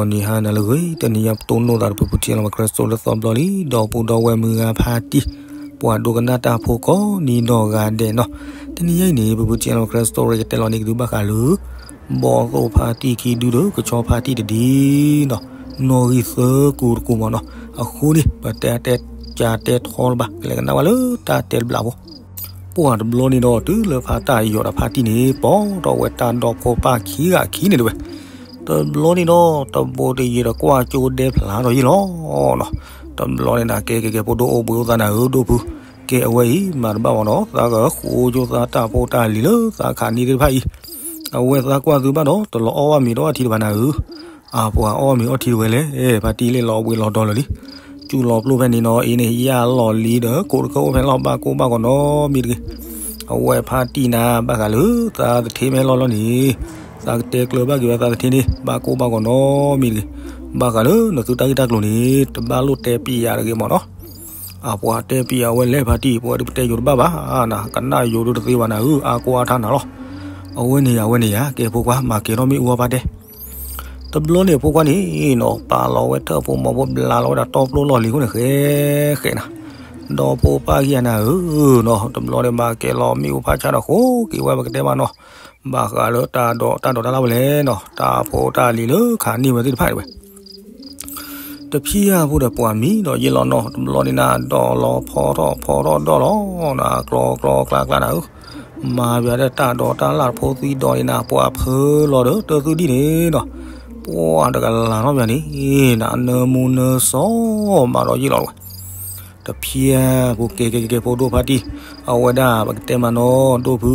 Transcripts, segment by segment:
နံၤဟါနၤလၢအဂ့ၤ, တနံၤညါပတိၢ်နီၣ်သးဒီး ပဖုထံလီၤမၤကရၢစံၣ်လၢသီဘျီလံ, ဒီပုၢ်ဒီဝဲၢ်မုၢ်ဂၤဖါတံၢ်, ပှၤဒိကနၣ်တၢ်ဖိကိးနံၤဒီးဂၤဒဲးနီၤ. တနံၤညါအံၤန့ၣ် ပဖုထံလီၤမၤကရၢစံၣ်ကတဲလီၤန့ၢ်က့ၤသုဘၣ်ဃးလၢ ဘီၣ်သိၣ်ဖါတံၢ်ခံဒုဒီး ကဆီဖါတံၢ်တဒုနီၤ, နီၣ်ဂံၢ်သၢကိၤတကိၤမ့ၢ်နီၤ. အဃိန့ၣ် ပတဲတဲကၢ်တဲထီလၢၤဘၣ်, ကလဲၤကနၣ်ဝဲလၢတၢ်တဲတဘျီဖိ. ပှၤတဘျီန့ၣ်ဒီး တုၤလၢဖါတၢ်ယီၤဒီးဖါတံၢ်န့ၣ် ပိာ်ထီၣ်ဝဲတၢ်ဒီဖိပၢ်ခံဂၤခံန့ၣ်တဝဲ. တဘျီန့ၣ်ဒီး တဘိတယံၤဒီးကွၢ်ကၠိဒဲဖျါထီၣ်ယံာ်လီၤနီၤ. တဘျီန့ၣ်နၤ ကဲကဲကဲ ဖိဒိၣ်အိၣ်ဘှံးအိၣ်သါနၤဧၢ ဒိၣ်ဖု, ကဲအဝဲအံၤ မၤတဘၣ်မ့ၢ်နီၤ, သးကဃိကၠိသးတၢ်ဖိတၢ်လံၤလၢသးခးန့ၢ်သ့ၣ်တဖၣ်အံၤ, အဝဲသးကွၢ်သုဘၣ်ဒီး တလီၤအီၣ်ဘၣ်မ့ၤဒီးအထံတဘၣ်နၤဧၢ. အပှၤအီၣ်မ့ၤအီထံတဝဲလဲၣ်, ဖါတံၢ်လဲၤလီၤဘှံးလီၤဒီလၢာ်လံ. ကၠူလီၤပျိၢ်ဖဲန့ၣ်နီၤ အံၤန့ၣ် ယၢ်လီၤလံဒီး ကိးတခၢၣ်အိၣ်ဖဲလီၤ ဘၣ်ကိၢ်ဘၣ်ဂီၤနီတမံၤတဂ့ၤ. အဝဲဖါတံၢ်နၤ ဘၣ်ဃးလၢသးသထ့မ့ၢ်ဟဲလီၤလီၤန့ၣ် သးကတဲကျၢၤဘၣ်က့ၤဝဲသးသထ့န့ၣ် ဘၣ်ကိၢ်ဘၣ်ဂီၤနီတမံၤတဂ့ၤ. ဘၣ်ဃးလၢနသုတၢ်ဂ့ၢ်တၢ်ကျိၤန့ၣ် တဘၣ်လိၣ်တဲပံယၤတဂ့ၤမ့ၢ်နီၤ. အပှၤတဲပံယၤဝဲလဲၣ်ဖါတံၢ်, ပဝဲဒုးပတဲယိၤတဘၣ်ဘၣ်နၤ, ကနၣ်ယိၤဒုးတသ့ဘၣ်နၤဧၢ, အါကိးအါထါနၤလီၤ. အဝဲန့ၣ်ယၤ အဝဲန့ၣ်ယၤ ကဲဖိခွါ မၤကဲၤထီၣ်မ့ၣ်အူအီၣ်ပၢ်တဲ. တဘျီန့ၣ်ဖိခွါန့ၣ်နီၤ ပာ်လီၤဝဲထၢၣ်ဖိမီၤဖိ ဘျးလီၤဝဲဒၣ်တီပျိၢ်လီၢ်လံၤအဃိန့ၣ် ဃဲဃဲနၤ, ဒီဖိပၢ်ခံဂၤနၤဧၢနီၤ. တဘျီန့ၣ် မၤကဲၤလီၤမ့ၣ်အူဖးဆါဒီး ဃိက့ၤဝဲ ပကတဲမးနီၤ, ဘၣ်ဃးလၢတၢ်ဒိးတၢ်လၢ်ဝဲလဲၣ်နီၤ, တၢ်ဖိတၢ်လံၤလၢခးန့ၢ်ဝဲသ့ၣ်တဖၣ်န့ၣ်ဝဲ တဖံးအါဖိဒီးပှၤမံဒီးယ့ၣ်လီၤနီၤ. တဘျီန့ၣ်နၤ ဒီးလီၤဖီထီၣ်ဖီထီၣ်ဒီးလီၤနၤ, ကျီကျီကျါကျါနၤဧၢ, မၤပှၤဒီးတၢ်ဒိးတၢ်လၢ်ဖိသံဒီးန့ၣ်နၤ, ပှၤဖၢလီၤဒီးတၢ်သူၣ်ဒံၣ်န့ၣ်နီၤ, ပှၤတကလၤထီၣ်ပှၤန့ၣ်နၤ, နၢမူနၢစီၤမးဒီးယ့ၣ်လီၤဝဲ တဖံးအါဖိ ကဲကဲကဲ ဖိဒိၣ်ဖါတံၢ်, အဝဲဒၣ်ပကတဲမးနီၤ ဒိၣ်ဖု,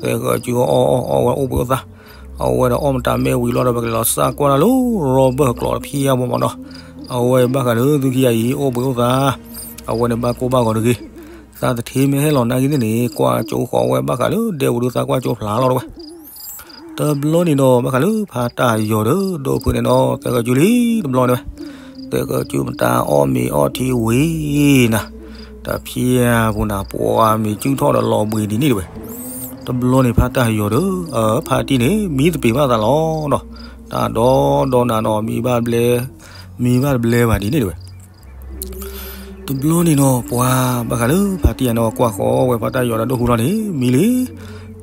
သဲဃၢၤစုအီၣ်အီၣ်အီၣ်ဝဲအိၣ်ဘှံးအိၣ်သါ, အဝဲဒီးအီၣ်မတၤမ့ၢ်ဝံၤလီၤဒီး ပကလဲၤလီၤစၢ်ကွၢ်တၢ်လၢရီဘၢၣ်ကျိးတဖံးအါဖိမးနီၤ, အဝဲဘၣ်ဃးလၢသုခံဂၤအံၤ အိၣ်ဘှံးအိၣ်သါ, အဝဲန့ၣ်ဘၣ်ကိၢ်ဘၣ်ဂီၤတဂ့ၤ, သးသထ့မ့ၢ်ဟဲလီၤနာ်က့သ့ၣ်န့ၣ် ကွၢ်ကၠိဃီဝဲဘၣ်ဃးလၢဒဲပူၤဒုးသးကွၢ်ကၠိဖျါလီၤတဝဲ တဘျီန့ၣ်ဒီး ဘၣ်ဃးလၢဖါတၢ်ယီၤဒီး ဒိၣ်ဖုန့ၣ်နီၤ သဲဃၢၤစုလံတဘျီန့ၣ်ဝဲ, သဲဃၢၤစုမတၤအီၣ်မ့ၤအီထံဝံၤနၤ, တဖံးအါဖိနၤ ပှၤမ့ၤစုၣ်ထီၣ်ဒီးလီၤဘှံးဒ်န့ၣ်တဝဲ, တဘျီန့ၣ်ဖါတၢ်ယီၤဒီး ဖါတံၢ်န့ၣ် မံသပ့ၤဘၣ်သးလီၤနီၤ, တၢ်ဒီဒီနၤနီၤ မံဘၣ်ဘျဲ, မံဘၣ်တဘျဲဘၣ်ဒ်န့ၣ်တဝဲ တဘျီန့ၣ်နီၤ ပှၤဘၣ်ဃးလၢဖါတံၢ်ယၤနီၤ ကွၢ်ဃီဝဲဖါတၢ်ယီၤဒီးဒိၣ်ဖုလီၤန့ၣ် မံလံ,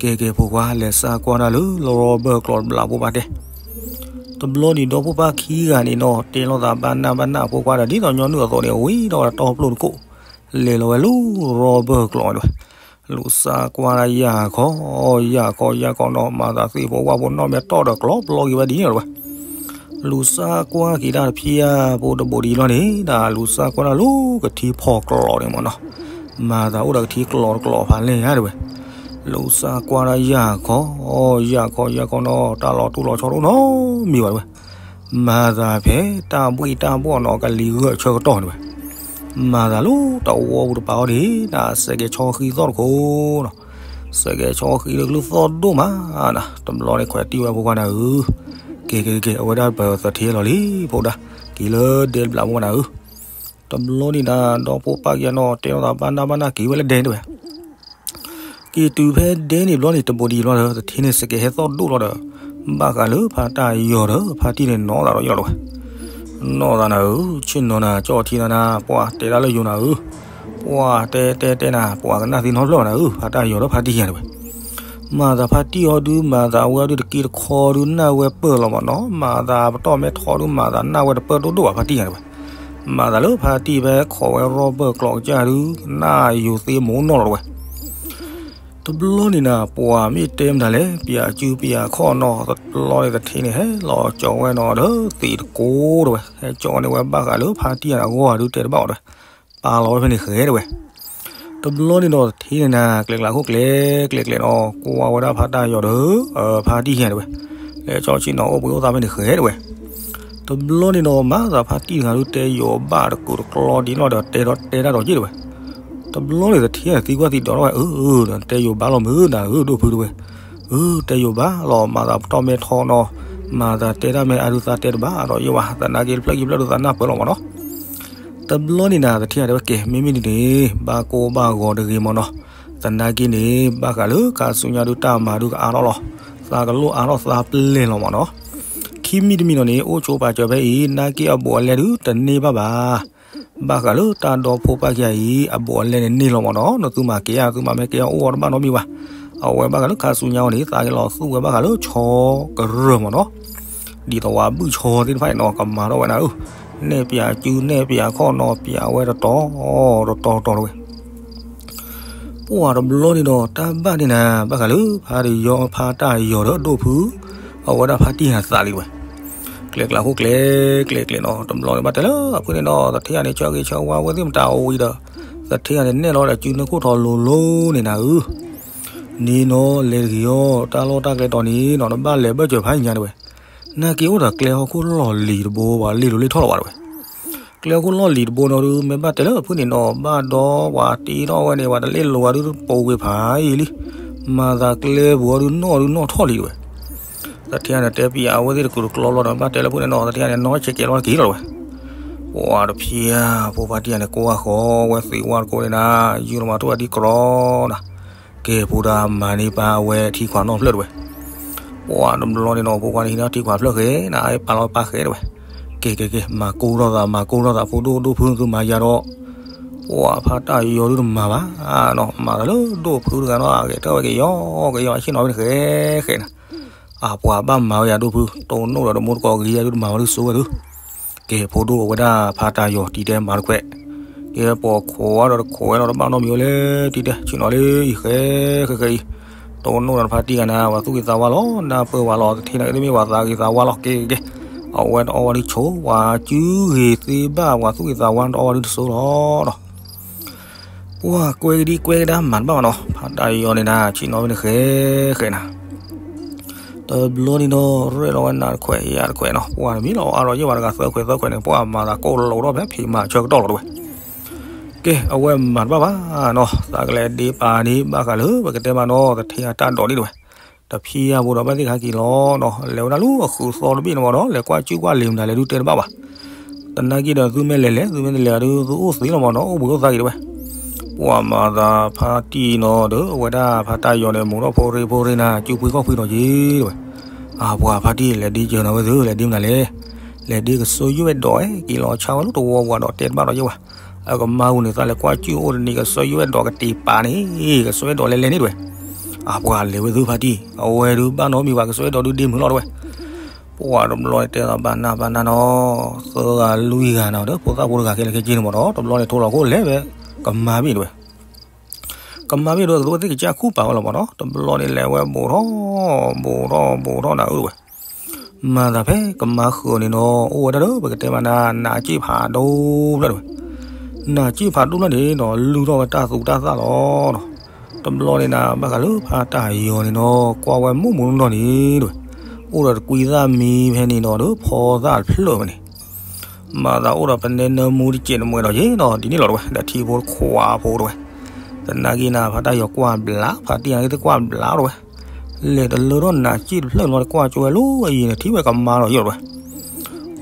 ကဲကဲဖိခွါ လဲၤစၢ်ကွၢ်တၢ်လၢရီဘၢၣ်ကျိးတဘျီဖိပၢ်တဲ. တဘျီန့ၣ်ဒီးဖိပၢ်ခံဂၤန့ၣ်နီၤ တဲလိာ်သးဘၣ်နၢ်ဘၣ်နၢ်ဖိခွါဒီး ဒ်သိးညီနုၢ်အသိးန့ၣ် ဝံၤဒီးဝဲတီပျိၢ်တကိး, လဲၤလီၤဝဲလၢရီဘၢၣ်ကျိးဝဲတဝဲ, လူၤစၢ်ကွၢ်တၢ်ယၢ်ခီ, ယၢ်ခီယၢ်ခီနီၤ မၤသးသ့ၣ်ဖိဝၣ်ဖိနီၣ်မဲာ်တီၢ်ဒီးကျိးပျီက့ၤဝဲဒ်န့ၣ်တဝဲ လူၤစၢ်ကွၢ်က့ၤတၢ်တဖံးအါဖိတဘိးဒံးလီၤန့ၣ် တၢ်လူၤစၢ်ကွၢ်တၢ်လၢကထံဖီကျိးန့ၣ်မ့ၢ်နီၤ, မၤသးအိၣ်ဒီးကထံကျိးတကျိးဖးလဲၢ်ဧါတဝဲ, လူၤစၢ်ကွၢ်တၢ်ယၢ်ခီ, ယၢ်ခီယၢ်ခီနီၤ တၢ်လီၤတူၢ်လီၤဆီတအိၣ်နီတမံၤဘၣ်တဝဲ, မၤသးဖဲတၢ်ဘှံၣ်တၢ်ဘှီၣ်နီၤ ကလံၤဂၢၢ်ဆၢကတီၢ်န့ၣ်ဝဲ မၤသးလၢတဝီပူၤတပၤအီၤဒံး နၤစဲးကဲၤဆီဃံသီၣ်တခိၣ်နီၤ, စဲးကဲၤဆီဃံလၢကလုၢ်သီၣ်ဒိၣ်မးနၤ, တဘျီန့ၣ်ခွဲးတံၢ်ဝဲဖိခွါနၤဧၢ, ကဲကဲကဲ အဝဲဒၣ်ပသထ့လီၤလံ ဖိဒါ, က့ၤလၢဒဲတဘျီဖိခွါနၤဧၢ, တဘျီန့ၣ်နၤ ဒီဖိပၢ်က့ၤနီၤ တဲလိာ်သးဘၣ်နၢ်ဘၣ်နၢ်က့ၤဝဲလၢဒဲတဝဲ က့ၤတုၤဖဲဒဲန့ၣ်ဘျီန့ၣ် တဘိးဒံးဘျီဒီး သထ့န့ၣ်စဲးကဲၤဟဲသီၣ်ဒိၣ်လီၤဒီး ဘၣ်ဃးလၢဖါတၢ်ယီၤဒီး ဖါတံၢ်န့ၣ်နီၢ်သးဒီးယီၤလီၤဝဲ, နီၢ်သးနၤဧၢ, ဆ့ၣ်နီၤနၤ ကၠီၣ်ထံနၤနၤ ပှၤတဲဒၣ်လၢယိၤနၤဧၢ, ပှၤတဲတဲတဲနၤ ပှၤကနၣ်သ့နီတဖျၢၣ်ဘၣ်နၤဧၢ, ဖါတၢ်ယီၤဒီးဖါတံၢ်ယၤတဝဲ မၤသးဖါတံၢ်အီၤဒုး မၤသးအဝဲအီၤဒုး တက့တခီဒုး နၢ်ဝဲပၢၢ်လီၤမးနီၤ, မၤသးပတီၢ်မဲထီဒုး မၤသးနၢ်ဝဲတပၢၢ်ဒိၣ်ဒိၣ်ဘၣ် ဖါတံၢ်ယၤတဝဲ, မၤသးလၢဖါတံၢ်ဖဲခိးဝဲရီဘၢၣ်ကျိးကစၢ်ဒုး နၢ်ယိၤသ့မိၢ်နီၢ်လီၤတဝဲ, တဘျီန့ၣ်နၤ ပှၤမ့ၢ်တဲမတၤလဲၣ် ပယၤစုပယၤခီၣ်နီၤ, တဘျီန့ၣ်သထ့န့ၣ် ဟဲလီၤကၠီၤဝဲနီၤဒီးသ့ၣ်တကိးတဝဲ, ဟဲကၠီၤန့ၢ်ဝဲဘၣ်ဃးလၢဖါတံၢ်ယၤအဂီၢ်ဒုးတဲတဘၣ်အီၤတဝဲ, ပာ်လီၤဝဲဖဲန့ၣ်ဃဲတဝဲ တဘျီန့ၣ်ဒီးသထ့န့ၣ်နၤ ကျဲကျါခိၣ်ကျဲကျဲကျဲနီၤ ကွၢ်ဝဲဒၣ်ဖါတၢ်ယီၤဒီး ဖါတံၢ်ယၤတဝဲ, လဲၤကၠီဆ့ၣ်နီၤအိၣ်ဘှံးအိၣ်သါဖဲန့ၣ်ဃဲတဝဲ, တဘျီန့ၣ်ဒီး မၤသးဖါတံၢ်တဂၤဒုး တဲယိၤဘၣ်တကူာ်တကျီဒ်လီၤဒီး တဲဒီးတဲတၢ်ဒီးယ့ၣ်တဝဲ, တဘျီန့ၣ်သထ့သံကွၢ်သံဒီးထီၣ်ဝဲ အၢ တဲယိၤဘၣ်လီၤမုာ်နၤဧၢ ဒိၣ်ဖုတဝဲ, အၢ တဲယိၤဘၣ်လီၤ မၤသးပတီၢ်မဲထီနီၤ, မၤသးတဲတၢ်မ့ၢ်အါဒုးသးတဲတဘၣ်ဒီးယ့ၣ်ဝဲ, သနာ်က့တဖျၢၣ်ခံဖျၢၣ်ဒုးသးနၢ်ပၢၢ်လီၤမးနီၤ တဘျီန့ၣ်နၤ သထ့ယၤတဝဲ ကဲ မ့မ့ၢ်ဒ်န့ၣ် ဘၣ်ကိၢ်ဘၣ်ဂီၤတဂ့ၤမးနီၤ, သနာ်က့န့ၣ် ဘၣ်ဃးလၢခါဆူညါဒုးတၢ်မၤဒုးကအါထီၣ်လီၤ, သးကလိၣ်အါထီၣ်သးပျဲၢ်လီၤမးနီၤ, ခံမံၤတမံၤနီၤန့ၣ် အိၣ်ဆိးပာ်စၢၤဖဲအံၤ နာ်က့အဘူးအလဲဒုးတန့ၢ်ဘၣ်ဘၣ်. ဘၣ်ဃးလၢတၢ်ဒီဖိပၢ်ခံဂၤအံၤ အဘူးအလဲန့ၣ်န့ၢ်လီၤမ့ၢ်နီၤ. နသုမၤက့ၤဧါ သုမၤမ့ၢ်က့ၤအီၤ အိၣ်အီၤတဘၣ်နီတမံၤဘၣ်. အဝဲဘၣ်ဃးလၢခါဆူညါအံၤန့ၣ် သးက့ၤလီၤသူၣ်ဝဲဘၣ်ဃးလၢဆီကရၢၢ်မ့ၢ်နီၤ. ဒ်သိးဝၤဘုၣ်ဆီသ့ၣ်တဖၣ်အံၤနီၤ ကမၤထီၣ်ဝဲဒၣ်ဧၢ, နဲၣ်ပၠးစုနဲၣ်ပၠးခီၣ်နီၤ ပၠးဝဲတတီၤတတီၤတတီၤတဝဲ ပှၤတဘျီန့ၣ်ဒီး တၢ်ဘၣ်န့ၣ်နၤ ဘၣ်ဃးလၢဖါတယီၤ ဖါတၢ်ယီၤဒီးဒိၣ်ဖု အဝဲဒၣ်ဖါတံၢ်ဟးသးလံတဝဲ, ကျဲကျးခိၣ်ကျဲ ကျဲကျဲနီၤ. တဘျီန့ၣ်ဘၣ်တဲလၢအဖုန့ၣ်နီၤ သထ့ဂၤန့ၣ် ဆၢဂ့ၤဆၢဝါဝဲသ့ၣ်မတၤအိၣ်ဝံၤဒီး သထ့ဂၤန့ၣ် နဲၣ်လီၤဝဲဒၣ်စုနၢခိၣ်ထီၣ်လိၤလိၤန့ၣ်နၤဧၢ, န့ၣ်နီၤ လဲၤတဂ့ၤအီၤ တၢ်လီၢ်တၢ်ကျဲတီၤန့ၣ်နီၤ နဘၣ်လဲၤဘၢၣ်စၢၤဖးညါတဝဲ, နာ်က့အိၣ်ဒီးကျဲဟီၣ်ခိၣ်လီၢ်လံၤတဘိ ပှၤလ့ၣ်လိၤလ့ၣ်ထီၣ်လီၤဘၣ်တဝဲ ကျဲဟီၣ်ခိၣ်လီၢ်လံၤတဘိနီၤဒုး မ့ၢ်ဘၣ်တဲလၢအဖုန့ၣ်နီၤ ဘၣ်ဒီးပှၤတ့ထီၣ်ဝဲန့ၣ် ပှၤတလ့ၣ်လိၤဝဲဒုး ပိာ်ကွံာ်ဖးယံာ်လံ, မၤသးကျဲပူၤအီၤဒုးနီၣ်ဒုးနီၣ်ထီၣ်လံတဝဲ, သထ့ဂၤန့ၣ်တဲပံၤအဝဲသ့ၣ်တကူးတကျီလီၤဒီး ဘၣ်တဲလၢအဖုန့ၣ်နီၤ သထ့ဂၤန့ၣ် နီၢ်ဆဲးကဲးလီၤတက့ၤလီၤတဝဲ, ပှၤတဖံးဧါ ဖိဖါတံၢ်ဂၤန့ၣ် ကိးဂၤဃီဝဲသံးဝါတကိးန့ၣ်နၤ ယုၢ်လီၤမၤထူၣ်အဒံကရီနၤ ကဲဖိဒၣ်မၤန့ၢ်ပၢ်ဝဲထံခွးနီၣ်ဖျၢၣ်တဝဲ, ပှၤတဘျီန့ၣ်နီၤ ဖိခွါန့ၣ်ဟံးန့ၢ်ထံခွးဖျၢၣ်ဃဲနၤ ပာ်လီၤပၢ်ဃဲတဝဲ, ကဲကဲကဲ မၤကိၢ်ထီၣ်သး မၤကိၢ်ထီၣ်သး ဖိဒိၣ်ဒိၣ်ဖု သုမၤယၤဒီး, ပှၤဖါတၢ်ယီၤဒုးတမၤဘၣ်နီၤ မၤသးလၢဒိၣ်ဖုတဂၤနီၤ အဂဲၤထၢၣ်ဝဲက့ၤယီၤ က့ၤယီၤအဆ့ၣ်နီၤဖဲန့ၣ်ဃဲဃဲနၤ, အပှၤဘၣ်မၤဝဲယၤဒိၣ်ဖု တိၢ်နီၣ်ဒီးတမိၢ်တကိးကယၤဒုးတမၤဝဲဒုးစိဝဲဒုး ကဲဖိဒိၣ်အဝဲဒၣ်ဖါတၢ်ယီၤတံၤတဲမၤတခွဲး, ကဲပိာ်ခိးဝဲဒီးတခိးဝဲဒီးတဘၣ်နီတမံၤဝဲလဲၣ် တံၤတဲ ဆ့ၣ်နီၤလၢအံၤ ဃဲဃဲဃဲအံၤ, တိၢ်နီၣ်ဒီးတဖါတံၢ်ဂၤနၤ ပှၤသူၣ်ဂ့ၤသးဝါလီၤ နၢ်ပၢၢ်ဝဲလီၤ သထ့ဂၤန့ၣ် တမ့ၢ်ပှၤသးဂ့ၤသးဝါလီၤ ကဲကဲကဲ, အဝဲတအီၣ်ဝဲဒုးဆိး ပှၤစုဂ့ၤသ့ဘၣ် ပှၤသူၣ်ဂ့ၤသးဝါတအီၣ်ဝဲဒုးတစိၤလီၤနီၤ ပှၤကွဲကဒံကွဲကဒါမၤတဘၣ်ဘၣ်နီၤ ဖါတၢ်ယီၤန့ၣ်နၤ ဆ့ၣ်နီၤဖဲန့ၣ်ဃဲဃဲနၤ တဘျီန့ၣ်ဒီး ရဲၣ်လီၤဝဲနးတခွဲးယၤတခွဲးနီၤ ပှၤတမံၤလီၤအါထီၣ်ယဲၢ်ဘၣ်တဂၤသၢခွဲးသၢခွဲးန့ၣ် ပှၤမၤသးကိၢ်လိာ်ထီၣ်ဖဲဖံးမၤဆၢကတီၢ်လီၤတဝဲ, ကဲ အဝဲမၤတဘၣ်ဘၣ်နီၤ သးကလဲၤဒ့ပာ်န့ၣ် ဘၣ်ဃးလၢပကတဲမးနီၤ သထ့အတၢ်ဒိးန့ၣ်တဝဲ, တဖံးယၤဘိဒီးဘၣ်သ့ၣ်ခါက့ၤလီၤနီၤ လဲၤဝဲဒၣ်လၢအဃုသီတဘ့ၣ်န့ၣ်မးနီၤ လဲၤကွၢ်စုကွၢ်လ့ၤမနုၤလဲၤဒုးတဲတဘၣ်ဘၣ် တနာ်က့ဒီးသုမ့ၢ်လဲၤလဲၤ သုမ့ၢ်တလဲၤဒီးသုအိၣ်သ့လီၤမးနီၤ အိၣ်ဘှံးအိၣ်သါက့ၤတဝဲ, ပှၤမၤသးဖါတံၢ်နီၤဒီး အဝဲဒၣ်ဖါတၢ်ယီၤန့ၣ် မိၤထီၣ်ဖိရ့ဖိရ့နၤ စုပှ့ၤခီၣ်ဖှံးနီၤက့ၤတဝဲ, အပှၤဖါတံၢ်လဲၤဒ့ကၢၤနၤဝဲသု လဲၤဒ့မနုၤလဲၣ်, လဲၤဒ့ကစၢၢ်ယွဲၣ်ဒိးဝဲ က့ၤလီၤဆါဝဲလၢတဝီပှၤဒီးတဲတဘၣ်ဒီးယဲၢ်ဝဲ, အကမါပူၤန့ၣ် သးလဲၤကွၢ်စုအိၣ်တနံၤ ကစၢၢ်ယွဲၣ်ဒိးကတ့ၤပာ်န့ၣ် ကစၢၢ်ယွဲၣ်ဒိးလဲၤလဲၤန့ၣ်တဝဲ, အပှၤလဲၤဝဲသုဖါတံၢ် အဝဲဒုးဘၣ်နီတမံၤဘၣ် ကစၢၢ်ယွဲၣ်ဒိးဒုးဒ့မုာ်လီၤတဝဲ ပှၤတဘျီန့ၣ်တဲသးဘၣ်နၢ်ဘၣ်နၢ်နီၤ, သၢဂၤလွံၢ်ဂၤနၤဒီးဖိသၣ်ဖိတဂၤခဲလၢာ်ခဲဆ့န့ၣ်မးနီၤ တဘျီန့ၣ်ထိလီၤခိၣ်လဲၤဝဲ ကမါဘ့ၣ်တဝဲ ကသိးဝဲသ့ၣ်ကစၢ်ခူၣ်ပာ်ဝဲလီၤမးနီၤ တဘျီန့ၣ်လဲၤဝဲဘူးထီၣ် ဘူးထီၣ်ဘူးထီၣ်နၤအၢတဝဲ, မၤသးဖဲကမါဃၢၤန့ၣ်နီၤ အိၣ်ဝဲဒၣ်ဒီး ပကတဲမးနၤ နးစ့ၣ်ဖးဒိၣ်ဖျၢၣ်တဝဲ, နးစ့ၣ်ဖးဒိၣ်ဖျၢၣ်န့ၣ်နီၤ လုၢ်ထီၣ်ဝဲတၢ်သူတၢ်သၣ်လီၤနီၤ, တဘျီန့ၣ်နၤ ဘၣ်ဃးလၢဖါတၢ်ယီၤန့ၣ်နီၤ ကွၢ်ဝဲမုၢ်မုၢ်နီၢ်နီၢ်န့ၣ်တဝဲ, အိၣ်ဒီးတကွံသၣ်မံဖဲန့ၣ်နီၤဒီး ဖီသၣ်တဖျၢၣ်ဝဲန့ၣ် မၤသးအိၣ်ဒီးပနဲနၢမူတစဲးတမှဲးဒီးယဲနီၤ ဒ်န့ၣ်လီၤတဝဲ ဒီးထံဖိတခွးဖိတဝဲ, တနာ်က့နၤ ဖါတၢ်ယီၤကွၢ်ဘျး ဖါတံၢ်ဂၤက့ၤသ့ၣ်ကွၢ်ဘျးတဝဲ, လဲၤတလၢထီၣ်နးစ့ၣ်တဖျၢၣ်လီၤ တကွၢ်ကၠိဝဲလၢအံၤန့ၣ် ထံၣ်ဝဲကမါလီၤယဲလီၤတဝဲ,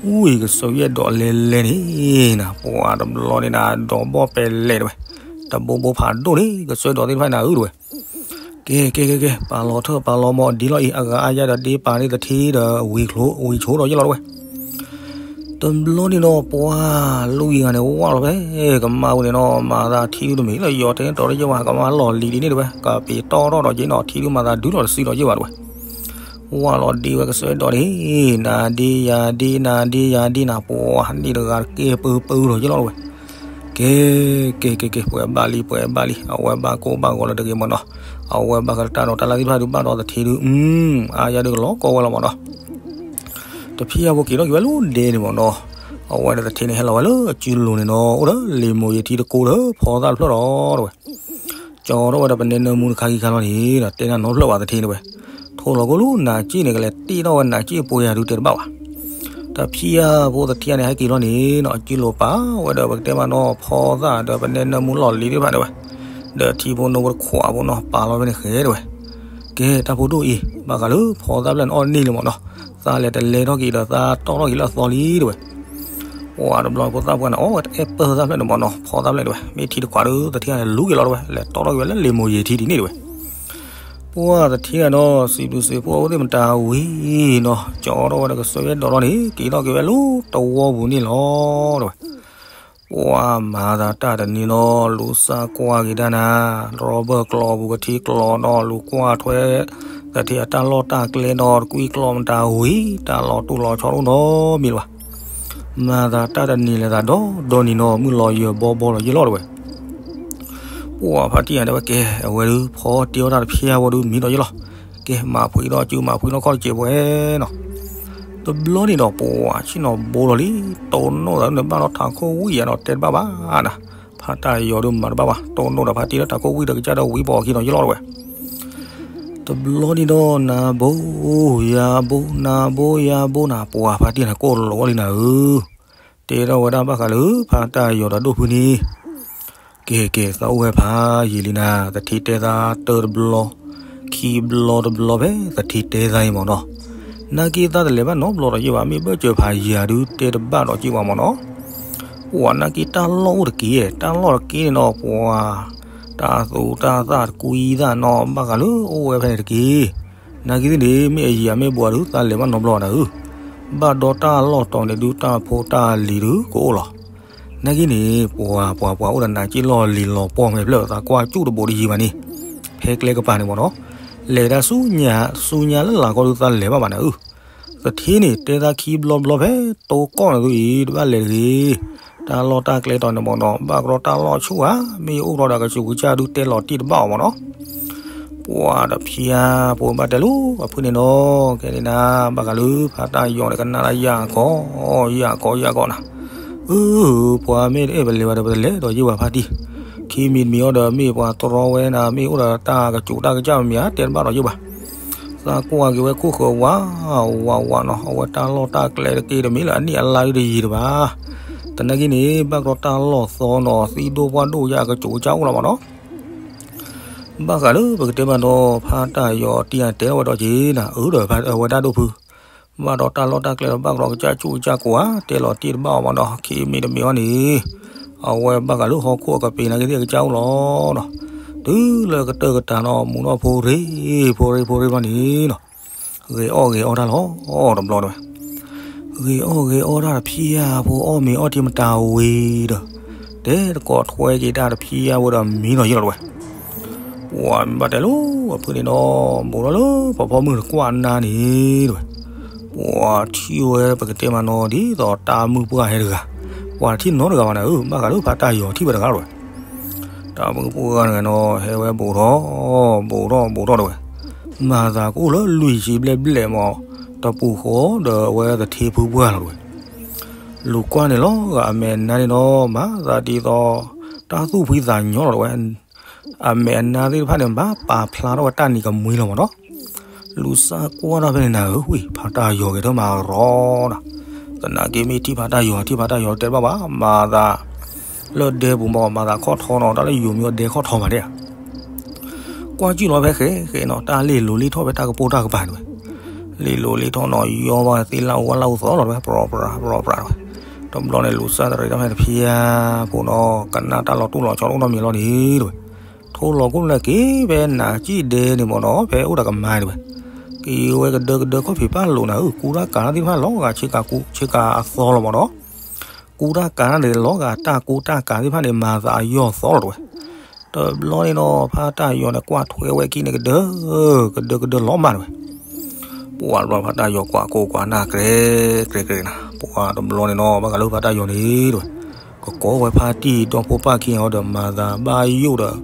အူအံၤ ကစၢၢ်ယွဲၣ်ဒိးလဲၤလဲၤန့ၣ်နၤ ပှၤတဘျီန့ၣ်နၤ ဒီးဘီၣ်ပဲလဲၤတဝဲ, တဘိဘိဖးဒိၣ်န့ၣ် ကစၢၢ်ဒိးသ့ၣ်တဖၣ်နၤအုတဝဲ ကဲကဲကဲကဲ ပာ်လီၤထၢၣ်ပာ်လီၤမီၤဒ်လီၤအံၤ အဂၤအါယါဒီးဒ့ပာ်န့ၢ်သထ့ဒီး ဝံၤဆိးဒီးယဲလီၤတဝဲ, တဘျီန့ၣ်ဒီး ပှၤလွံၢ်ဂၤန့ၣ် ဝၢ်လီၤဖဲ ကမါပူၤန့ၣ်နီၤ မၤသးထံဒုတမံၤလၢယီၤတဲတီၤဒီးယဲဝဲ ကမါလီၢ်လံၤဒ်န့ၣ်တဝဲ ကပ့ၤတီၢ်ထီၣ်ဒီးယဲနီၤ ထံဒုမၤသးဒုးလီၤတစုဒီးယဲဝဲတဝဲ, ဝၢ်လီၤဒ့ဝဲကစၢၢ်ဒိးန့ၣ် နၤဒ့ယၤဒ့နၤဒ့ယၤဒ့နၤ ပှၤန့ၣ်တဂၤတကဲပၢပၢလီၤယဲလီၤတဝဲ ကဲ ကဲ ကဲ ကဲ ပှဲၤဘၣ်လံ ပှဲၤဘၣ်လံ အဝဲဘၣ်ကိၢ်ဘၣ်ဂီၤလၢတဂ့ၤမးနီၤ, အဝဲဘၣ်ဃးတၢ်ဒီးတၢ်လၢသ့ၣ်တဖၣ်ဒုးဘၣ်ဒီးသထ့ဒုး အါယါဒုးကလီၤကီဝဲလီၤမးနီၤ, တဖံးအါဖိက့ၤထီၣ်က့ၤဝဲလၢဒဲန့ၣ်မးနီၤ, အဝဲဒီးသထ့န့ၣ်ဟဲလီၤဝဲလၢအစုလိၤန့ၣ်နီၤ အိၣ်ဒီးလံာ်မိၢ်ယံၤထံတကိးဒီးဖီသၣ်တဖျၢၣ်လီၤတဝဲ ကၠီထီၣ်ဝဲဒီးပနဲနၢမူတခါခံခါလီၤန့ၣ်ဒီး တဲနၢ်နီတဖျၢၣ်ဘၣ်သထ့န့ၣ်ဝဲ, ထိၣ်လီၤကိၢ်လၢနၤစ့ၣ်န့ၣ် ကလဲၤတ့ၣ်ထီၣ်ဝဲနၤစ့ၣ်ပှဲၤယၤဒုးတဲတဘၣ်ဘၣ်, တဖံးအါဖိသထ့န့ၣ် ဟဲက့ၤလီၤန့ၣ်နီၤ အစုလိၤပာ်ဝဲဒီးပကတဲမးနီၤ ဖီသၣ်ဒီးပနဲနၢမူလီၢ်လံၤသ့ၣ်တဖၣ်န့ၣ်ဝဲ, ဒီးထံဖိနိဖိတခွးဖိနီၤ ပာ်လီၤဝဲန့ၣ်ဃဲတဝဲ, ကဲတၢ်ဖိဒိၣ်အံၤ ဘၣ်ဃးလၢဖီသၣ်ဖျၢၣ်န့ၣ်အီၣ်န့ၢ်လံမးနီၤ, သးလဲၤတလဲထီၣ်က့ၤဒီးသးတီၣ်ထီၣ်က့ၤလၢအသီလံတဝဲ ပှၤတဘျီဖိသၣ်ပှၢ်န့ၣ်အီၣ်ဝဲတအဲၣ်ပၢၢ်သၣ်ဖျၢၣ်န့ၣ်မးနီၤ ဖီသၣ်ဖျၢၣ်တဝဲ မ့ၢ်ထံတခွးဒီးသထ့န့ၣ်လူၤက့ၤလီၤတဝဲ လဲၤတီၣ်ထီၣ်က့ၤဝဲလၢလံာ်မိၢ်ယံၤထံဒ်န့ၣ်တဝဲ, ပ ပှၢ်သထ့ဂၤနီၤ စံးဘျုးစံးဖှိၣ်အဝဲသ့ၣ်မတၤဝံၤနီၤ ကၠီထီၣ်ဝဲဒီးကစၢၢ်ယဲၢ်ဒီးလီၤန့ၣ် က့ၤထီၣ်က့ၤဝဲလၢတဝီပူၤန့ၣ်လီၤ တဲဝဲ. ပှၢ်မၤသးတၢ်တနံၤနီၤ လူၤစၢ်ကွၢ်က့ၤဒၣ်နၤ ရီဘၢၣ်ကျီပူၤကထံကျီနီၤ လူၤကွၢ်ထွဲ သထ့အတၢ်လီၢ်တၢ်ကျဲနီၤ တကွံကျီမတၤဝံၤ တၢ်လီၤတူၢ်လီၤဆီဒိၣ်နီတမံၤလၢၤဘၣ်. မၤသးတၢ်တနံၤလဲၤသးဒီဒီနံၤနီၤ မုၢ်လီၤယၢၤဘီဘီလီၤယ့ၢ်လီၤတဲဝဲ. ပှၢ်ဖါတံၢ်ယၤတဲဝဲကဲ အဝဲဒုးဖီတ့ၢ်အီၣ်တၢ်တဖျၢၣ်ဝဲဒုးမံဒီးယ့ၢ်လီၤ. ကဲ မၤဖှံဒီးစုမၤဖှံနီၢ်ခီၣ်တစဲးပှဲၤနီၤ. တဘျီန့ၣ်ဒီးပှၢ်ဆ့ၣ်နီၤဘိလီၤလံ တိၢ်နီၣ်သးန့ၣ် ဘၣ်ဒီးထးခိၣ်ဝံၣ်ယၤဒီးတဲတဘၣ်ဘၣ် နၤ, ဖါတၢ်ယီၤဒုးမၤတဘၣ်ဘၣ် တိၢ်နီၣ်ဒီးဖါတံၢ်လၢထးခိၣ်ဝံၣ်ဒီးကစၢ်ဒီးဝံပီၤခံနီၤယ့ၢ်လီၤတဲဝဲ. တဘျီန့ၣ်ဒီးနၤဘိယၤဘိ နၤဘိယၤဘိနၤ ပှၢ်ဖါတံၢ်နၤကိၢ်လီၤဝဲလံနၤဧၢ. တဲထီၣ်ဝဲဒၣ်ဘၣ်ဃးလၢဖါတၢ်ယီၤဒီးဒိၣ်ဖုန့ၣ် ကဲကဲ သးအိၣ်ဝဲဖးယံာ်လံနၤ သထ့တဲသးတၢတဘျီ ခံဘျီတဘျီဖဲသထ့တဲသးအံၤမ့ၢ်နီၤ. နာ်က့သးတလဲၤဘၣ်နီတဘျီဒီးယ့ၢ်ဘၣ် မ့ၢ်ဘၢၣ်စၢၤဖးယံာ်ဒုးတဲတဘၣ်ဒီးက့ၢ်ဝဲမ့ၢ်နီၤ. ပှၢ်နာ်က့တၢ်လီၢ်အိၣ်တက့ၢ် တၢ်လီၢ်တက့ၢ်န့ၣ်နီၤ ပှၢ် တၢ်သူတၢ်သၣ်တကွံသၣ်နီၤ ဘၣ်ဃးလၢအိၣ်ဝဲဖဲန့ၣ်တက့ၢ်. နာ်က့သ့ၣ်န့ၣ် မ့ၢ်အယံာ်မ့ၢ်ဘိးဒုး သးလဲၤဘၣ်နီတဘျီနၤဧၢ. ဘၣ်ဒီးတၢ်လီၢ်တီၤန့ၣ်ဒုး တၢ်ဖိတၢ်လံၤဒုးကအိၣ်လီၤ. နာ်က့န့ၣ် ပှၤပှၤပှၤအိၣ်ဒီးနၤက့ၢ်လီၢ်လံၤလီၤပှီၢ်မဲာ်ဖျၢၣ် သးကွၢ်ကၠူၣ်တဘိးတယံာ်ဘၣ်န့ၣ် ဖဲကျဲကပၤန့ၣ်မ့ၢ်နီၤ လဲၤတၢ်ဆူညါ ဆူညါလၢလာ်ကီၢ်ဒုး သးလဲၤဘၣ်ဘၣ်နၤဧၢ. သထ့န့ၣ် တဲသးခံဘျီဘျီဖဲတိကီၢ်န့ၣ်ဒုးအံၤ တဘၣ်လဲၤတဂ့ၤ. တၢ်လီၢ်တၢ်ကျဲတီၤန့ၣ်မ့ၢ်နီၤ ဘၣ်ကရီတၢ်လီၢ်ဆူၣ်ဧါ မ့ၢ်ယအိၣ်ထီၣ်ဒီးကစူးကစၢ်ဒုးတဲလီၤတံၢ်တဘၣ်အီၤမ့ၢ်နီၤ. ပှၤတဖျါဖိဘၣ်တဲလိၤ အဖုန့ၣ်နီၤ ကဲန့ၣ်နၤ ဘၣ်ဃးလၢဖါတၢ်ယီၤန့ၣ် ကနၣ်ဒၣ်ယၢ်ခီ ယၢ်ခီယၢ်ခီနၤ. အၢ ပှၤမ့ၢ်တအဲၣ်ပလဲၤဘၣ်ဒီး ပတလဲၤဒီးယ့ၢ်ဘၣ်ဖါတံၢ်. ခံမံၤတမံၤအီၤဒီး မ့ၢ်ပှၤတြီဝဲနၤ မ့ၢ်အိၣ်ဒီးတၢ်ကစူးတၢ်ကစၢ်မံၤမံၤဧါ တဲတဘၣ်ဒီးယ့ၢ်ဘၣ်. သးကွၢ်က့ၤဝဲခိၣ်ဃၢၤဝး ဝးဝးနီၤ အဝဲတၢ်လီၢ်တၢ်ကျဲတက့ၢ် တမ့ၢ်လၢအနံၣ်အလါဒုးတယံာ်တဘၣ်. သနာ်က့န့ၣ် ဘၣ်ကရီတၢ်လီၢ်သီနီၤ သံဒိၣ်ပှၢ်ဒိၣ်ယၢ် ကစူးကစၢ်အိၣ်လီၤမ့ၢ်နီၤ. ဘၣ်ဃးလၢပကတဲမးနီၤ ဖါတၢ်ယီၤတံၢ်အတဲထီၣ်ဝဲဒီးက့ၤနၤ အၢဒီးအဝဲဒၣ်ဒိၣ်ဖု ဘၣ်ဒီးတၢ်လီၢ်တၢ်ကျဲဒီး ဘၣ်ကရီကစၢ်ဆူၣ်ကစၢ်ကိးဧါ တဲလီၤတံၢ်တဘၣ်အီၤမ့ၢ်နီၤ. ခံမံၤတမံၤအီၤန့ၣ် အဝဲဘၣ်ဃးလၢဟီၣ်ခိၣ်အကပ့ၤနာ်က့သ့ၣ်အကစၢ်အိၣ်လီၤနီၤ. တုၤလၢကတၢၢ်ကတၢၢ်နီၤ မူနီၢ်ဖိရ့ ဖိရ့ဖိရ့ဘျီန့ၣ်နီၤ ဂဲၤအီၣ်ဂဲၤအီတၢ်လီၤ တဘျီတဲဝဲ. ဂဲၤအီၣ်ဂဲၤအီတၢ်တဖျါဖိ အီၣ်မ့ၤအီထံမတၤဝံၤဒီး တဲတကိးထွဲက့ၤတၢ်တဖျါဖိဒီးမံနီၤယ့ၢ်လီၤတဲဝဲ. ပှၤမ့ၢ်ဘၣ်တဲလိၤ အဖုန့ၣ်နီၤ ဘူးထီၣ်လၢပှၤဖီမုၢ်တကွၢ်နါန့ၣ်တဲဝဲ. ပှၤထံၣ်ဝဲပကတဲမးနီၤ ဒ်သိးတၢ်မုၢ်ပှၢ်ဟဲတဂၤ, ပှၤတထံၣ်နီတဂၤဘၣ်နၤဧၢ, ဘၣ်ဃးလၢဖါတၢ်ယီၤထံၣ်ဝဲတဂၤလီၤဝဲ. တၢ်မုၢ်ပှၢ်တဂၤနီၤ ဟဲဝဲဘူးထီၣ် ဘူးထီၣ်ဘူးထီၣ်တဲဝဲ. မၤသးကအိၣ်လၢလွံၢ်ဆံဘျဲၣ်ဘျဲၣ်မး တပူၤဃီဒီးအဝဲသထ့ဖုပှၢ်လီၤတဲဝဲ. လူၤကွၢ်န့ၣ်လီၤဂာ်အမဲာ်နါန့ၣ်နီၤ မၤသးဒ်သိး တၢ်သူၣ်ဖှံသးညီလီၤတဲဝဲ. အမဲာ်အနါသ့ၣ်တဖၣ်န့ၣ် ဘၣ်ပာ်ဖျါထီၣ်ဝဲတၢ်နံၤကမှံလီၤမးနီၤ. လူၤစၢ်ကွၢ်ထီၣ်ဖဲန့ၣ်နၤဧၢ, ဝံၢ် ဖါတၢ်ယီၤဂဲၤထၢၣ်မးရီနၤ. သနာ်က့မ့ၢ်ထံၣ်ဖါတၢ်ယီၤ ထံၣ်ဖါတၢ်ယီၤတဲတဘၣ်ဘၣ်, မၤသးလၢဒဲပူၤမး မၤသးခီၣ်ထီနီၤ, တၢ်လၢယိၤမံၤအီၤဒဲခီၣ်ထီမးဒဲဧါ. ကွၢ်ကၠုၣ်လီၤဖဲဃဲဃဲနီၤ, တၢ်လ့ၢ်လိၤလ့ၢ်ထီၣ်ဖဲတၢ်ကပိၢ်တၢ်ကပၤတဲဝဲ. လ့ၢ်လိၤလ့ၢ်ထီၣ်နီၤ ယီဘၣ်သ့ၣ်လၢအူဝဲလၢအူသီလီၤတဲဝဲ, ပြီပြး ပြီပြးတဲဝဲ. တဘျီန့ၣ် လူၤစၢ်တရံးတၢ်ဖဲတဖျါဖိနီၤ ကနၣ်တၢ်လီၤတူၢ်လီၤဆီတအိၣ်နီတမံၤလီၤန့ၣ်တဲဝဲ. ထိၣ်လီၤကိၣ်လၢက့ၤဖဲနၤကံၣ်ဒဲန့ၣ်မးနီၤ ဖဲအိၣ်ဒီးကမါတဲဝဲ. က့ၤဝဲကဒၢကဒၢခီၣ်ဖံးပၢ်လိာ်နၤဧၢ, ကူတၢ်ကၤတၢ်သ့ၣ်တဖၣ်လီၤဂာ်ဆ့ကၤကူဆ့ကၤအသီလီၤမးနီၤ. ကူတၢ်ကၤန့ၣ်လီၤဂာ်တၢ်ကူတၢ်ကၤသ့ၣ်တဖၣ်န့ၣ် မၤသးအယီၢ်သီလီၤတဲဝဲ. တဘျီန့ၣ်နီၤ ဖါတၢ်ယီၤန့ၣ် ကွၢ်ထွဲဝဲခံန့ၣ်ကဒၢ ကဒၢကဒၢလီၤမးတဲဝဲ. ပှၤတဘျီဖါတၢ်ယီၤကွၢ်ကိးကွၢ်နၢ်ကြဲးကြဲးကြဲးနၤ, ပှၤတဘျီန့ၣ်နီၤ ဘၣ်ဃးလၢဖါတၢ်ယီၤန့ၣ်တဲဝဲ. ကကိးဝဲဖါတံၢ်ဒီဖိပၢ်ခံအီၤဒီး မၤသးဘၣ်ယိၣ်ဒီး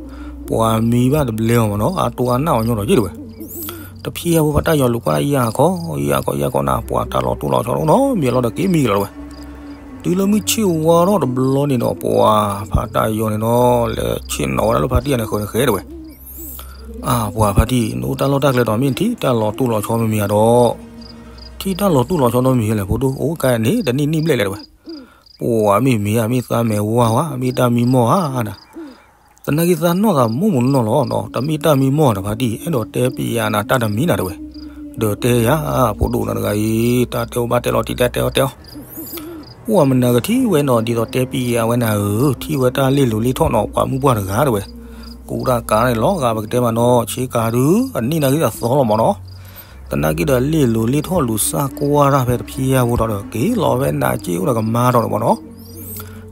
ပှၤမံဘၣ်တဘျဲအီၤမးနီၤ အတိၢ်အနၢ်အီၤညီဒီးယ့ၢ်တဲဝဲ. တဖျါဖိဖါတၢ်ယီၤလူၤကွၢ်ယၢ်ခီ ယၢ်ခီယၢ်ခီနၤ ပှၤတၢ်လီၤတူၢ်လီၤဆီတအိၣ်နီတမံၤလီၤဒီးက့ၤမံလီၤတဲဝဲ. တုၤလၢမုၢ်ဆ့ၣ်ဝါထီၣ်တဘျီန့ၣ်နီၤ ပှၤဖါတၢ်ယီၤန့ၣ်နီၤ လဲၤဆ့ၣ်နီၤဝဲဒၣ်လၢဖါတံၢ်အန့ၣ်ဃၢၤန့ၣ်ဃဲတဲဝဲ. အါ ပှၤဖါတံၢ် နအိၣ်တၢ်လီၢ်တၢ်ကျဲဒီး မ့ၢ်ထံၣ်တၢ်လီၤတူၢ်လီၤဆီမ့ၢ်မ့ၢ်ဧါဒီး, ထံၣ်တၢ်လီၤတူၢ်လီၤဆီနီတမံၤလဲၣ် ဖိဒိၣ် အိၣ်ကါန့ၣ် တနံၣ်နံၣ်ဘျဲၣ်လဲၣ်တဲဝဲ. ပှၤမ့ၢ်မ့ၢ်ဧါ မ့ၢ်သးမဲာ်ဝါဧါ မ့ၢ်တၢ်မံမီၢ်ဧါနၤ. သနာ်က့သးနီၢ်သးမိၢ်မုၢ်နီၢ်လီၤနီၤ တမ့ၢ်တၢ်မံမီၢ်တဖါတံၢ် အဲၣ်ဒိးတဲပျးနၤတၢ်တမံၤနၤတဲဝဲ. ဒီးတဲယၤ ဖိဒိၣ်နၤတဂၤအံၤ တၢ်တဲအိၣ်ဘၣ်တဲလီၤတံၢ်တဲတဲအီၤတဲအီၤ. ပှၤမနၤကထံၣ်ဝဲနီၤ ဒ်သိးတဲပျးဝဲနၤဧၢ, ထံၣ်ဝဲတၢ်လ့ၢ်လိၤလ့ၢ်ထီၣ်နီၤ ပှၤမုၢ်ပှၢ်တဂၤတဲဝဲ. ပူတၢ်ကၤန့ၣ်လီၤဂာ် ပကတဲမးနီၤ ဆ့ကၤဒုး အနံၣ်နာ်က့ဒီးသီလီၤမးနီၤ. သနာ်က့ဒီး လ့ၣ်လိၤလ့ၣ်ထီၣ်လူၤစၢ်ကွၢ်တၢ်ဖဲတဖျၢၣ်ဖိဒီး က့ၤလီၤဖဲနးက့ၣ်အိၣ်ဒီးကမါထီၣ်န့ၣ်မးနီၤ.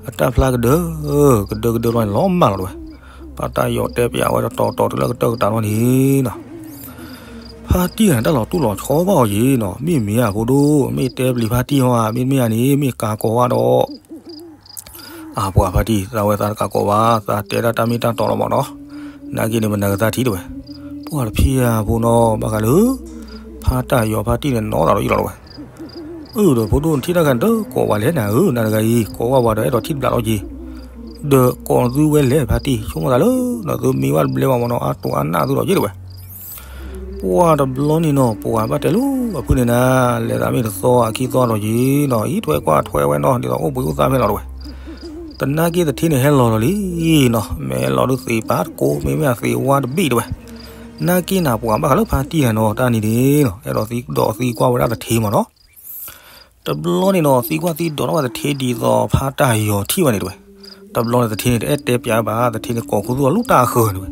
အတၢ်ဖျါကဒၢ ကဒၢကဒၢလီၤန့ၣ် လီၤမၢ်လီၤတဝဲ. ဖါတၢ်ယီၤတဲပၠးဝဲတတီၤတီၤတုၤလၢကတၢၢ်ကတၢၢ်လီၤန့ၣ်နီၤ. ဖါတံၢ်န့ၣ် တၢ်လီၤတူၢ်လီၤဆီဘၣ်အီၤယံၤနီၤ, မ့ၢ်မ့ၢ်ဧါဖိဒိၣ်, မ့ၢ်တဲပျံၤဖါတံၢ်ဟီဧါ, မ့တမ့ၢ်ဧါန့ၣ် မ့ၢ်ကၤကိးဝဲဒီး, အပှၤဖါတံၢ် သးဝဲသးတကးကိးဘၣ်, သးတဲဒၣ်တၢ်မ့ၢ်တၢ်တီလီၤမးနီၤ, နာ်က့န့ၣ် ပနၢ်ကသါထံတဝဲ, ပှၤတဖံးဧါဖိနီၤ ဘၣ်ဃးလၢ ဖါတၢ်ယီၤဖါတံၢ်န့ၣ် နီၢ်သးဒီးယံၤလီၤတဝဲ. အၢ ဒီးဖိဒိၣ်နထံၣ်တၢ်ခါန့ၣ် တကိးဘၣ်လဲၣ်နၤဧၢ, နၤတဂၤအံၤ ကိးဝဲပှၤဒီး အဲၣ်ဒိးထံၣ်တဘျးလီၤက့ၤ, ဒီးကိးသုဝဲလဲၣ်ဖါတံၢ်, ဆိကမိၣ်သးလၢ နသုမ့ၢ်ဘၣ်တဘျဲဘၣ်မးနီၤ အတိၢ်အနၢ်သုဒီးယံၤတဝဲ. ပှၤတဘျီန့ၣ်နီၤ ပှၤဘၣ်တဲလၢအဖုန့ၣ်နၤ, လဲၤသးမ့ၢ်တသီအခံသီဒီးယံၤနီၤ, အံၤထွဲကွၢ်ထွဲဝဲနီၤ, ဒ်သိးအိၣ်ဘှံးအိၣ်သါဖဲလီၤတဝဲ. သနာ်က့သထ့န့ၣ်ဟဲလီၤလီၤလံနီၤ, မ့ၢ်လီၤဒုးသ့ၣ်ပာ်တကိး မ့မ့ၢ်အသ့ၣ်ဝါတဘ့ၣ်တဝဲ. နာ်က့နၤ ပှၤဘၣ်ဃးလၢဖါတံၢ်နၤနီၤ တၢ်န့ၣ်န့ၣ်နီၤ အဲၣ်ဒိးသံဒီးသံကွၢ်ဝဲဒၣ်သထ့မးနီၤ. တဘျီန့ၣ်နီၤ သံကွၢ်သံဒိးထီၣ်ဝဲသထ့ဒ်သိးဖါတၢ်ယီၤထံၣ်ဝဲန့ၣ်တဝဲ. တဘျီန့ၣ်သထ့န့ၣ် တအဲၣ်တဲပၠးဘၣ်, သထ့န့ၣ်ကိးခူသူၣ်အီၤလူၢ်တၢ်ဃၢၤန့ၣ်ဝဲ.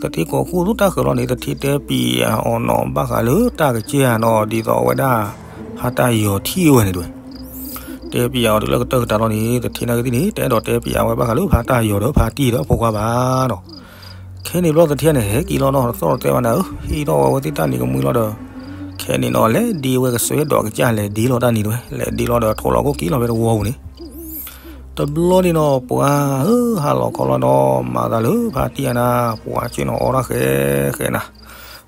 သထ့ကိးခူသူၣ်တၢ်ဃၢၤလီၤန့ၣ် သထ့တဲပၠးအီၤနီၤ ဘၣ်ဃးလၢတၢ်ကစၢ်နီၤ ဒ်သိးအဝဲဒၣ် ဖါတၢ်ယီၤထံၣ်ဝဲန့ၣ်တဝဲ. တဲပၠးအီၤတုၤလၢကတၢၢ်ကတၢၢ်လီၤန့ၣ် သထ့နာ်က့သ့ၣ်န့ၣ် တအဲၣ်ဒိးတဲပၠးဝဲဘၣ်ဃးလၢဖါတၢ်ယီၤဒီးဖါတံၢ်ဒီးအဖိခွါဘၣ်နီၤ. ခဲန့ၣ်ဘျီသထ့န့ၣ် ဟဲက့ၤလီၤနီၤ တသီၣ်တတဲဘၣ်နၤဧၢ, ဟံးထီၣ်ဝဲဝဲသ့ၣ်တၢ်နံၤကမှံလီၤဒီး ခဲန့ၣ်နီၤ လဲၤဒ့ဝဲကစွဲဒီးကစၢ်လဲၤဒ့လီၤတၢ်နံၤတဝဲ, လဲၤဒ့လီၤဒီး ထိၣ်လီၤခိၣ်က့ၤလီၤဖဲတဝီပူၤန့ၣ်. တဘျီန့ၣ်နီၤ ပှၤဧၢ ဟးလီၤခီလီၤနီၤ မၤသးလၢဖါတံၢ်အနၤ ပှၤက့ၤနီၤအီၣ်တၢ်ဃဲဃဲနၤ.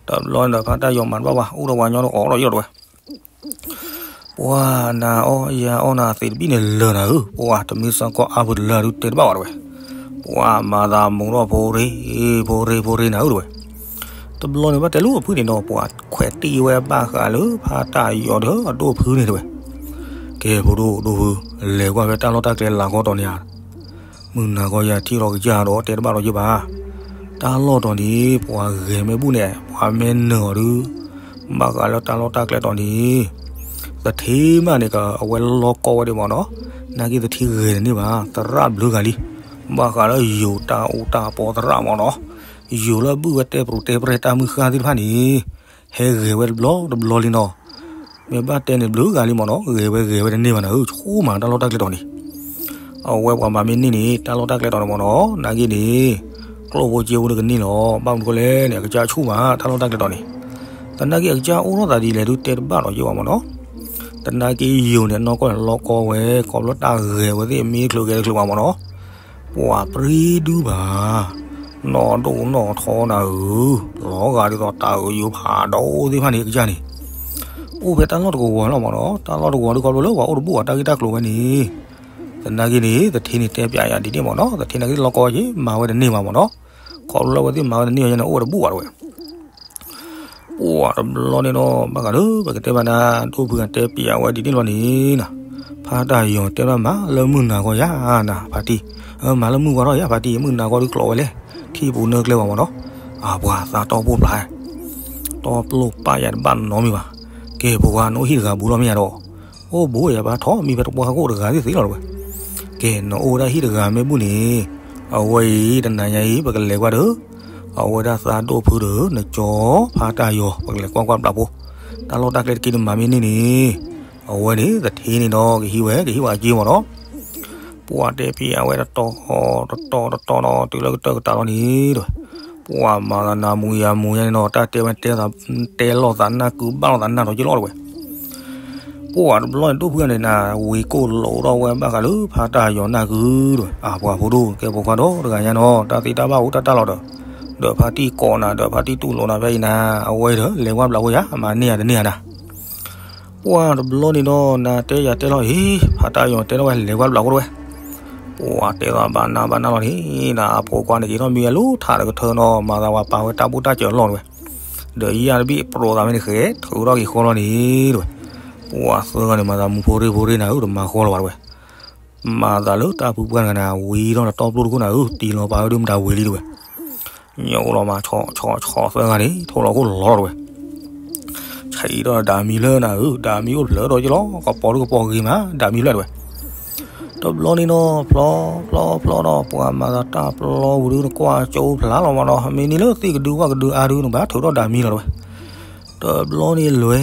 တဘျီန့ၣ်ဒီး ဖါတၢ်ယီၤမၤတဘၣ်ဘၣ် အိၣ်ဒီးပှၤညီဒီးအီၣ်ဒီးယံၤလီၤတဝဲ. ပှၤနၤအီၣ်ယၤအီၣ်နၤသ့ၣ်တဘ့ၣ်န့ၣ်လၢာ်နၤဧၢ, ပှၤတမ့ၢ်စ့ၢ်ကီးအါပူၤတလၢာ်ဒုးတဲတဘၣ်ဘၣ်တဝဲ. ပှၤမၤသးမူထီၣ်ဖိရ့ ဖိရ့ ဖိရ့နၤဧၢတဝဲ. တဘျီန့ၣ်ဘၣ်တဲလၢအဖုန့ၣ်နီၤ ပှၤခွဲးတံၢ်ဝဲဘၣ်ဃးလၢဖါတၢ်ယီၤဒီးအဒိၣ်ဖုန့ၣ်တဝဲ. ကဲဖိဒိၣ်ဒိၣ်ဖု, လဲၤကွၢ်ဖဲတၢ်လီၢ်တၢ်ကျဲလၤကီတီၤန့ၣ်ဧါ. မုၢ်နၤကီယၤထံၣ်လီၤကစၢ်ဒီးတဲတဘၣ်ဒီးယဘၣ်. တၢ်လီၢ်တီၤန့ၣ် ပှၤဂဲၤမ့ၢ်ဘူၣ်န့ၣ် ပှၤမ့ၢ်နၢၤအီၤဒုး ဘၣ်ဃးလၢတၢ်လီၢ်တၢ်ကျဲတီၤန့ၣ် သထ့မးန့ၣ်က အဝဲလီၤကီဝဲဒၣ်မးနီၤ. နာ်က့သထ့ဂဲၤတန့ၢ်ဘၣ် သရၣ်ဘျုးဂၤလံ. ဘၣ်ဃးလၢယိၤတၢ်အူတၢ်ပီသရၣ်မးနီၤ. ယိၤလၢအဘုၣ်ဝဲတဲပြူၤတဲပြဲၤတၢ်မုၢ်ဃၢ်သ့ၣ်တဖၣ်န့ၣ် ဟဲဂဲၤဝဲတဘျီတဘျီလံနီၤ. မ့ၢ်ဘၣ်တဲန့ၣ်ဘျုးဂၤလံမးနီၤ ဂဲၤဝဲဂဲၤဝဲတန့ၢ်ဘၣ်နၤဧၢ ဆိကမိၣ်တၢ်လီၢ်တၢ်ကျဲတီၤန့ၣ် အဝဲပှၤမၤမ့ၢ်န့ၢ်န့ၣ် တၢ်လီၢ်တၢ်ကျဲတီၤန့ၣ်မးနီၤ နာ်က့န့ၣ် ကျိၣ်ဖိစ့ဖိဒုးကန့ၢ်လီၤ. ဘၣ်မနုၤဃိလဲၣ်န့ၣ် အကစၢ်ဆူၣ်မး တၢ်လီၢ်တၢ်ကျဲတီၤန့ၣ် သနာ်က့အကစၢ်အိၣ်ထီၣ်သးဒ်လဲၣ်ဒုးတဲတဘၣ်ဒီးယဘၣ်မးနီၤ. သနာ်က့ယိၤန့ၣ် နီၢ်ကီၢ်န့ၣ်လီၤကီဝဲ ခီဖျိတၢ်ဂဲၤဝဲသ့ၣ်မ့ၢ်ချုးဂဲၤတချုးဘၣ်မးနီၤ ပှၤပြံဒူဘၣ် နီၢ်ဒိၣ်နီၢ်ထီနၤဧၢ, လီၤဂာ်ဒ်သိးတၢ်အၢယိၤဖးဒိၣ်သ့ၣ်တဖၣ်န့ၣ် အကစၢ်န့ၣ် အိၣ်ဖဲတၢ်လီၢ်တကဝီၤလီၤမးနီၤ. တၢ်လီၢ်တကဝီၤဒုးခီဖျိလၢပှၤအိၣ်တဘူၣ်ဘၣ်တၢ်ဂ့ၢ်တၢ်ကျိၤဝဲန့ၣ် သနာ်က့န့ၣ် သထ့န့ၣ်တဲပျးယၤဒ်န့ၣ်မးနီၤ, သထ့နာ်က့လီၤကီဝဲက့ၤ မၤဝဲတန့ၢ်ဘၣ်မးနီၤ, ခီဖျိလၢအဝဲသ့ၣ်မၤဝဲတန့ၢ်ဘၣ်န့ၣ် အိၣ်ဝဲတဘူၣ်ဘၣ်တဝဲ ပှၤတဘျီန့ၣ်နီၤ ဘၣ်ဃးလၢပကတဲဘၣ်နၤ ဒိၣ်ဖုဂၤတဲပျးဝဲဒ်န့ၣ်လီၤန့ၣ်နီၤ, ဖါတၢ်ယီၤတဲဘၣ်မၤလၢမုၢ်နၤဂီၤယၤနၤ ဖါတံၢ်, မၤလၢမုၢ်ဂီၤထီၣ်ယၤ ဖါတံၢ် မုၢ်နၤဂီၤဒုးကျိးဝဲလဲၣ်, ထံၣ်ပူၤနၢကျဲဘၣ်မးနီၤ, အပှၤသးတီၢ်ပိၢ်ဖျါ တီၢ်ပျိၢ်ပာ်ယၤတဘၣ်နီတမံၤဘၣ်, ကဲပှၤနအိၣ်ဟံၣ်တဂၤဘူးလီၤမ့ၢ်ယၤဒီး, အိၣ်ဘူးယၤဘၣ်ထီၣ်မံဖဲတပှၢ်ဟီၣ်ခိၣ်တဂၤသ့ၣ်သ့ၣ်လီၤတဝဲ, ကဲနအိၣ်ဝဲဒၣ်ဟံၣ်တဂၤမ့ၢ်ဘူးန့ၣ်, အဝဲအံၤတနၤညါအံၤ ပကလဲၤကွၢ်ဒီး, အဝဲဒၣ်သးဒိၣ်ဖုဒီး နကၠီဖါတၢ်ယီၤ ပကလဲၤကွၢ်ကွၢ်ဘျးဖိ, တၢ်လီၢ်တၢ်ကျဲတက့ၢ်နမၤမ့ၢ်န့ၢ်န့ၣ်, အဝဲန့ၣ်သထ့န့ၣ်ဒီး ကဟံးဝဲ ကဟံးဝဲအက့မးနီၤ ပှၤတဲပျးဝဲတတီၤတတီၤတတီၤနီၤ တုၤလၢကတၢၢ်ကတၢၢ်လီၤန့ၣ်တဝဲ, ပှၤမၤသးနၤမူယၤမူယၤန့ၣ်နီၤ တၢ်တဲဝဲတဲသးတဲလီၤသးနၢ်ကုဘၣ်လီၤသးနၢ်ထီၣ်က့လီၤတဝဲ, ပှၤတဘျီန့ၣ် ဒိၣ်ဖုန့ၣ်နၤ ဝံၤကိၢ်လိာ်ထီၣ်ဝဲဘၣ်ဃးလၢဖါတၢ်ယီၤနၢ်ကုတဝဲ, အပှၤဖိဒိၣ်ကဲဖိခွါဒီးတဂၤညါနီၤ တၢ်သ့တၢ်ဘၣ်အိၣ်တၢ်တၢ်လီၤဒီး, ဒီးဖါတံၢ်ကိးနၤ ဒီးဖါတံၢ်တူၢ်လိာ်နၤဖဲအံၤနၤ, အဝဲဒီးလဲၤဝဲဘျးဖိယၤ မၤန့ၢ်ယၤတန့ၢ်ယၤနၤ ပှၤတဘျီန့ၣ်ဒီး နၤတဲယၤတဲလီၤအံၤ ဖါတၢ်ယီၤတဲထီၣ်ဝဲ လဲၤဝဲဘျးဖိတဝဲ, ပှၤတဲသးဘၣ်နၤဘၣ်နၤလီၤန့ၣ် နအဖိခွါန့ၣ်က့ၤထီၣ်မံဝဲလိၤထးတကထၢနီၤ မၤသးဝဲပာ်ဝဲတၢ်ဘူၣ်တၢ်စၢၤလီၤတဝဲ, ဒီးယၤတဘ့ၣ်ပြိးသးမ့ၢ်တဃဲ ထုးထီၣ်က့ၤဃီလီၤန့ၣ်တဝဲ, ပှၤသၢဂၤန့ၣ် မၤသးမူဖိရ့ဖိရ့နၤဧၢ တမၤဃီလီၤဘၣ်တဝဲ, မၤသးလၢတၢ်ဖုပှၢ်တဂၤန့ၣ် ဝံၤထီၣ်ဒီးတီပျိၢ်တခိၣ်နၤဧၢ တံၤလီၤပာ်ဝဲဒုးမတၤဝံၤလံတဝဲ ညိလီၤမး ဆီဆီဆီသၢဂၤန့ၣ် ထိၣ်လီၤခိၣ်လီၤလီၤတဝဲ, ဆံးထီၣ်ဒီးဒၣ်မံၤလၢနၤဧၢ ဒၣ်မံၤအိၣ်ဖျၢၣ်ဒီးက့ၤလီၤ ကပီၤဒုးကပီၤဂ့ၤမး ဒၣ်မံၤဖျၢၣ်တဝဲ, တဘျီန့ၣ်နီၤ ဖျီဖျီဖျီဒီး ပှၤမၤသးတၢ်ပျီဝံၤဒုး နကွၢ်ကၠိဖျါလီၤမးနီၤ, မ့ၢ်န့ၢ်လၢသ့ၣ်ကဒုဝၣ်ကဒုအါဒုး နဘၣ်ထုးထီၣ်ဒၣ်မံလီၤတဝဲ. တဘျီန့ၣ်လွဲ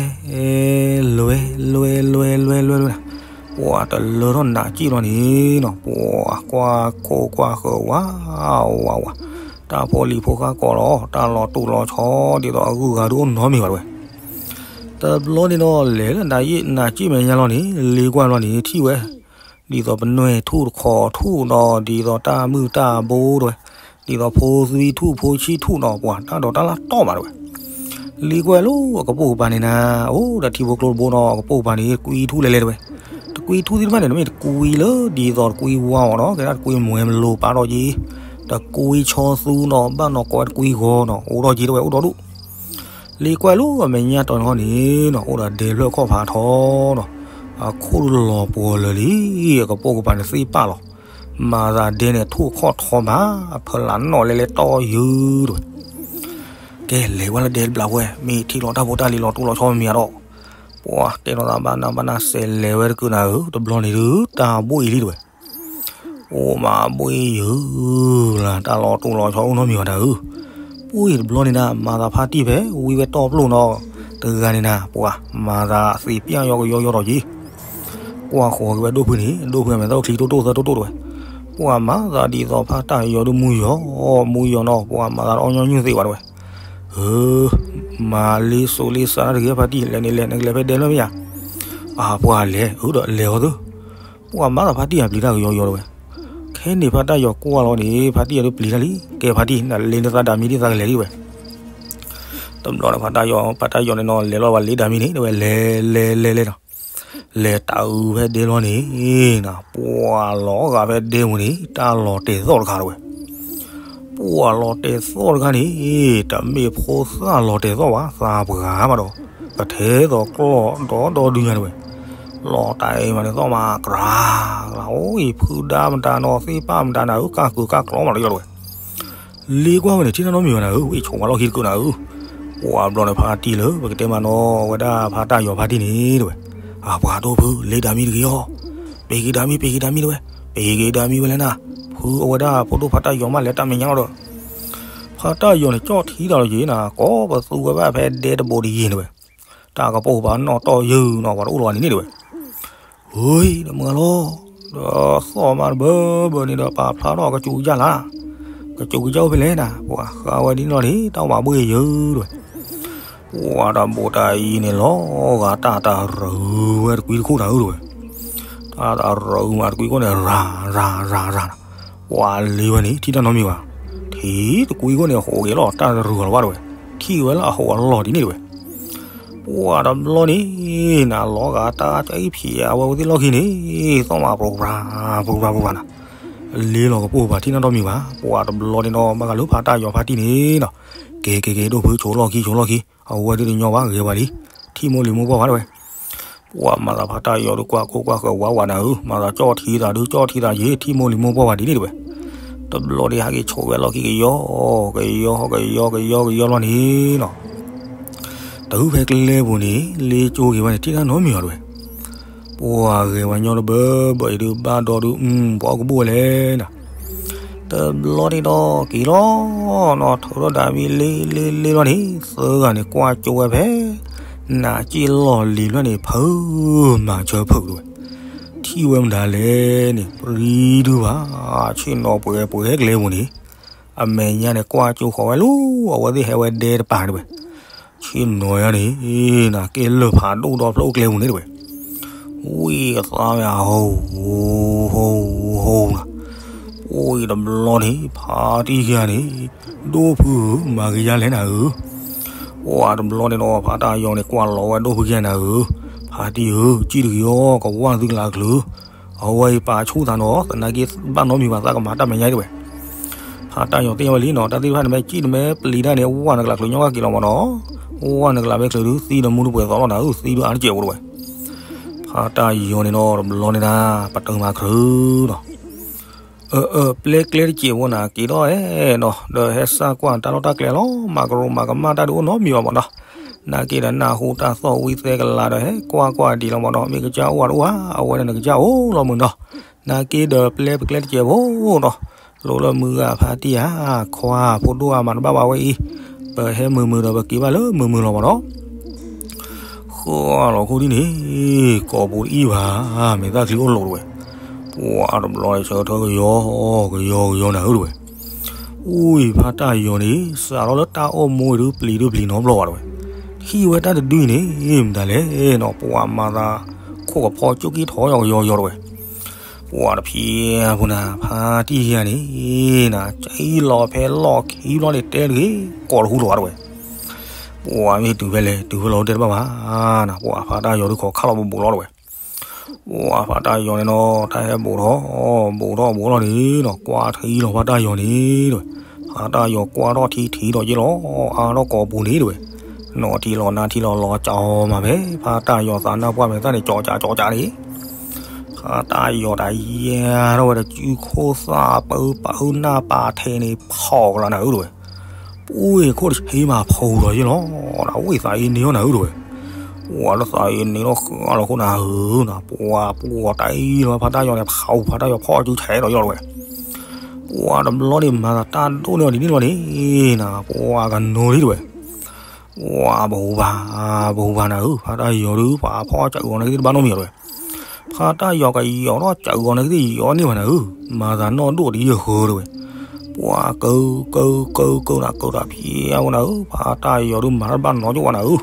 လွဲ လွဲ လွဲ လွဲ လွဲ လွဲ ပှၤတလၢထီၣ်နးကံၣ်လီၤန့ၣ်နီၤ, ပှၤကွၢ်ခိၣ်ကွၢ်ဃၢၤဝးဝးဝး, တၢ်ဖိလံၤဖိဃၣ်ကိးလီၤ, တၢ်လီၤတိၢ်လီၤဆီ ဒ်သိးအဂုၤအဂၤဒုးအိၣ်နီတမံၤဘၣ်တဝဲ. တဘျီန့ၣ်နီၤ လဲၤလၢနးကံၣ်မဲာ်ညါလီၤန့ၣ် လ့ကွၢ်လီၤန့ၣ် ထံၣ်ဝဲ ဒ်သိးပနွဲၢ်ထူၣ်တခီထူၣ်နီၤ, ဒ်သိးတၢ်မုၢ်တၢ်ဘိတဝဲ, ဒ်သိးဖိသွံထူၣ်ဖိဆံထူၣ်နီၤ, ပှၤတၢ်ဒိးတၢ်လၢတီၢ်မးတဝဲ. လ့ကွၢ်လၢအကပိာ်ကပၤန့ၣ်နၤ, အိၣ်ဒီးထံဖိကျိတဘိနီၤ, အကပိာ်ကပၤန့ၣ် တကွံထူၣ်လဲၤလဲၤတဝဲ. တကွံထူၣ်သ့ၣ်တဖၣ်န့ၣ် တမ့ၢ်တကွံလၢဒ်သိးတကွံဝါအီၤနီၤ, ကဲဒၣ်တကွံမွဲမလိၤပာ်ထီၣ်က့ၤ, တကွံဆီသူနီၤ, ဘၣ်နီၤကိးဝဲတကွံဂီၤနီၤ, အိၣ်ထီၣ်က့ၤတဝဲ အိၣ်ဒီဒူၣ်. လ့ကွၢ်လၢအမဲာ်ညါတီၤန့ၣ်ဃီန့ၣ်နီၤ, အိၣ်ဒီးဒဲဖျၢၣ်ခီၣ်ဖးထီနီၤ, အခိၣ်လီၤပှီၤလၢာ်လံ, အကပိာ်ကပၤန့ၣ်သ့ၣ်ပာ်လီၤ. မၤသးဒဲန့ၣ်ထူၣ်ခီၣ်ထီမး, အဖီလာ်နီၣ်လဲလဲတီယုၢ်တဝဲ. ကဲ လဲၤဝဲလၢဒဲတဘျီဝဲ, မ့ၢ်ထံၣ်လီၤတၢ်ဖိတၢ်လံၤလီၤတိၢ်လီၤဆီမံၤမံၤဒီး, ပှၤတဲလီၤသးဘၣ်နးဘၣ်နး စဲးလဲၤဝဲတကုးနၤဧၢ, တဘျီန့ၣ်ဒုး တၢ်ဘှ့ၣ်အံၤလံတဝဲ. အိၣ်မးဘှ့ၣ်ယုၢ်လၢ တၢ်လီၤတိၢ်လီၤဆီအိၣ်နီတမံၤဘၣ်နၤဧၢ. ပှ့ၢ်တဘျီန့ၣ်နၤ မၤသးဖါတံၢ်ဖဲ ဝံဝဲတီၢ်ပျိၢ်နီၤ, တဂၤန့ၣ်နၤ ပှၤမၤသးသ့းပျၢ်ယီကယီယီထီၣ်က့ၤ, ကွၢ်ဃီၤက့ၤဝဲဒိၣ်ဖုန့ၣ်, ဒိၣ်ဖုအမဲာ်သၣ်အိၣ်ချံတိၢ်တိၢ်သၢတိၢ်တိၢ်တဝဲ. ပှၤမၤသးဒ်သိးဖါတၢ်ယီၤဒုးမူယီၤ, မူယီၤနီၤ, ပှၤမၤသးတအီၣ်ညီနုၢ်သ့ဘၣ်တဝဲ. ဧၢ, မၤလ့စိလ့စးတၢ်တဂ့ၤဖါတံၢ်, လဲၤန့ၣ်လဲၤ နကလဲၤဖဲဒဲလၢမ့ၢ်ဧါ. အပှၤလဲၤ, အၢဒီးလဲၤအီၤသု. ပှၤမၤသးဖါတံၢ်အပျံၤတၢ်ကယီယီတဝဲ. ခဲန့ၣ်ဖါတၢ်ယီၤကွၢ်လီၤန့ၣ် ဖါတံၢ်အဒုးပျံၤတၢ်လံ. ကဲဖါတံၢ် နလ့နသးဒၣ်မံဒ်သးကလဲၤလံဝဲ. တဘျီန့ၣ်ဖါတၢ်ယီၤ, ဖါတၢ်ယီၤန့ၣ်နီၤ လဲၤလီၤဝဲလ့ဒၣ်မံန့ၣ် တဝဲလဲၤလဲၤလဲၤလဲၤနီၤ. လဲၤတၢ်အုးဖဲဒဲလီၤန့ၣ်, ပှၤလီၤဂာ်ဖဲဒဲပူၤန့ၣ် တၢ်လီၤတဲာ်သီၣ်တခါတဝဲ. ပှၤလီၤတဲာ်သီၣ်တခါန့ၣ်, တမ့ၢ်ဖိသၣ်လီၤတဲာ်သီၣ်ဘၣ်, သးပှၢ်မးဒီး, ကထဲသိးကျီၢ်ဒီဒီဒုညါတဝဲ. လီၤတဲာ်မးန့ၣ်သီၣ်မး ကြၤ, ကြၤ, အိၣ်အံၤဖုဒါမတၤနီၤ သ့ၣ်ပၢ်မတၤနၤဧၢ, ကၢ်ကုာ်ကၢ်ကျီမးတယီတဝဲ. လ့ကွၢ်ဝဲန့ၣ် ထံၣ်တၢ်နီတမံၤဘၣ်နၤဧၢ, ဝဲဆိးဝဲလီၢ်ခံတကုးနၤဧၢ. ပှၤဘျီန့ၣ်ဖါတံၢ်လၢ ပကတဲမးနီၤ ဝဲဒၣ်ဖါတၢ်ယီၤဖါတံၢ်န့ၣ်တဝဲ. အပှၤဒိၣ်ဖု လ့ဒၣ်မံတဂ့ၤအီၤ, ပ့ၤက့ၤဒၣ်မံ ပ့ၤက့ၤဒၣ်မံတဝဲ, ပ့ၤက့ၤဒၣ်မံဝဲလဲၣ်နၤ, ဖုအဝဲဒၣ်ဖိဒိၣ်ဖါတၢ်ယီၤမးလဲၤတၢ်မဲာ်ညါလီၤဒီး. ဖါတၢ်ယီၤန့ၣ် ကၠီၣ်ထံတၢ်လီၤက့ၤနၤ, ကိးပသူဝဲဘၣ်ဖဲဒဲတဘိတယံၤန့ၣ်ဝဲ. တၢ်ကပိာ်ပၤနီၣ်တီၢ်ယုၢ်နီၤ ပှၤတအိၣ်လီၤန့ၣ်န့ၣ်တဝဲ. ဟူယ တမုၢ်လီၤ, ဒီးသီၣ်မးတဘၢဘၢန့ၣ်ဒီး ပာ်ဖျါထီၣ်ကစူၤကစၢ်လၢ, ကစူၤကစၢ်အိၣ်ဖဲလဲၣ်နၤ, ပှၤဃါဝဲဒ်နီၢ်န့ၣ် တၢ်ဝးဘှ့ၣ်ယုၢ်တဝဲ. ပှၤတၢ်ဘိးတၢ်အံၤန့ၣ်လီၤဂာ်တၢ်တရူးဝဲတကွံတခိၣ်နၤဧၢတဝဲ. တၢ်တရူးမးတကွံခိၣ်န့ၣ် ရၤရၤရၤရၤနၤ, ပှၤလ့ဝဲန့ၣ် ထံၣ်တၢ်နီတမံၤဘၣ်. ထံၣ်တကွံခိၣ်န့ၣ် ဟူးဂဲၤလီၤတၢ်တရူးလီၤဘၣ်တဝဲ, ထံၣ်ဝဲလၢအဟူးအလီၢ်ဒ်န့ၣ်တဝဲ. ပှၤတဘျီန့ၣ်နၤ လီၤဂာ်တၢ်ကအံၣ်ဖံးအဝဲသ့ၣ်လီၢ်ခံန့ၣ်, သီၣ်မးပြူၤပြၤ ပြူၤပြၤပြူၤပြၤနၤ, လ့လီၤကပိာ်ပၤထံၣ်နီတမံၤဘၣ်. ပှၤတဘျီန့ၣ်ဒီး ဘၣ်ဃးလၢဖါတၢ်ယီၤဖါတံၢ်န့ၣ်နီၤ, ကဲကဲကဲ ဒိၣ်ဖု ဆိးလီၢ်ခံ ဆိးလီၢ်ခံ, အဝဲဒုးတညီဘၣ် ဂဲၤပှၤလံ, ထံၣ်မိၢ်လံၤမိၢ်ပှၢ်ဘၣ်တဝဲ. ပှၤမၤသးဖါတၢ်ယီၤဒုးကွၢ်ကိၢ်ကွၢ်ဃၢၤဝးဝးနၤဧၢ, မၤသးကၠီၣ်ထံသးဒုးကၠီၣ်ထံသးယ့ၣ်, ထံၣ်မိၢ်လံၤမိၢ်ပှၢ်ဝဲဒ်န့ၣ်တဝဲ. တဘျီန့ၣ် ဟဲက့ၤဆိးဝဲလီၢ်ခံကယီ, ကယီ ကယီ ကယီ ကယီလီၤန့ၣ်နီၤ, တၢ်ဖဲကျဲပူၤန့ၣ် လ့ကၠိက့ၤဝဲန့ၣ် ထံၣ်တၢ်နီတမံၤအီၤတဝဲ. ပှၤဂဲၤဝဲညီတဘၢဘၢအံၤဒုး ဘၣ်ဒီဒုး ပှၤအိၣ်ကဘူၣ်ဝဲလဲၣ်နၤ. တဘျီန့ၣ်ဒီးက့ၤလီၤ, နီၢ်ထီၣ်ဒီးဒၣ်မံလ့လ့လ့လီၤန့ၣ် သၢဂၤန့ၣ် ကွၢ်ကၠိဝဲဖဲ နးက့ၣ်လီၢ်လံၤလွဲၢ်န့ၣ် ဖုးမၤဆၢဖုးတဝဲ. ထံၣ်ဝဲမတၤလဲၣ်န့ၣ် ပြံဒုဘၣ်, ဆ့ၣ်နီၤပှဲၤပှဲၤကျဲပူၤန့ၣ်, အမဲာ်ညါန့ၣ် ကွၢ်ကၠိဃီၤဝဲလီၤ, အဝဲသ့ၣ်ဟဲဝဲဒဲတပၤတဝဲ. ဆ့ၣ်နီၤယါန့ၣ် နကဲလၢာ်ဖးဒိၣ်ဒီဖျၢၣ်အိၣ်ကျဲပူၤန့ၣ်တဝဲ. ဝံသးမ့ၢ်ဟိ ဟိ ဟိနၤ, ပှၤတဘျီန့ၣ် ဖါတံၢ်ယါန့ၣ် ဒိၣ်ဖုဧၢ မၤကယါလဲၣ်နၤဧၢ. ပှၤတဘျီန့ၣ်ဒီး ဖါတၢ်ယီၤန့ၣ် ကွၢ်လီၤဝဲဒိၣ်ဖုကယါနၤဧၢ, ဖါတံၢ်ဧၢ ကံၣ်တဂ့ၤအီၤ ကဝၢ်သုကလးချုး, အဝဲအံၤပာ်ဆူၣ်သးနီၤ သနာ်က့ဘၣ်နီတမံၤဘၣ် သးကမၤတၢ်မဲာ်ညါတဝဲ. ဖါတၢ်ယီၤသ့ၣ်ညါဝဲလံနီၤ, တၢ်သ့ၣ်တဖၣ်န့ၣ် မ့ၢ်ကံၣ်နမ့ၢ်ပျံၤတၢ်န့ၣ် ဝၢ်နကလးချုးညီဘၣ်က့ၤလီၤမးနီၤ, ဝၢ်နကလးမ့ၢ်ချုးဒုးသံဒီးမူတပှဲၤသီလီၤနၤဧၢ, သံဒုးအါတစဲးဖိတဝဲ. ဖါတၢ်ယီၤန့ၣ်နီၤ တဘျီန့ၣ်နၤ ပတုာ်မၤခရၢနီၤ အၢ အၢ ပျဲကျဲတစဲးဖိနၤ က့ၤဒီးအဲၣ်နီၤ ဒီးဟဲစၢ်ကွၢ်တၢ်လီၢ်တၢ်ကျဲလီၤ, မၤကရူၢ်မၤကမၣ်တၢ်ဒုးအိၣ်နီတမံၤဘၣ်မးနီၤ, နာ်က့ဒီးနၢ်ဟူတၢ်သီၣ်ဝံသဲကလၤဒီး ဟဲကွၢ်ကွၢ်ဒံးလီၤမးနီၤ, မ့ၢ်ကစၢ်အိၣ်ဝဲတအိၣ်ဧါ, အဝဲန့ၣ်နကစၢ်အိၣ်လီၤမုၢ်နီၤ, နာ်က့ဒီးပျဲပကျဲတစဲးဖိဒီး, လိၣ်လၢမုၢ်ဂၤဖါတံၢ်ဧါ, ခွါဖိဒိၣ်ဧါ မၤတဘၣ်ဘၣ်ဝဲအံၤ, ပဟဲမုာ်မုာ်ဒီးပက့ၤဘၣ်လၢမုာ်မုာ်လီၤမးဒီး ဃၢလီၤခိၣ်ဒ်န့ၣ်, ကိာ်ပူၤတအံၣ်ဘၣ်, မ့ၢ်သၣ်ချံအိၣ်လိၤတဝဲ, ပှၤတဘျီဆၢထၢၣ်ကယီကယီကယီနၤဧၢတဝဲ, အူအံၤဖါတၢ်ယီၤန့ၣ် စးထီၣ်လၢတၢ်အိၣ်မူအံၤဒုးပျံၤဒုးပျံၤနီတဘျီဘၣ်တဝဲ, ဟံၣ်ဝဲတၢ်တဒုအံၤန့ၣ် မတၤလဲၣ်နီၤ ပှၤမၤသးခိၣ်ကဖီကၠူကံၢ်ထီၣ်ယီၤကယီကယီတဝဲ ပှၤတဖံးဖိနၤ ဖါတံၢ်ဧါန့ၣ်, နၤ ကံလီၤဖဲလီၢ်ခံဘျီန့ၣ်တဲတဂ့ၤ, ကိးတဟူလီၤဘၣ်တဝဲ, ပှၤမ့ၢ်တုၤဖဲလဲၣ် တုၤဖဲလီၤတဲတဘၣ်ဘၣ်, နၤ ပှၤဖါတၢ်ယီၤဒုးခိးခးလီၤဘူးဘူးလီၤတဝဲ, ပှၤဖါတၢ်ယီၤန့ၣ်နီၤ တၢ်ဟဲဘူးထီၣ်, ဘူးထီၣ်ဘူးလီၤန့ၣ်နီၤ ကွၢ်ထံလီၤဖါတၢ်ယီၤန့ၣ်တဝဲ, ဖါတၢ်ယီၤကွၢ်ထီၣ်ထံထံဒီးယ့ၣ်လီၤ, အါထီၣ်ကိာ်ပူၤန့ၣ်တဝဲ, နီၢ်ထံလီၤနါထံလီၤလီၤကၠီမးဖဲ ဖါတၢ်ယီၤသးနါပှၢ်မဲာ်သၣ်န့ၣ် ကၠီကၠီကၠီကၠီန့ၣ် ဖါတၢ်ယီၤတၢ်ယဲထီၣ်ဝဲဒီး စုခိၣ်သၣ်ပၢပာ်အုၣ်နၢ်ပာ်ထဲန့ၣ် ဖီၣ်ကလီၤနၤဧၢတဝဲ, ပှၤခိၣ်တဆ့မးဖီၣ်ဒီးယ့ၣ်လီၤ, ဒီးဝ့ၢ်သးအ့န့ၢ်အီၤနၤဧၢတဝဲ, ပှၤလၢသးအ့န့ၢ်လီၤဃၢလီၤခိၣ်နၤဧၢ, နၤ ပှၤပှၤတၢ်အံၤလီၤ ဖါတၢ်ယီၤန့ၣ် ဖီၣ်ဖါတၢ်ယီၤဖီၣ်စုဆဲးဒီးယ့ၣ်လီၤတဝဲ, ပှၤတဘျီန့ၣ်မၤသးတၢ်ဒိၣ်န့ၢ်အီၤဒ်န့ၣ်လီၤန့ၣ်, နၤ ပှၤကနိလံတဝဲ ပှၤဘိးဘၣ်, ဘိးဘၣ်နၤဧၢ, ဖါတၢ်ယီၤဒုး ပှၤဖီၣ်စၢ်အုးအီၤန့ၣ်ကသ့ၣ်တဘၣ်နီတမံၤအီၤတဝဲ, ဖါတၢ်ယီၤကယီၤထီၣ်စၢ်အုးအီၤန့ၣ်ကသ့ၣ်ယီၤန့ၢ်ဘၣ်နၤဧၢ, မၤသးနီၣ်ဒိၣ်ဒ်ယဃၢတဝဲ, ပှၤကၢကၢကၢကၢနၤ ကၢတၢ်ဖံးအါဝဲနၤဧၢ, ဖါတၢ်ယီၤဒုးမၤတၢ်တဘၣ်နီတမံၤဝဲနၤဧၢ,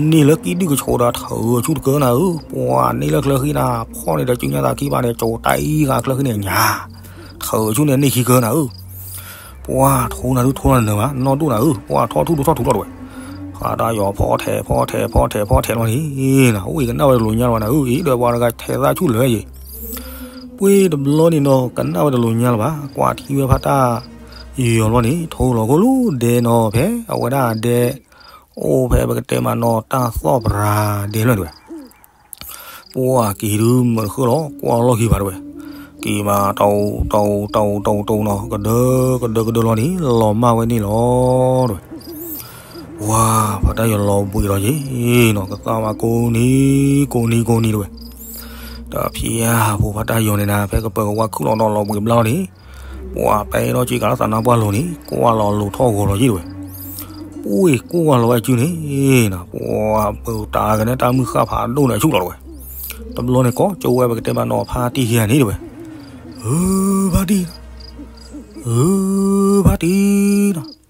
န့ၢ်လၢကံၣ်ဒုၣ်ကဆိးဒီးထၢၣ်ဆူၣ်တကၢနၤဧၢ, ပှၤန့ၢ်လၢချၢဃံနၤ ဖီၣ်န့ၢ်ဒီးစုညါသးခံဘၣ်န့ၣ် ကၠိတၢ်အံၤဂၤချၢဃံန့ၣ်ညါ, ထၢၣ်ဆူၣ်န့ၣ်န့ၢ်ခံကၢနၤဧၢ ပှၤထိနၤဒုးထိနၤနၢၤဘၣ် နီၣ်ဒိၣ်နၤဧၢ, ပှၤထီၣ်ထူၣ်ဒုးထီၣ်ထူၣ်ထီၣ်တဝဲ, ဖါတၢ်ယီၤဖီၣ်ထဲးဖီၣ်ထဲးဖီၣ်ထဲးဖီၣ်ထဲးလီၤန့ၣ်, နၤ အိၣ်အံၤကနၣ်ဝဲတလိၤညါလၢၤဘၣ်နၤဧၢ, အံၤဒီးပှၤတဂၤထဲးသၣ်ဆူၣ်လၢၤယံၤ, ပှ့ၤတဘျီန့ၣ်နီၤ ကနၣ်ဝဲတလိၤညါလၢၤဘၣ်, ကွၢ်ထံဝဲဖါတၢ်ယီၤလီၤန့ၣ် ထိလီၤခိၣ်လၢဒဲနီၤ ဖဲအဝဲဒၣ်ဒဲ အိၣ်ဖဲပကတဲမးနီၤ တၢ်သီၣ်ပရၤဒဲလီၤတဝဲ ပှၤက့ၤဒုးမုာ်တဃုလီၤ ကွၢ်လီၢ်ခံဘၣ်တဝဲ, က့ၤမးတအိၣ်တအိၣ်တအိၣ်တအိၣ်တအိၣ်နီၤ ကဒၢကဒၢကဒၢလီၤန့ၣ် လီၤမၢ်ဝဲန့ၣ်လီၤတဝဲ, ပှၤဖါတၢ်ယီၤလီၤဘှံးလီၤယ့ၣ်နီၤ ကသၣ်မးကိးနံၤ ကိးနံၤကိးနံၤတဝဲ, ဒီးဖံးအါဖိဖါတၢ်ယီၤန့ၣ်နၤ ဖဲကပၢၤကဝါခုၣ်လီၤဒီးလီၤဘှံးဘျါလီၤန့ၣ် ပှၤပဲထီၣ်က့ၤကးလီၤသးနါပှၢ်လိၤန့ၣ် ကွၢ်လီၤလိၤထီၣ်ဂီၤလီၤယ့ၣ်တဝဲ, ပှ့ၤကွၢ်လီၤဝဲအစုန့ၣ်နၤ ပှၤပၢၤတၢ်ကနဲတၢ်မုၢ်ဃၣ်ဖးဒိၣ်န့ၣ်အဆူၣ်လီၤတဝဲ, တဘျီန့ၣ်ကိးကၠိဝဲပကတဲမးနီၤ ဖါတံၢ်ခံဂၤန့ၣ်တဝဲ, ဧၢ ဖါတံၢ်, ဧၢ ဖါတံၢ်နီၤ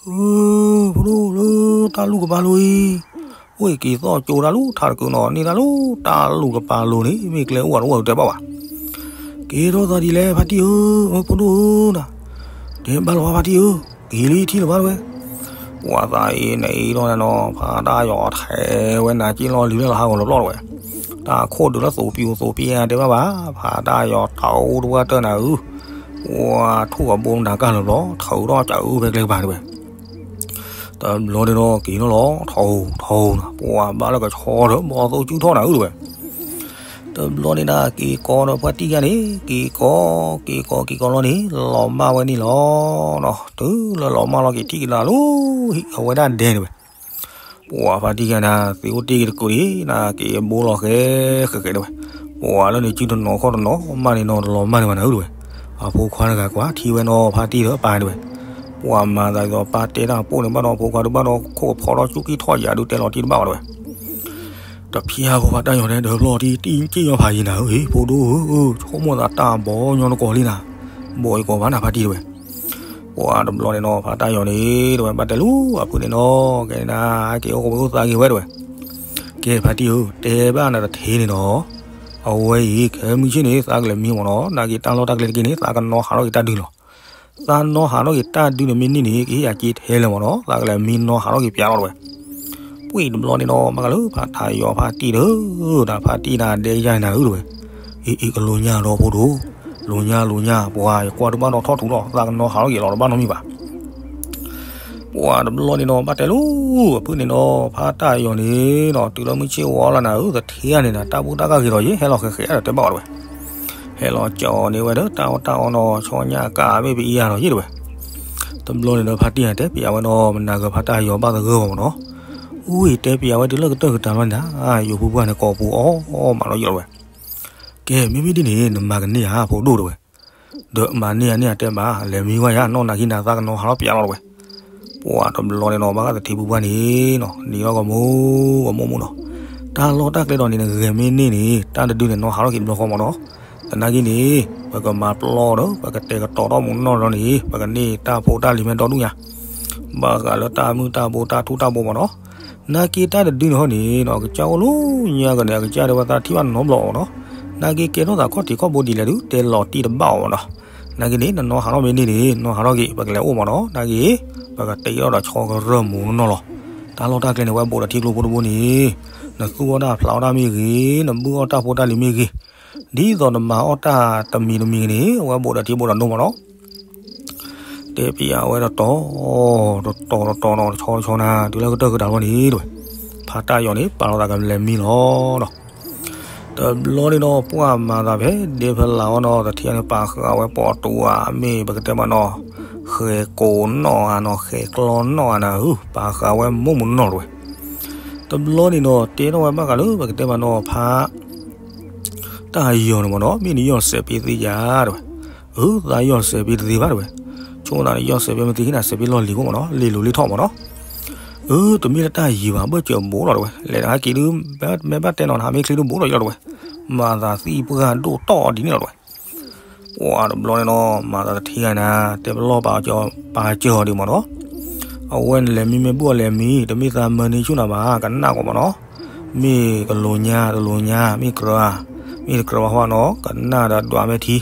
ဧၢ ဖိဒိၣ်လၢတၢ်လူၢ်ကပၤလိၤအံၤ, အိၣ်က့ၤသီၣ်ကၠိတၢ်လူၢ်ထးတကုးနီၤ န့ၢ်တၢ်လူၢ်တၢ်လူၢ်ကပၤလိၤန့ၣ် မ့ၢ်ကျဲအိၣ်ဝဲတအိၣ်ဝဲတတဲဘၣ်ဘၣ်, က့ၤထီၣ်သးဒ်လဲၣ်ဖါတံၢ်ဧၢ, ဖိဒိၣ်ဧၢနီၤ, တဲဘၣ်လီၤဖါတံၢ်ဧၢ, က့ၤလံထံၣ်လၢၤဘၣ်တဝဲ, ပှၤသးအ့န့ၣ်အံၤဒီးနၤနီၤ ဖါတၢ်ယီၤထဲးဝဲနၤက့ၤလီၤလံၤလၢလီၤဟးဂီၤလီၤဘျီတဝဲ, တၢ်ခိၣ်ဒုးလၢသိးပံၤအိၣ်သိးပံၤဧါတဲဘၣ်ဘၣ်, ဖါတၢ်ယီၤတၢ်အိၣ်တဝဲတၢၢ်နၤဧၢ ပှၤထူၣ်အဘိမတၤကၢ်လၢၤဘျီ ထုးထီၣ်ကၠးအုၣ်ဖဲကျဲကပၤတဝဲ, တဘျီန့ၣ်ဒီးက့ၤနီၣ်လီၤ ထီၣ်ထီၣ်နၤ ပှၤဘၣ်လၢကဆီဒီးဘီသိၣ်ကၠူထီၣ်နၤဧၢတဝဲ, တဘျီန့ၣ်နၤ က့ၤကိးဒီးဖါတံၢ်ဂၤန့ၣ် က့ၤကိး က့ၤကိးက့ၤကိးလီၤန့ၣ် လီၤမၢ်ဝဲန့ၣ်လီၤ, တုၤလၢလီၤမၢ်လီၤက့ၤထံၣ်က့ၤနၤလၢ အဝဲဒၣ်ဒဲတဝဲ ပှၤဖါတံၢ်ဂၤနၤ သ့ၣ်အိၣ်တ့ၢ်က့ၤတကုးဒံး နၤက့ၤဘိလီၤဃဲဃဲဃဲတဝဲ, ပှၤလၢန့ၣ်စုတနီၤခီၣ်တနီၤ မၢ်န့ၣ်နီၤတလီၤမၢ်န့ၢ်ဘၣ်နၤဧၢတဝဲ, အဖိခွါတဂၤကွၢ်ထံဝဲနီၤ ဖါတံၢ်ဒီးအပၢ်တဝဲ, ပှၤမၤသးဒ်သိးပၢ်တဲတၢ်ပိၢ်န့ၣ်ဘၣ်ဒီး အဖိခွါဒုးဘၣ်ဒီးခိၣ်ကဖီထီၣ်စူၢ်ကံၢ်ထီၣ်ယၤဒုးတဲလီၤတံၢ်တဘၣ်ဘၣ်တဝဲ တဖံးအါဖိဖါတၢ်ယီၤန့ၣ် ဒၢးဖျီၣ်ထံတံၢ်က့ၢ်ညီဖးယံၤနၤဧၢ ဖိဒိၣ်ဧၢ, ဆိကမိၣ်သးတၢ်ဘီညီနကီၢ်လံနၤ, ဘီယကီၢ်ဘၣ်နၤဖါတံၢ်တဝဲ, ပှၤတဘျီန့ၣ်နီၤ ဖါတၢ်ယီၤန့ၣ် တဝဲဘၣ်တဲလူၤ အဖုန့ၣ်နီၤ ကဲနၤ က့ၤအိၣ်ကဝဲအိၣ်သးက့ၤဝဲတဝဲ, ကဲဖါတံၢ်ဧၢ တဲဘၣ်နၤတထံးန့ၣ်နီၤ, အဝဲအံၤ ခဲမုၢ်ဆ့ၣ်န့ၣ် သးကလဲၤမံမ့ၢ်နီၤ နာ်က့ၤတၢ်လီၢ်တၢ်ကျဲတက့ၢ်န့ၣ် သးကနီၤဟးထီၣ်က့ၤတၢ်ဒုလီၤ သးနီၢ်ဟးထီၣ်က့ၤတၢ်ဒုန့ၣ်မ့ၢ်န့ၢ်န့ၣ် ကဟ့ၣ်ယၤက့ၤထဲလဲၣ်မ့ၢ်နီၤ သးကလဲၤမံနီၢ်ဟးထီၣ်က့ၤပျးလီၤတဝဲ, ပှ့ၤတဘျီန့ၣ်နီၤ ဘၣ်ဃးလၢဖါတၢ်ယီၤဖါတံၢ်ဒီး တၢ်ဖါတံၢ်နၤဒဲယါနၤဧၢတဝဲ, အ့ၣ်အ့ၣ်ကလိညါဒီးဖိဒိၣ်, လိညါလိညါ ပှၤယကွၢ်တဘၣ်ဒီးထီၣ်ထူလီၤ သးကနီၢ်ဟးထီၣ်က့ၤလီၤတဘၣ်နီတမံၤဘၣ် ပှၤတဘျီန့ၣ်နီၤ ဘၣ်တဲလူၤ အဖုန့ၣ်နီၤ ဖါတၢ်ယီၤန့ၣ်နီၤ တုၤလၢမုၢ်ဆ့ၣ်ဝီလီၤနၤဧၢ တထံၣ်ဧါန့ၣ်နၤ တၢ်ဘူၣ်တၢ်ကၢ်ဂ့ၤဒီးယဲ ဟဲလီၤဃဲဃဲဒီးတဲဘၣ်အီၤတဝဲ, ဟဲလီၤကၠီၤန့ၢ်ဝဲဒီးတၢ်အီၣ်တၢ်အီနီၤ ဆီညၣ်ကၣ်မ့ၢ်ပအံၤဧါနီၤယဲတဝဲ, တဘျီန့ၣ်ဒီးဖါတံၢ်တဲပျးဝဲနီၤ မနၤဂၤဖါတၢ်ယီၤဘၣ်သဂၢၢ်ဘၣ်မ့ၢ်နီၤ, အူအံၤတဲပျးဝဲတုၤလၢကတၢၢ်ကတၢၢ်လီၤန့ၣ်နၤ ယိၤပူၤပှၢ်န့ၣ် ကိာ်ပူၤအီၣ်မးလီၤယဲတဝဲ ကဲ မ့မ့ၢ်ဒ်န့ၣ် နမၤကန့ၢ်ဧါ ဖိဒိၣ်တဲဝဲ. ဒီးမၤန့ၢ်ဧါန့ၢ်ဧါတဲဘၣ် လဲၤမံဝဲယါ နီၢ်နၤခံနၤသးကနီၤဟးထီၣ်ပၠးလီၤတဲဝဲ. ပှၤတဘျီန့ၣ်နီၤ ဘၣ်ဃးသထံပူၤပှၢ်န့ၣ်နီၤ နံၤထီၣ်ကမိၢ်ကမိၢ်မူနီၤ. တၢ်လီၢ်တၢ်ကျဲဒီးန့ၣ် နဂဲၤမ့ၢ်န့ၢ်န့ၣ် တၢ်တဒုန့ၣ် နီၢ်ဟးထီၣ်က့ၤတဘျီဃီမ့ၢ်နီၤ. သနာ်က့န့ၣ် ပကမၤပျီဒီး ပကတဲာ်ကတီၤထီၣ်မူနီၢ်ဒီးန့ၣ် ပကန့ၢ်တၢ်ဖိတၢ်လံၤမ့ၢ်ဒီဒူၣ်ညါ ဘၣ်ဃးလၢတၢ်မုၢ်တၢ်ဘိတၢ်ထူတၢ်ဘိမ့ၢ်နီၤ. နာ်က့တၢ်တဒုန့ၣ်ဟီန့ၣ်နီၤ အကစၢ်အိၣ်လၢညါကန့ၣ် အကစၢ်ဒၣ်ဝဲသးထံၣ်ဘၣ်နီတဘျီမ့ၢ်နီၤ. နာ်က့ကဲထီၣ်သးခီၣ်ထံးခီၣ်ဘိဒ်လဲၣ်ဒုး တဲလီၤတံၢ်တဘၣ်အီၤမ့ၢ်နီၤ. နာ်က့န့ၣ် နနီၢ်ဟးထီၣ်မ့ၢ်န့ၢ်န့ၣ် နီၢ်ဟးထီၣ်က့ၤ ပကလဲၤအိၣ်မ့ၢ်နီၤ. နာ်က့ ပကတဲာ်ကတီၤဒီးဆီကရၢၢ်မူနီၢ်နီၢ်လီၤ. တၢ်လီၢ်တၢ်ကျဲန့ၣ် ဝဲဘူးဒီးထံကျိဖိတဘိန့ၣ် နသူၣ်အီၣ်တၢ်ဖျးအီၣ်တၢ်မ့ၢ်ဂ့ၤ, နဘုၣ်အီၣ်တၢ်ဖိတၢ်လံၤမ့ၢ်ဂ့ၤ, ဒ်သိးနမၤအီၣ်တၢ်တမံၤတမံၤဂ့ၤန့ၣ် အဝဲဘူးဒီးထံဘူးဒီးနိမ့ၢ်နီၤ. တဲပယဝဲတတီၤ, တတီၤတတီၤနီၤ တဆီတဆီနၤ တုၤလၢကတၢၢ်ကတၢၢ်လီၤန့ၣ်တဲဝဲ, ဖါတၢ်ယီၤန့ၣ် ပာ်လီၤသးကလဲၤမံလီၤနီၤ. တဘျီန့ၣ်ဒီး ပှၢ်မၤသးဖဲဒဲဖဲလၢအီၤနီၤ တထံၣ်န့ၣ် ပာ်ဃာ်ဝဲပိာ်တူဧါ မ့ၢ်ပကတဲမးနီၤ ဃဲၤကိာ်နီၣ်ဧါနီၤ ဃဲၤကျီနီၣ်ဧါနၤဧၢ ပာ်ဃာ်ဝဲမိၢ်မူနီၢ်တဲဝဲ. တဘျီန့ၣ်နီၤ တဲထီၣ်ဝဲဘၣ်ဃးလၢ ပကတဲမးနီၤ ဖါ တၢ်ယီၤန့ၣ်မ့ၢ်နီၤ မ့ၢ်နယီၢ်စဲးပ့သ့ယါတဲဝဲ. အၢ သးယီၢ်စဲးပ့တသ့ဘၣ်တဲဝဲ. ဆိသးန့ၣ် ယီၢ်စဲးပ့မ့ၢ်သ့ဟံၣ်နၤ စဲးပ့လီၢ်လံၤဖိမ့ၢ်နီၤ လ့ၤလိၤလ့ၤထီၣ်မ့ၢ်နီၤ. အၢ တမ့ၢ်လၢတၢ်ယံၤဘၣ် ဘၢၣ်စၢၤဘူးလီၤတဲဝဲ. လဲၤတဟဲက့ၤဒုး မ့ၢ်ဘၣ်တဲနီၤ နဟးမ့ၢ်ချ့ဒုးဘူးလီၤယီၢ်တဲဝဲ. မၤသးသံပှၢ်ဒိၣ်တီၢ်ဒ်န့ၣ်လီၤတဲဝဲ. ပှၤတဘျီန့ၣ်နီၤ မၤသးတထံဂၤနၤ တဲပလီၢ်ပာ်စၢၤအီၤဒံးမ့ၢ်နီၤ. အဝဲန့ၣ်လဲၤမံမ့ၢ်ဘူးအီၤလဲၤမံ တမ့ၢ်သးမၢန့ၢ်ဆူၣ်နၤဘၣ် ကနၣ်ကီးမ့ၢ်နီၤ. မ့ၢ်ကလိၤညါတလိၤညါ မ့ၢ်ကြၢးဧါ မ့ၢ်တကြၢးဘၣ်ဟီနီၤ ကနၣ်ဒီးဒွးမဲာ်ထံ.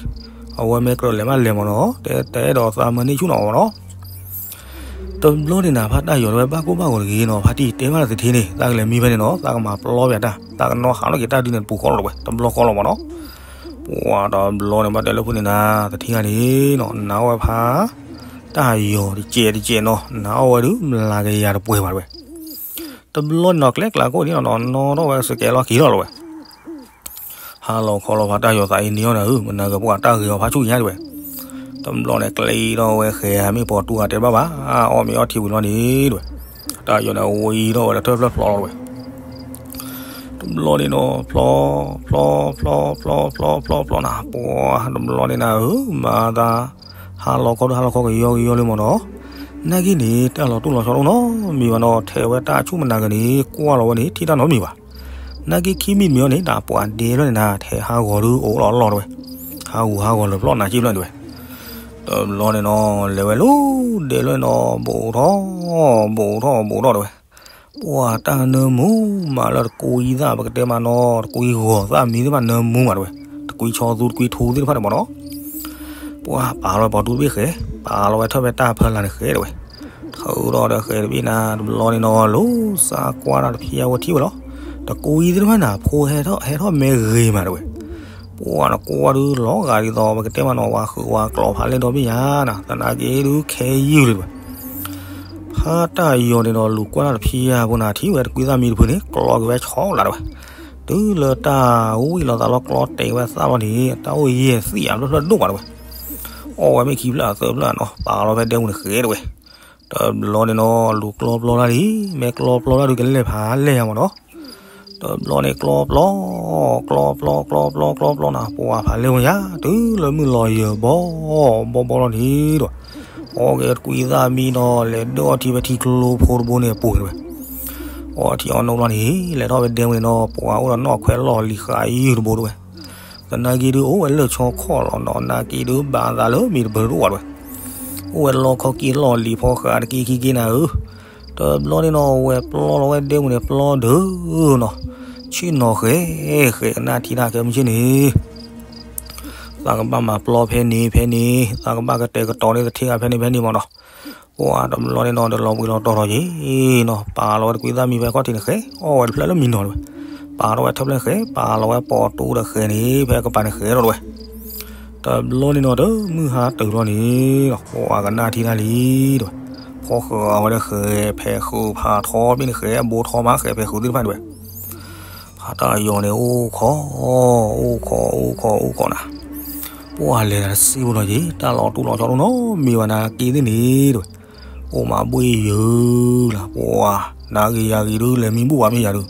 အဝဲမ့ၢ်ကြၢးလဲၤမးလဲၤမ့ၢ်နီၤ တဲတဲဒီးသးမၢန့ၢ်ဆူၣ်နၤမ့ၢ်နီၤ. တဘျီန့ၣ်နၤ ဖါတၢ်ယီၤတဲဝဲ ဘၣ်ကိၢ်ဘၣ်ဂီၤတဂ့ၤနီၤ ဖါတံၢ်တဲဘၣ်သထ့န့ၣ် သးကလဲၤမံဖဲန့ၣ်နီၤ သးကမၤပျီပယၤတၢ် သးကနီၢ်ဟးထီၣ်က့ၤတၢ်ဒုးန့ၣ်တပူၤဃီလီၤတဲဝဲ တဘျီဃီလီၤမ့ၢ်နီၤ. ပှၤတဘျီန့ၣ် ဘၣ်တဲလၢဖိန့ၣ်နၤ သထ့ဂၤန့ၣ်နီၤ နၤအီၣ်ဝဲဖါ တၢ်ယီၤတစဲးတစဲးနီၤ နၤအီၣ်ဝဲဒုး မျးကယၤတပှဲၤဘၣ်တဲဝဲ. တဘျီန့ၣ်နီၤ ကျဲကျးကိးန့ၣ်နီၤ နီၣ်ထီၣ်ဝဲစကဲးလီၤက့ၤလီၤတဲဝဲ. ဟါလီၤခီလီၤဖါတၢ်ယီၤသးအံၤန့ၣ်အီၤနၤဧၢ မနၤဂ့ၤပှၤတၢ်ဂ့ၤအီၤဖးဆူၣ်ညါတဲဝဲ. တဘျီန့ၣ် ကျဲအံၤထီၣ်ဝဲဃဲၤမ့ၢ်ပိာ်တူဧါတဲဘၣ်ဘၣ် အီၣ်မ့ၢ်အီထံဝံၤလီၤန့ၣ်တဲဝဲ. တၢ်ယီၤန့ၣ် အဝဲအံၤထီၣ်ဝဲဒီးထၢၣ်ဖျၢၣ်ဖျီလီၤတဲဝဲ. တဘျီန့ၣ်နီၤ ဖျီ ဖျီ ဖျီ ဖျီ ဖျီ ဖျီ ဖျီ ဖျီနၤ ပှၤတဘျီန့ၣ်နၤဧၢ မၤသး ဟါလီၤခီဒုး ဟါလီၤခီကယီကယီလၢမ့ၢ်နီၤ. နာ်က့န့ၣ် တၢ်လီၤတူၢ်လီၤဆီဒိၣ်နီတမံၤဘၣ်နီၤ ထဲးဝဲတၢ်ဆူၣ်မနၤကန့ၣ် ကွၢ်လီၤဝဲန့ၣ် ထံၣ်တၢ်နီတမံၤဘၣ်. နာ်က့ခံမံၤတမံၤအီၤန့ၣ် နပှၤဒဲဖျၢၣ်န့ၣ်နၤ ထဲးဟးဂီၤဒုးအိၣ်လီၤလီၤတဲဝဲ. ဟးဂူာ်ဟးဂီၤလၢာ်ဖျီၣ်နၤစံၣ်ဖျၢၣ်တဲဝဲ. တဘျီန့ၣ်နီၤ လဲၤဝဲလၢဒဲဖျၢၣ်န့ၣ်နီၤ ဘူးထီၣ် ဘူးထီၣ် ဘူးထီၣ်တဲဝဲ. ပှၤတၢ်နၢမူမးလၢတကူအံသၣ် ပကတဲမးနီၤ တကူအံဂီၤသၣ်မံသ့ၣ်တဖၣ် နၢမူမးတဲဝဲ. တကူအံဆီသူ တကူအံထူသ့ၣ်တဖၣ်န့ၣ်မ့ၢ်နီၤ. ပှၤပာ်လီၤဝဲပိာ်တူတဘ့ၣ်ဃဲၤ ပာ်လီၤဝဲထၢၣ်ဖဲတၢ်ဖၢလၢ်န့ၣ်ဃဲၤတဲဝဲ. ထုးထီၣ်ဒီးဃဲၤတဘ့ၣ်နၤ တဘျီန့ၣ်နီၤ လိၤစးကွၢ်တၢ်တဖံးအဝဲထံၣ်ဝဲလီၤ. တကူအံသ့ၣ်တဖၣ်န့ၣ် ဖိဟဲထီၣ် ဟဲထီၣ်မဲဂ့ၤမးတဲဝဲ. ပှၤနကွၢ်ဒုးလီၤဂာ်ဒ်သိး ပကတဲမးနီၤ ဝၤဃုာ်ဝၤကျိၤဖးလဲၢ်ဒီဘ့ၣ်ညါနၤ သနာ်က့ဒုးခဲယုၢ်လံတဲဝဲ. ဖါတၢ်ယီၤန့ၣ်ဒီး လူၤကွၢ်တၢ်တဖံးအါဖိနၤ ထံၣ်ဝဲတကွံသၣ်မံတဖုန့ၣ် ကျီက့ၤဝဲဆီလၢ်တဲဝဲ. တုၤလၢတၢ်ဝံၣ်လီၤသးလီၤ ကျီတဲာ်ဝဲသၣ်လီၤန့ၣ် တၢ်အိၣ်ယဲၢ်သံၣ်အါဖျၢၣ်ဖျၢၣ်ဒိၣ်မးတဲဝဲ. အီၣ်ဝဲမ့ၢ်ခံဖျၢၣ်သၢဖျၢၣ်နီၤ ပာ်လီၤဖဲဒဲပူၤန့ၣ်ဃဲၤတဲဝဲ. တဘျီန့ၣ်နီၤ လူၤကျီပျီတၢ်လံ မ့ၢ်ကျီပျီတၢ်ဒုးကလဲၤဖးလဲၢ်ယါမ့ၢ်နီၤ. တဘျီန့ၣ်ကျီပျီ ကျီပျီ ကျီပျီ ကျီပျီ ကျီပျီနၤ ပှၤဖးလဲၢ်ဝဲယါ တုၤလၢမုၢ်လီၤယၢၤဘီ ဘီဘီလီၤန့ၣ်ဒီး အီၣ်က့ၤတကွံသၣ်မံနီၤ လဲၤဒၢၣ်အီထံဖဲထံကျိဖိတဘိန့ၣ်အပူၤတဲဝဲ. အီထံအီနိဘျီန့ၣ် လဲၤထီၣ်ဖဲဒဲဝဲန့ၣ်နီၤ ပှၤအိၣ်ဒီးနီၣ်ခွဲးလီၢ်လံၤဃာ်ယုၢ်တဘိတဲဝဲ. သနာ်က့ဒုးအိၣ်ဝဲလၢၢ်ဆီခီၣ်လီၤနီၤ နာ်က့ဒုးဘၣ်သးလၢမ့ၢ်တပၢၤတအိၣ်ဘၣ်တဲဝဲ. အိၣ်ဝဲလီခီက့ၤလီၢ်လံၤဖီဃာ်တက့ၢ်ခံက့ၢ်နၤဧၢ. တဘျီန့ၣ်နီၤ ဝဲပျီလီၤဝဲဒဲပူၤန့ၣ် ပျီဒုးနီၤ ဆ့ၣ်နီၤဃဲၤဃဲၤကနၣ်ထံတၢ်ခဲမုၢ်ဆ့ၣ်န့ၣ် သးကဘၣ်မၤပျီဖဲန့ၣ်ဖဲန့ၣ် သးကဘၣ်ကတဲာ်ကတီၤန့ၢ်သထ့ဂၤဖဲန့ၣ်ဖဲန့ၣ်မ့ၢ်နီၤ. ပှၤတဘျီန့ၣ်နီၤ ဒီးလီၤဘှံးလီၤတီၤထီၣ်က့ၤနီၤ ပာ်လီၤဝဲတကွံသၣ်မံဖဲခီၣ်ထံးန့ၣ်ဃဲၤ အီၣ်ဝဲတဖျၢၣ်လၢမံနီၤတဲဝဲ. ပာ်ထီၣ်ဝဲထၢၣ်ဖျၢၣ်န့ၣ်ဃဲၤ ပာ်လီၤဝဲပိာ်တူဒီးဃဲၤန့ၣ် ဖဲကပၤန့ၣ်ဃဲၤထီၣ်တဲဝဲ. တဘျီန့ၣ်နီၤ တမုၢ်ဟါတုၤလီၤန့ၣ်နီၤ ပှၤကနၣ်ထံတၢ်လံတဲဝဲ. ဖီဃာ်ဝဲဒီးဃဲၤ ဖဲးဃုာ်ဖးထီဘ့ၣ်န့ၣ်ဃဲၤ အဘိထီမးဃဲၤဖဲးဃုာ်သ့ၣ်တဖၣ်တဲဝဲ. ဖါတၢ်ယီၤန့ၣ်အိၣ်ခိး အိၣ်ခိး အိၣ်ခိး အိၣ်ခိးနၤ ပှၤလဲၤနၤတစ့ဖိနီၤက့ၤ တၢ်လီၤတူၢ်လီၤဆီဒိၣ်နီတမံၤဘၣ်နၤက့ၤသ့ၣ်န့ၣ်တဲဝဲ. အိၣ်မးဘှ့ၣ်ယုာ်လၢ ပှၤနၤဂ့ၤယၤဂ့ၤဒုး လဲၤမံဘူၣ်ဘၣ်မ့ၢ်ယၤဒုး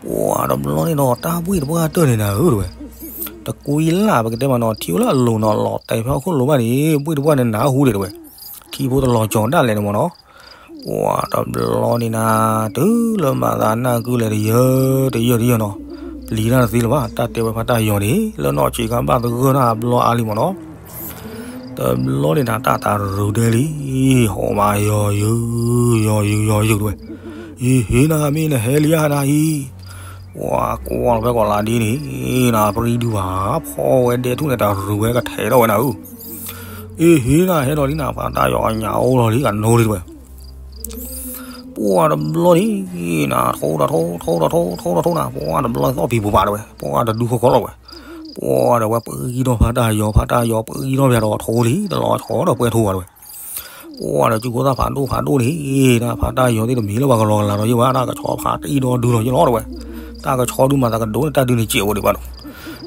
ပှၤတဘျီန့ၣ်ဒီး တၢ်ဘှ့ၣ်တပှၢ်တၢၢ်န့ၣ်နၤဧၢတဲဝဲ. တ တကွံလၢ်ပကတဲမးနီၤ ထံအိၣ်လၢအလိၤနီၤ လီၤတဲာ်ဖဲဟီၣ်ခိၣ်လိၤဘၣ်န့ၣ် ဘှ့ၣ်တပှၢ်န့ၣ်နးဟူဒံးတဝဲ, ထံဖိတလီၤကၠီၤဒၣ်လဲာ်န့ၣ်မးနီၤ. ပှၤတဘျီန့ၣ်နၤ တုၤလၢမၤသးနၢ်ကုလဲၤတယၢတယၢတယၢနီၤ, ပျံၤတၢ်တသ့လၢၤဘၣ် တၢ်တဲဝဲဖါတၢ်ယီၤန့ၣ် လၢနီၢ်ဆံးခါဘၣ်သဂၢၢ်တၢ်ဘျီအါလံမးနီၤ. တဘျီန့ၣ်နၤ တၢ်တရူးဒဲလံ, ဟီၣ်မးယီၤယုာ် ယီၤယုာ်ယီၤယုာ်တဝဲ, အ့ဟ့နၤ မ့ၢ်နဟဲလံဧါနၤအံၤ, ပှၤကွၢ်လီၤဖဲကီးလၢဒ်န့ၣ် နၤပြံဒုဘၣ် ဖီဝဲဒဲထူၣ်န့ၣ် တရူးဝဲကထဲးထီၣ်ဝဲနၤဧၢ, အ့ဟ့နၤ ဟဲဒီးလံနၤ ဖါတၢ်ယီၤအညၣ်အိၣ်လီၤလံ အနိလံတဝဲ ပှၤတဘျီန့ၣ် နၤထိဒီးထိ ထိဒီးထိ ထိဒီးထိနၤ ပှၤတဘျီသီၣ်ဖံးပူၤပာ်တဝဲ ပှၤတဒူဃီဃီလီၤဝဲ, ပှၤဒီးဝဲပှံထီၣ်ဖါတၢ်ယီၤ ဖါတၢ်ယီၤပှံထီၣ်ပယၤဒီးထိလံ တလီၤဆီဒီးပှဲၤထိဘၣ်တဝဲ, ပှၤဒီးစုဖိသၣ်ဖးဒိၣ်ဖးဒိၣ်န့ၣ် တၢ်ဖါတၢ်ယီၤသ့ၣ်တမံၤလၢပှၤကလီၤကလၤဒီးယဲၢ်ဘၣ် တၢ်ကဆီဖးတံၢ်ဒီဒုလီၤယဲၢ်လီၤတဝဲ, တၢ်ကဆီဒုမၤသးကဒိၣ်န့ၣ် တၢ်ဒုန့ၣ်စဲးဝဲဒံးဘၣ်ဒီး,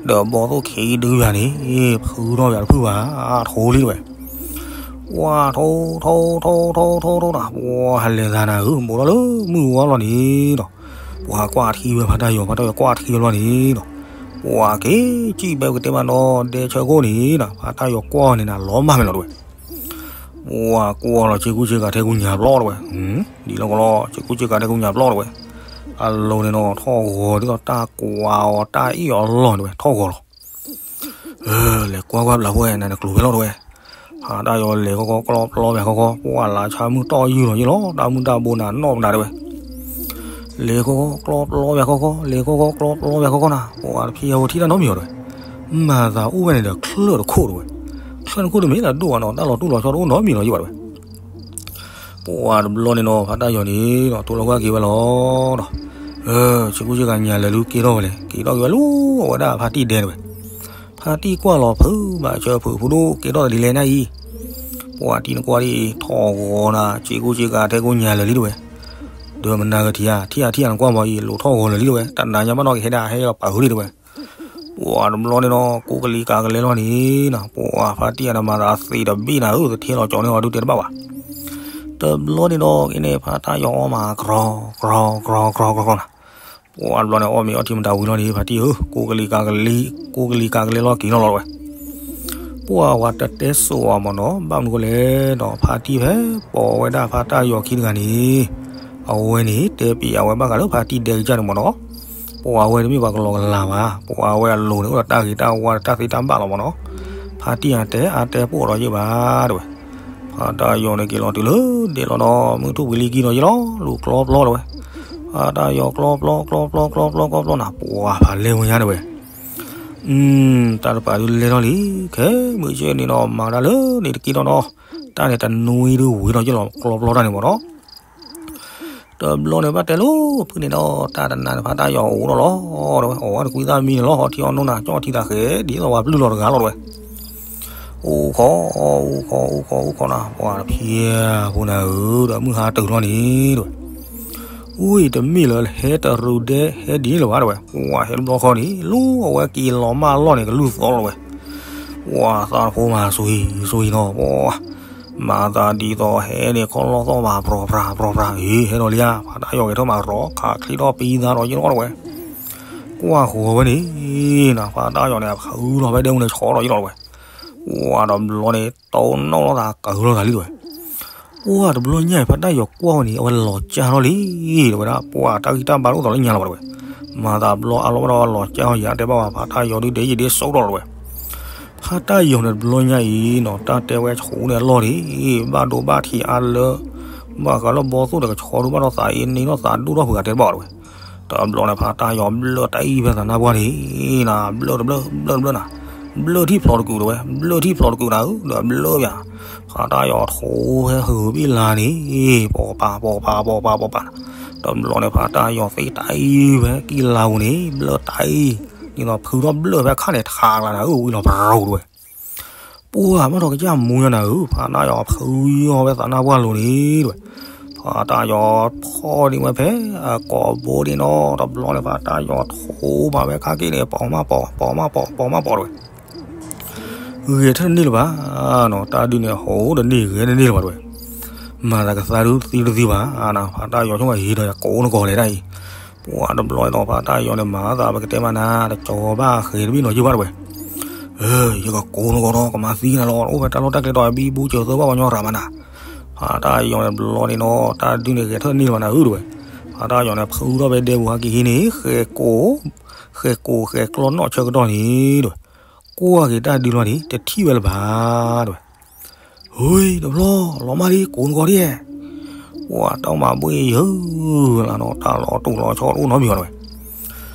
ဒီးဘီသိၣ်ခံဒုယၤန့ၣ် ဖုထီၣ်ယၤတဖုဘၣ် ထိလံတဝဲ ပှၤထိ ထိ ထိ ထိ ထိ ထိနၤ ပှၤဟဲလဲၤသးနၤဧၢ ဘူးထီၣ်လၢမုၢ်ဝါလီၤန့ၣ်ဒီး, ပှၤကွၢ်ထံဝဲဖါတၢ်ယီၤ ဖါတၢ်ယီၤကွၢ်ထံဝဲလီၤန့ၣ်ဒီး, ပှၤက့ၤစံၣ်ဘဲကတဲမးနီၤ ဒဲဆၢကိၣ်န့ၣ်နၤ ဖါတၢ်ယီၤကွၢ်န့ၣ်နၤ လီၤမၢ်မဲာ်လီၤတဝဲ, ပှၤကွၢ်လီၤ ဆ့ကူဆ့ကၤထဲကူညၣ်ဘျီတဝဲ, ဒ်လီၤကလီ ဆ့ကူဆ့ကၤထဲကူညၣ်ဘျီတဝဲ, အလိၤန့ၣ်နီၤ ထီၣ်ဂီၤဒ်သိးတၢ်ကွၢ်အီၤ တၢ်အ့ၣ်အီၤလီၢ်တဝဲ ထီၣ်ဂီၤလီၤ လဲၤကွၢ်ကွၢ်ဘျးဖဲနၤနကျိၤဖဲလီၤတဝဲ, ဖါတၢ်ယီၤလဲၤခီခီကျီပျီဝဲခီခီ ပှၤလၢဆါမုၢ်တီၢ်ယုၢ်လီၤယဲၢ်လီၤ တၢ်မုၢ်တၢ်ဘိနၤနီၣ်မနၤတဝဲ, လဲၤခီခီကျီပျီဝဲခီခီ လဲၤခီခီကျီပျီဝဲခီခီနၤ ပှၤတဖံးအဝဲထံၣ်တၢ်နီတမံၤအီၤတဝဲ, မၤသးအိၣ်ဝဲန့ၣ်ဒီးချၢၣ်တခိၣ်တဝဲ, ချၢၣ်တခိၣ်တမ့ၢ်လၢဒိၣ်ဘၣ်နီၤ တၢ်လီၤတူၢ်လီၤဆီတအိၣ်နီတမံၤလီၤယဲၢ်ဘၣ်တဝဲ ပှၤတဘျီန့ၣ်နီၤ ဖါတၢ်ယီၤန့ၣ်နီၤ တိၢ်လီၤကွၢ်က့ၤဝဲလီၤဒီး, ဆ့ကူဆ့ကၤညၣ်လၢာ်လူၤက့ၤထီၣ်ဝဲလဲၣ် က့ၤထီၣ်က့ၤဝဲလူၤ အဝဲဒၣ်ဖါတံၢ်ဒဲတဝဲ, ဖါတံၢ်ကွၢ်လီၤဖုးဘၣ်ဆၢဖုးဖုဒိၣ်က့ၤထီၣ်တဒ်လဲၣ်နၤအံၤ, ပှၤတံၢ်နကွၢ်ဒ်အံၤ ထီၣ်ဂီၤနၤ ဆ့ကူဆ့ကၤထဲကူညၣ်လၢာ်လံတဝဲ, ဒီးမနၤဂ့ၤထံၣ်ဧါ ထံၣ်ဧါထံၣ်ဧါနကွၢ်မ့ၢ်အံၤ လိၣ်ထီၣ်ဂီၤလၢာ်လံတဝဲ တနၤညါဘၣ်နီၣ်က့ၤဟဲဒၣ်ဟဲလီၤပာ်ဃုာ်လံတဝဲ ပှၤတဘျီန့ၣ်နီၤ ကိးကလံၤကၤကလဲလီၤန့ၣ်နီၤ ပှၤဖါတံၢ်အတမၤသးသ့တဘ့ၣ်နၤဧၢ တထ့လီၤကၠီၤန့ၢ်အီၤဒုတဲတဘၣ်ဘၣ်, တဘျီန့ၣ်နီၤ က့န့ၣ် ဖါတၢ်ယီၤအီၣ်မး ကြီ ကြီ ကြီ ကြီ ကြီ နၤ, ပှၤတဘျီန့ၣ် အီၣ်မ့ၤအီထံမတၤဝံၤလီၤန့ၣ် ဖါတံၢ်ဧၢ ကိးကလံၤကၤကလံၤ ကိးကလံၤကၤကလဲလီၤက့ၤလီၤလီၤတဝဲ ပှၤဝဲတတဲစိာ်အီၤမ့ၢ်နီၤ ဘၣ်မနုၤဃိလဲၣ်ဒီး ဖါတံၢ်ဖဲပိာ်ဝဲဒၣ်ဖါတၢ်ယီၤခံတဂၤန့ၣ်, အဝဲန့ၣ် တဲပံၤအဝဲဘၣ်ဃးလၢဖါတံၢ်ဒဲကစၢ်န့ၣ်မ့ၢ်နီၤ, ပှၤဝဲတမ့ၢ်ပှၤကလီကလၤဘၣ်, ပှၤဝဲအလိၤန့ၣ် အိၣ်ဒီးတၢ်ဂ့ၤတၢ်ဝါဒီးတၢ်သ့တၢ်ဘၣ်လီၤမ့ၢ်နီၤ, ဖါတံၢ်အတဲအါတဲပိာ်ဒီးယဲၢ်ဘၣ်တဝဲ, ဖါတၢ်ယီၤန့ၣ်က့ၤလီၤတုၤလၢဒဲလီၤဒီး မုၢ်ထူၣ်ဝံၤလံကံလီၤယဲၢ်လီၤ လူၤကျီပျီတဝဲ, ဖါတၢ်ယီၤကျီပျီ ကျီပျီ ကျီပျီ ကျီပျီနၤ ပှၤဖးလဲဝဲညါတဝဲ တၢ်တပာ်ဒုးလဲၤထီၣ်လံ, ခဲမုၢ်ဆ့ၣ်န့ၣ်နီၤ မၤတၢ်လၢန့ၣ်တက့ၢ်ထီၣ်နီၤ, တၢ်န့ၣ်တနွံဒုးဝံၤထီၣ်ယဲၢ်လီၤ ကျီပျီတၢ်န့ၣ်မ့ၢ်နီၤ, တဘျီန့ၣ်ဘၣ်တဲလိာ်ဖုန့ၣ်ဒီး တၢ်တနၤန့ၣ်ဖါတၢ်ယီၤအိၣ်ထီၣ်လီၤ တဝဲ အီၣ်ဝဲတကွံသၣ်မံန့ၣ်လီၤ ဟီထံအီနိနၤ ကၠီထံသးဃဲ ဒ်သိးပှၤပျုၢ်လီၤတဂၤလီၤတဝဲ အိၣ်ခိး အိၣ်ခိး အိၣ်ခိး အိၣ်ခိးနၤ ပှၤတဖံးအဖိနၤဧၢ ဒီးမုၢ်ဟါတုၤလီၤန့ၣ်တဝဲ, အူၢ် တမ့ၢ်လၢဟဲတရူးဒဲဟဲဒ်န့ၣ်လၢၤဘၣ်တဝဲ, ပှၤဟဲတဘျီဃီန့ၣ် လူၤအဝဲက့ၤလီၤမၢ်လီၢ်န့ၣ် ကလူၢ်သီလီၤဝဲ, ပှၤသးတဖိမၤဆွံဆွံနီၤ ပှၤ မၤသးဒ်သိးဟဲန့ၣ် ခီၣ်လီၢ်သီၣ်မၤပြီၤပြၤပြီၤပြၤ အ့ ဟဲဒီးလံဧါ ဖါတၢ်ယီၤဂဲၤထီၣ်မးရီခးချံထီၣ်ပံသါဒီးယဲၢ်လီၤတဝဲ, ကွၢ်ဃီၤဝဲန့ၣ် နၤ ဖါတၢ်ယီၤန့ၣ် အဖုထီၣ်ဖဲဒဲမုၢ်န့ၣ်ဆီဒီးယဲၢ်လီၤတဝဲ, ပှၤတဘျီန့ၣ် တိၢ်နီၣ်လိာ်သးကဂုာ်လိာ်သးလံတဝဲ, ပှၤတဘျီညါအံၤ ဖါတၢ်ယီၤကွၢ်ဝဲန့ၣ် အဝဲလီၤကၢ်ထီၣ်လံ တဝဲဒၣ် ပှၤတၢ်ဂံၢ်တၢ်ဘါတအိၣ်သိးလၢညါလီၤဘၣ်တဝဲ, မၤသးဘျီအါလီၤဘၣ်ဒီးလီၤကၢ်ထီၣ် ယတဲဘၣ်ဝဲ ဖါတၢ်ယီၤဒုးဒဲယဒဲစိၣ်ထီၣ်လီၤတဝဲ ဖါတၢ်ယီၤန့ၣ်တဘျီညါအံၤနီၤ တၢ်တဲဝဲဆူၣ်န့ၣ်အလီၢ်န့ၣ် ဘၣ်ဒိဘၣ်ထံးအါလၢ ဘၣ်ဃးလၢဘီသိၣ်ဒီးကဆီဒုးဘၣ်ဒီးသးအ့န့ၣ်ဒီး သးဒိၣ်ထီၣ်ဖုးဂၤတဲတဘၣ်ဝဲတဝဲ, တဘျီန့ၣ် ဖါတၢ်ယီၤဘျၢတၢ်အံၤဖဲသးနါပှၢ်န့ၣ် နၤ ဘျၢတဘျၢ ဘျၢတဘျၢနၤ, ဘျၢထံၣ်ဖျိးတကုာ်တဝဲ ဘျၢထံၣ်ဖျိးတကုာ်နၤဧၢ ဒီးဘျၢယၤ, ဖါတၢ်ယီၤထိဖဲဟုးဘ့ၣ်လါန့ၣ် ပိာ်ပာ်ပိာ်ပာ်ပိာ်ပာ်ပိာ်ပာ်နၤ, တဘျီန့ၣ် ဖါတၢ်ယီၤသ့တၢ်အံၤဖဲကံၢ်လါပူၤန့ၣ် ဘျၢတၢ်အံၤ ဒ်သိးဖုထီၣ်ဘျၢဖဲခါန့ၣ် ထးလၢနၤဧၢ ဝံၤလီၤပရိတဝဲ, ပှၤမ့ၢ်ထီၣ်ကစၢ်မူညါနၤဧၢ ဖါတၢ်ယီၤဖုယီၤဖဲသးနါပှၢ်လိၤန့ၣ်တဝဲ, ဖါတၢ်ယီၤဖီၣ်န့ၢ်ဝဲဖဲအကိာ်ဘိဒၣ်နီၤ တဘျီန့ၣ် ဖါတၢ်ယီၤထိမးဝဲခါက့ၤန့ၣ် ပိာ်မးပိာ် ပိာ်မးပိာ် ပိာ်မးပိာ်တဝဲ ဂဲၤထၢၣ်တန့ၢ်လၢၤဘၣ်နီၤ တၢ်ဒုးန့ၣ် ဟိးတန့ၢ်ဂဲၤတန့ၢ်လၢၤဘၣ်တဝဲ, မၤသးကသါဒုးသံတသံဘၣ်နၤ ဖါတၢ်ယီၤဆိကမိၣ် ဟ့ၣ်ဒီးယကိးနကိးလဲၣ်တၢ်အံၤ, ပှၤတဘျီန့ၣ်ဒီး ဖါတၢ်ယီၤန့ၣ် မၤသးပကတဲမးနၤ တကၠီၤဘၣ်ဃဲၤတဘ့ၣ်နီၤယုၢ်ဘၣ်တဝဲ, ယကကိးနဂီၢ်ဒီး ကမၤသံနၤလီၤ အိၣ်ဖဲတၢ်လီၢ်တၢ်ကျဲဒီး ဘံဘူစၢၤသၢဘၣ်ပှၤညီရၤမးနၤ, ဖါတၢ်ယီၤန့ၣ်တဘျီန့ၣ်နီၤ တၢ်ဒုးန့ၣ်ဂဲၤထၢၣ်န့ၢ်လီၤနၤဧၢတဝဲ, ဖါတၢ်ယီၤန့ၣ် ဖုထီၣ်ဖဲဒဲပူၤဟဲက့ၤဟံးန့ၣ် ဃဲၤကိး ဃဲၤကိးဃဲၤကျီနီၣ်ဆၢကတီၢ်န့ၣ်တဝဲ, ကွၢ်က့ၤတၢ်ဒုးလီၤန့ၣ် တထံၣ်ဝဲလၢၤဘၣ်တဝဲ ဟူတဘျီ လီၤမၢ်လံ ကိးနဂီၢ်ဒ်, ပှၤတၢ်မၤဘှ့ၣ်ယုၢ်လၢနီၤ တၢ်လီၤတိၢ်လီၤဆီတအိၣ်နီတမံၤဘၣ်တဝဲ,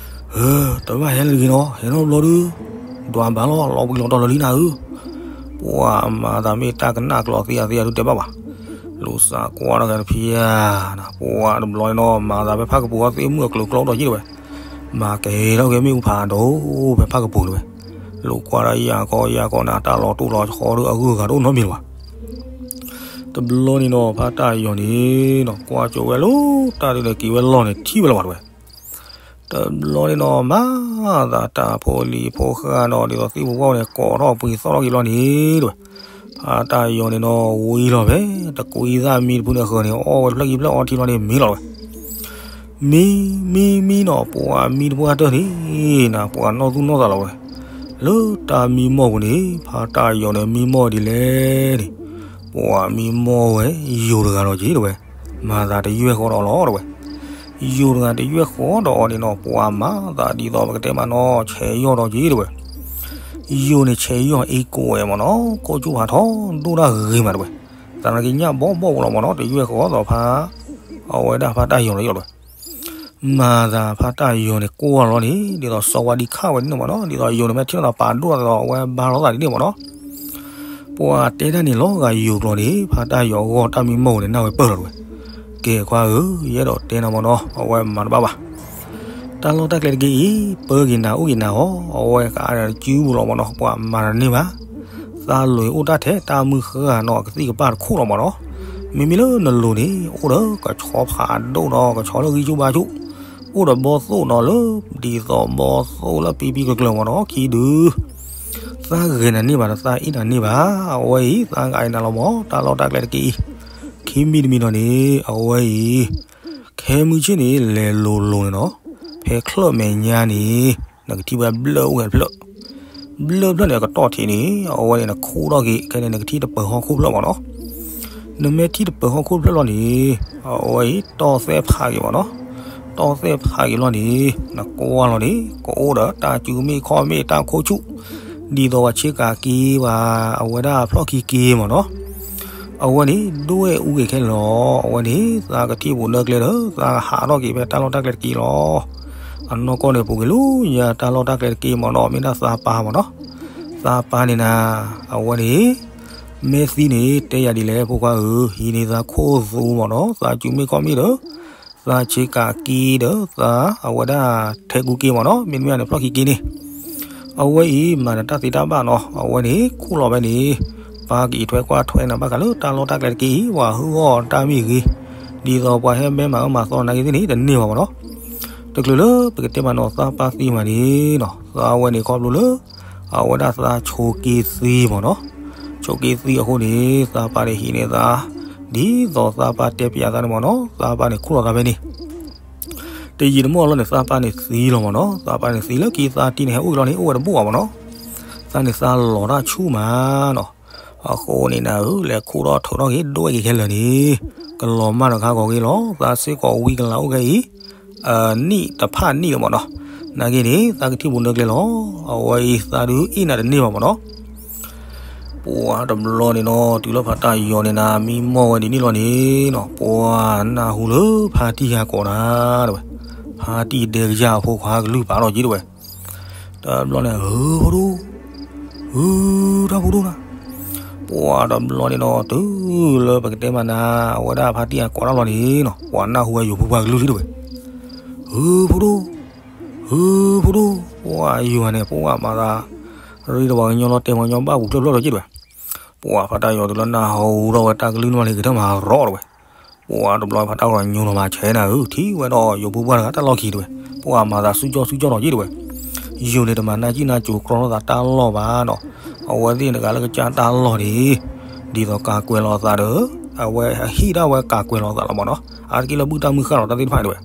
တဘၣ်ဟဲလၢၤဂ့ၤနီၤ ဟဲနီတဘျီဒုး, ဒွးဘၣ်လီၤ လီၤဘှံးလီၤတီၤလၢာ်လံနၤဧၢ, ပှၤမၤသးမ့ၢ်တၢ်ကနၣ်ကျိးသံအသံအဒုးတဲဘၣ်ဘၣ်, လူၤစးကွၢ်ထီၣ်က့ၤတဖံးဧါ, ပှၤတဘျီန့ၣ်နီၤ မၤသးဖဲဖးကပူၤအီသ့ၣ်မုၣ်အကျိၤကျီဒီးက့တဝဲ, မၤကဲထီၣ်က့ၤမ့ၣ်အူဖးဒိၣ် ဖဲဖးကပူၤတဝဲ, လူၤကွၢ်ဒၣ်ယၤကီယၤကီနၤ တၢ်လီၤတိၢ်လီၤဆီဒုးအဂုၤအဂၤတအိၣ်နီတမံၤလၢၤဘၣ် တဘျီန့ၣ်နီၤ ဖါတၢ်ယီၤန့ၣ်နီၤ ကွၢ်ကၠိဝဲလၢ တၢ်ဒုးန့ၣ်က့ၤဝဲလီၢ်န့ၣ် ထံၣ်ဝဲလၢၤဘၣ်တဝဲ, တဘျီန့ၣ်နီၤ မၤသးတၢ်ဖိလံၤဖိဃၢ်နီၤ ဒ်သိးသ့ၣ်ဖိဝၣ်န့ၣ် ကိးထီၣ်ပှ့ၤသီၣ်ထီၣ်က့ၤလီၤန့ၣ်တဝဲ, ဖါတၢ်ယီၤန့ၣ်နီၤ ဝံၤလီၤဖဲ တကွံသၣ်မံတဖုန့ၣ်အဃၢၤန့ၣ် အီၣ်ဝဲတဖျၢၣ်ခံဖျၢၣ်အီထံလီၤန့ၣ် မံလီၤဝဲ မံ မံ မံနီၤ ပှၤမံတပှၢ်တၢၢ်န့ၣ် နၤ ပှၤနီၢ်သူၣ်နီၢ်သးလီၤဝဲ, လၢတၢ်မံမီၢ်ပူၤန့ၣ် ဖါတၢ်ယီၤန့ၣ် မံမီၢ်ဒ်လဲၣ်န့ၣ်, ပှၤမံမီၢ်ဝဲ ယိၤတဂၤလီၤက့တဝဲ, မၤသးတယွဲၢ်ဃီဒီးလီၤတဝဲ, ယိၤတဂၤတယွဲၢ်ဃီဒီးအီၤန့ၣ်နီၤ ပှၤမၤသးဒ်သိးပကတဲမးနီၤ ဆဲးယီၢ်ဒီးက့တဝဲ, ယိၤန့ၣ်ဆဲးယီၢ်အ့ၣ်ကိးဝဲမးနီၤ ခိၣ်ကၠူၣ်ဖးထီဒိၣ်တၢ်ဂ့ၤမးတဝဲ, သးနကညၣ်ဘီၣ်ဘီၣ်ပူၤလီၤမးနီၤ တယွဲၢ်ဃီဒီးဖါ အဝဲဒၣ်ဖါတၢ်ယီၤလီၤယီၤတဝဲ, မၤသးဖါတၢ်ယီၤန့ၣ် ကွၢ်လီၤန့ၣ် ဒ်သိးစီၤဝါဒံခၣ်ဝဲဒ်န့ၣ်မးနီၤ ဒ်သိးယိၤန့ၣ် မ့ၢ်ထံၣ်လိာ်သးပာ်ဒိၣ်သးဒီး အဝဲဘါလိာ်သးဒ်န့ၣ်မးနီၤ, ပှၤတဲတၢ်န့ၣ်လီၤဂာ်ယိၤကျိာ်န့ၣ် ဖါတၢ်ယီၤအဂီၢ်တၢ်မံမီၢ်ပူၤန့ၣ် နၢ်ဝဲပၢၢ်လီၤတဝဲ, ကဲခွါဧၢ ယအဲၣ်ဒိးတဲနၤမးနီၤ အဝဲမၤတဘၣ်ဘၣ် တၢ်လီၢ်တၢ်ကျဲတက့ၢ်အံၤ ပၢက့ၤနၤအိၣ်က့ၤနၤအီၤ အဝဲကအါန့ၣ်စုပူၤလီၤမးနီၤ ပှၤမၤတန့ၢ်ဘၣ်, သးလွဲၢ်အိၣ်တၢ်ထဲတၢ်မုၢ်ဃၢ်နီၤ ကသံၣ်ကပၢ်တခိၣ်လီၤမးနီၤ, မ့မ့ၢ်လၢနလိၤန့ၣ် အိၣ်ဒီးကဆီဖးဒိၣ်နီၤ ကဆီလၢဂံၢ်ဆူၣ်ဘါဆူၣ်, အိၣ်ဒီးဘီသိၣ်နီၤလၢ ဒ်သိးဘီသိၣ်လၢပံပံကကျၢၤမးနီၤ ခံဒု သးဂဲၤနၤန့ၢ်ဘၣ်ဒီးသးအ့ၣ်နၤန့ၢ်ဘၣ်, အဝဲအံၤ သးဂၤအံၤနၤလီၤမး တၢ်လီၢ်တၢ်ကျဲတက့ၢ်အံၤ, ခံမံၤတမံၤနီၤန့ၣ် အဝဲအံၤ ခဲမုၢ်ဆ့ၣ်န့ၣ် လဲၤလိၤလိၤန့ၣ်နီၤ, ဖဲချၢၣ်မဲာ်ညါန့ၣ် နကထံၣ်ဝဲဘျၢၣ်အိၣ်ဝဲတဖျၢၣ်, ဘျၢၣ်ဖျၢၣ်န့ၣ် အကတီၢ်ထံးန့ၣ် အဝဲန့ၣ် နခူၣ်ထီၣ်က့ၤ ခဲန့ၣ် နကထံၣ်တပၢၤဟီၣ်ခိၣ်ဖျၢၣ်မးနီၤ, နမ့ၢ်ထံၣ်တပၢၤဟီၣ်ခိၣ်ဖျၢၣ်လီၤန့ၣ် အဝဲအံၤ တီၢ်သဲၣ်ဖးက့ၤမးနီၤ, တီၢ်သဲၣ်ဖးက့ၤလီၤန့ၣ် နကွၢ်လီၤန့ၣ် ကအိၣ်ဒီးတၢ်စုမ့ၣ်ခီၣ်မ့ၣ်တၢ်ခိၣ်ဆူၣ်, ဒ်သိးပှၤဆ့ကၤက့ၤပှၤ အဝဲဒၣ်ဖျီၣ်ခံက့ၤမးနီၤ, အဝဲန့ၣ် ဒွဲၣ်အူက့ၤခဲလၢာ်လီၤ, အဝဲန့ၣ် သးကထံၣ်ပူၤနၢကျဲဒီး သးဟးထီၣ်က့ၤဖဲတၢ်လီၢ်တၢ်ကျဲတက့ၢ်လီၤ. အနီၢ်ကီၢ်န့ၣ် ပူၤကွံာ်လၢညါတၢ်လီၢ်တၢ်ကျဲတက့ၢ်မးနီၤ, မ့ၢ်ဒၣ်သးပၢ်မးနီၤ, သးပၢ်န့ၣ်နၤ, အဝဲန့ၣ် မ့ၢ်သံန့ၣ် တဲယၤဒ်လဲၣ် ဖိခွါဧၢ, ဟံးန့ၢ်သးခိၣ်သူမးနီၤ, သးစုမ့ၣ်ခီၣ်မ့ၣ်ဒီး သးဆ့ကၤက့ၤဒီး သးအဝဲဒၣ်ထဲကူက့ၤမးနီၤ, မ့တမ့ၢ်န့ၣ် ဖျီၣ်ခံက့ၤန့ၣ် အဝဲအံၤ မၤဒီးတၢ်သ့တၢ်ဘၣ်နီၤ, အဝဲန့ၣ် ခူၣ်လီၤဖဲန့ၣ်, ပၢ်ကအံးထွဲကွၢ်ထွဲနၤဘၣ်ဃးလၢတၢ်လီၢ်တၢ်ကျဲတက့ၢ်အံၤ ပှၤဟုၣ်အီၣ်တၢ်မ့ၢ်ဂ့ၤ, ဒ်သိးပှၤဟဲဘဲမၤအၢမၤသီနၤဂ့ၤသ့ၣ်န့ၣ် တန့ၢ်ဘၣ်မးနီၤ. တချုးလၢပကတဲမးနီၤ သးပၢ်သံမးန့ၣ်နီၤ, သးဝဲန့ၣ်ခီဖျိလၢ အဝဲဒၣ်သးဆိးက့သံမးနီၤ, ဆိးက့သံအဃိန့ၣ် သးပၢ်န့ၣ်ဟံးန့ၢ်သး ဒ်သိးသးပၢ်တဲပျးသးန့ၣ်မးနီၤ, သးပၢ်န့ၣ်ခူၣ်လီၤသးဖဲန့ၣ် တယံာ်တမီၢ်လီၤန့ၣ် သးပၢ်န့ၣ်သံလီၤမးနီၤ, သးပၢ်န့ၣ်သံလၢခံသးတံၢ်န့ၣ် ဟဲအိၣ်လီၤန့ၣ် အိၣ်ဝဲတဘူၣ်ဘၣ်မးနီၤ, သးန့ၣ်သးလီၤတၢ်ဆူၣ်မးနီၤ, အဃိန့ၣ်နၤဧၢ လဲၤခူၣ်ထီၣ်ထုးထီၣ်က့ၤ ဒွဲၣ်က့ၤခဲလၢာ်န့ၣ်, ကလီၤမၢ်ဒီးခါဂီၤဂ့ၤလီၤ, သးစ့ၢ်ကီးဝံကလၤအိၣ်ခဲအံၤ နံၣ်တဖၣ်နံၣ်လီၤမးနီၤ, နာ်က့န့ၣ် သးကထံၣ်ပူၤနၢကျဲလီၤ, အဝဲအံၤသးဒုးအ့ၣ်နၤတန့ၢ်ဘၣ်မးနီၤ ပှၤတဘျီန့ၣ်နီၤ တုၤလၢဖါတၢ်ယီၤန့ၣ်နၤ မံမီၢ်ဝဲဒ်န့ၣ်လီၤန့ၣ်နီၤ ပှၤနၢ်ဟူလၢဖါတံၢ်ဟးကိးနၤ တဲဝဲ, ဖါတံၢ်ဒဲကယၢ်အဖိခွါကလုၢ်ပာ်ထီၣ်က့ၤတဲဝဲ, တဘျီန့ၣ် ဧၢ ဖိဒိၣ်, ဧၢ တၢ်ဖိဒိၣ်နၤ, ပှၤတဘျီန့ၣ်နီၤ တုၤလၢပကတဲမးနၤ အဝဲဒၣ်ဖါတံၢ်ဟးကိးတၢ်လီၤန့ၣ်နီၤ ပှၤနၢ်ဟူဝဲယိၤဖိခွါကလုၢ်လံတဲဝဲ, ဧၢ ဖိဒိၣ်, ဧၢ ဖိဒိၣ်, ပှၤယွၤန့ၣ် ပှၤမၤသး ရ့ဒီးပှၤကညီလီၤတဲာ်ပှၤကညီဘၣ်ပူၤဖျၢၣ်ဖျၢၣ်လီၤက့ၤတဲဝဲ, ပှၤဖါတၢ်ယီၤတုၤလၢနၢ်ဟူထီၣ်ဝဲတၢ်ကလုၢ်နီၢ်လံၤကထၢၣ်မၤရီတဲဝဲ, ပှၤတဘျီဖါတၢ်ဂီၤညိလီၤမၤဆဲးနၤဧၢ ထံၣ်ဝဲဒီးယိၤဖိခွါတဂၤတၢ်လီၢ်ခံတဲဝဲ, ပှၤမၤသးစူၢ်ကၠီၣ်စူၢ်ကၠီၣ်လီၤက့ၤတဲဝဲ, ယိၤန့ၣ်တမၤနၢ်ကံၣ်နၢ်ကၠိၤကြီလိာ်သးတၢ်လီၢ်ဘၣ်နီၤ, အဝဲသ့ၣ်တဂၤလၢကစၢ်တၢ်လီၢ်န့ၣ် ဒ်သိးကးကွဲးလီၤသးဒီး အဝဲအဟံၣ်ဒၣ်ဝဲကးကွဲးလီၤသးလီၤမးနီၤ, အါတက့ၢ်လၢဘူၣ်တၢ်မုၢ်ဃၢ်လီၤတၢ်သ့ၣ်တဖၣ်န့ၣ်တဲဝဲ,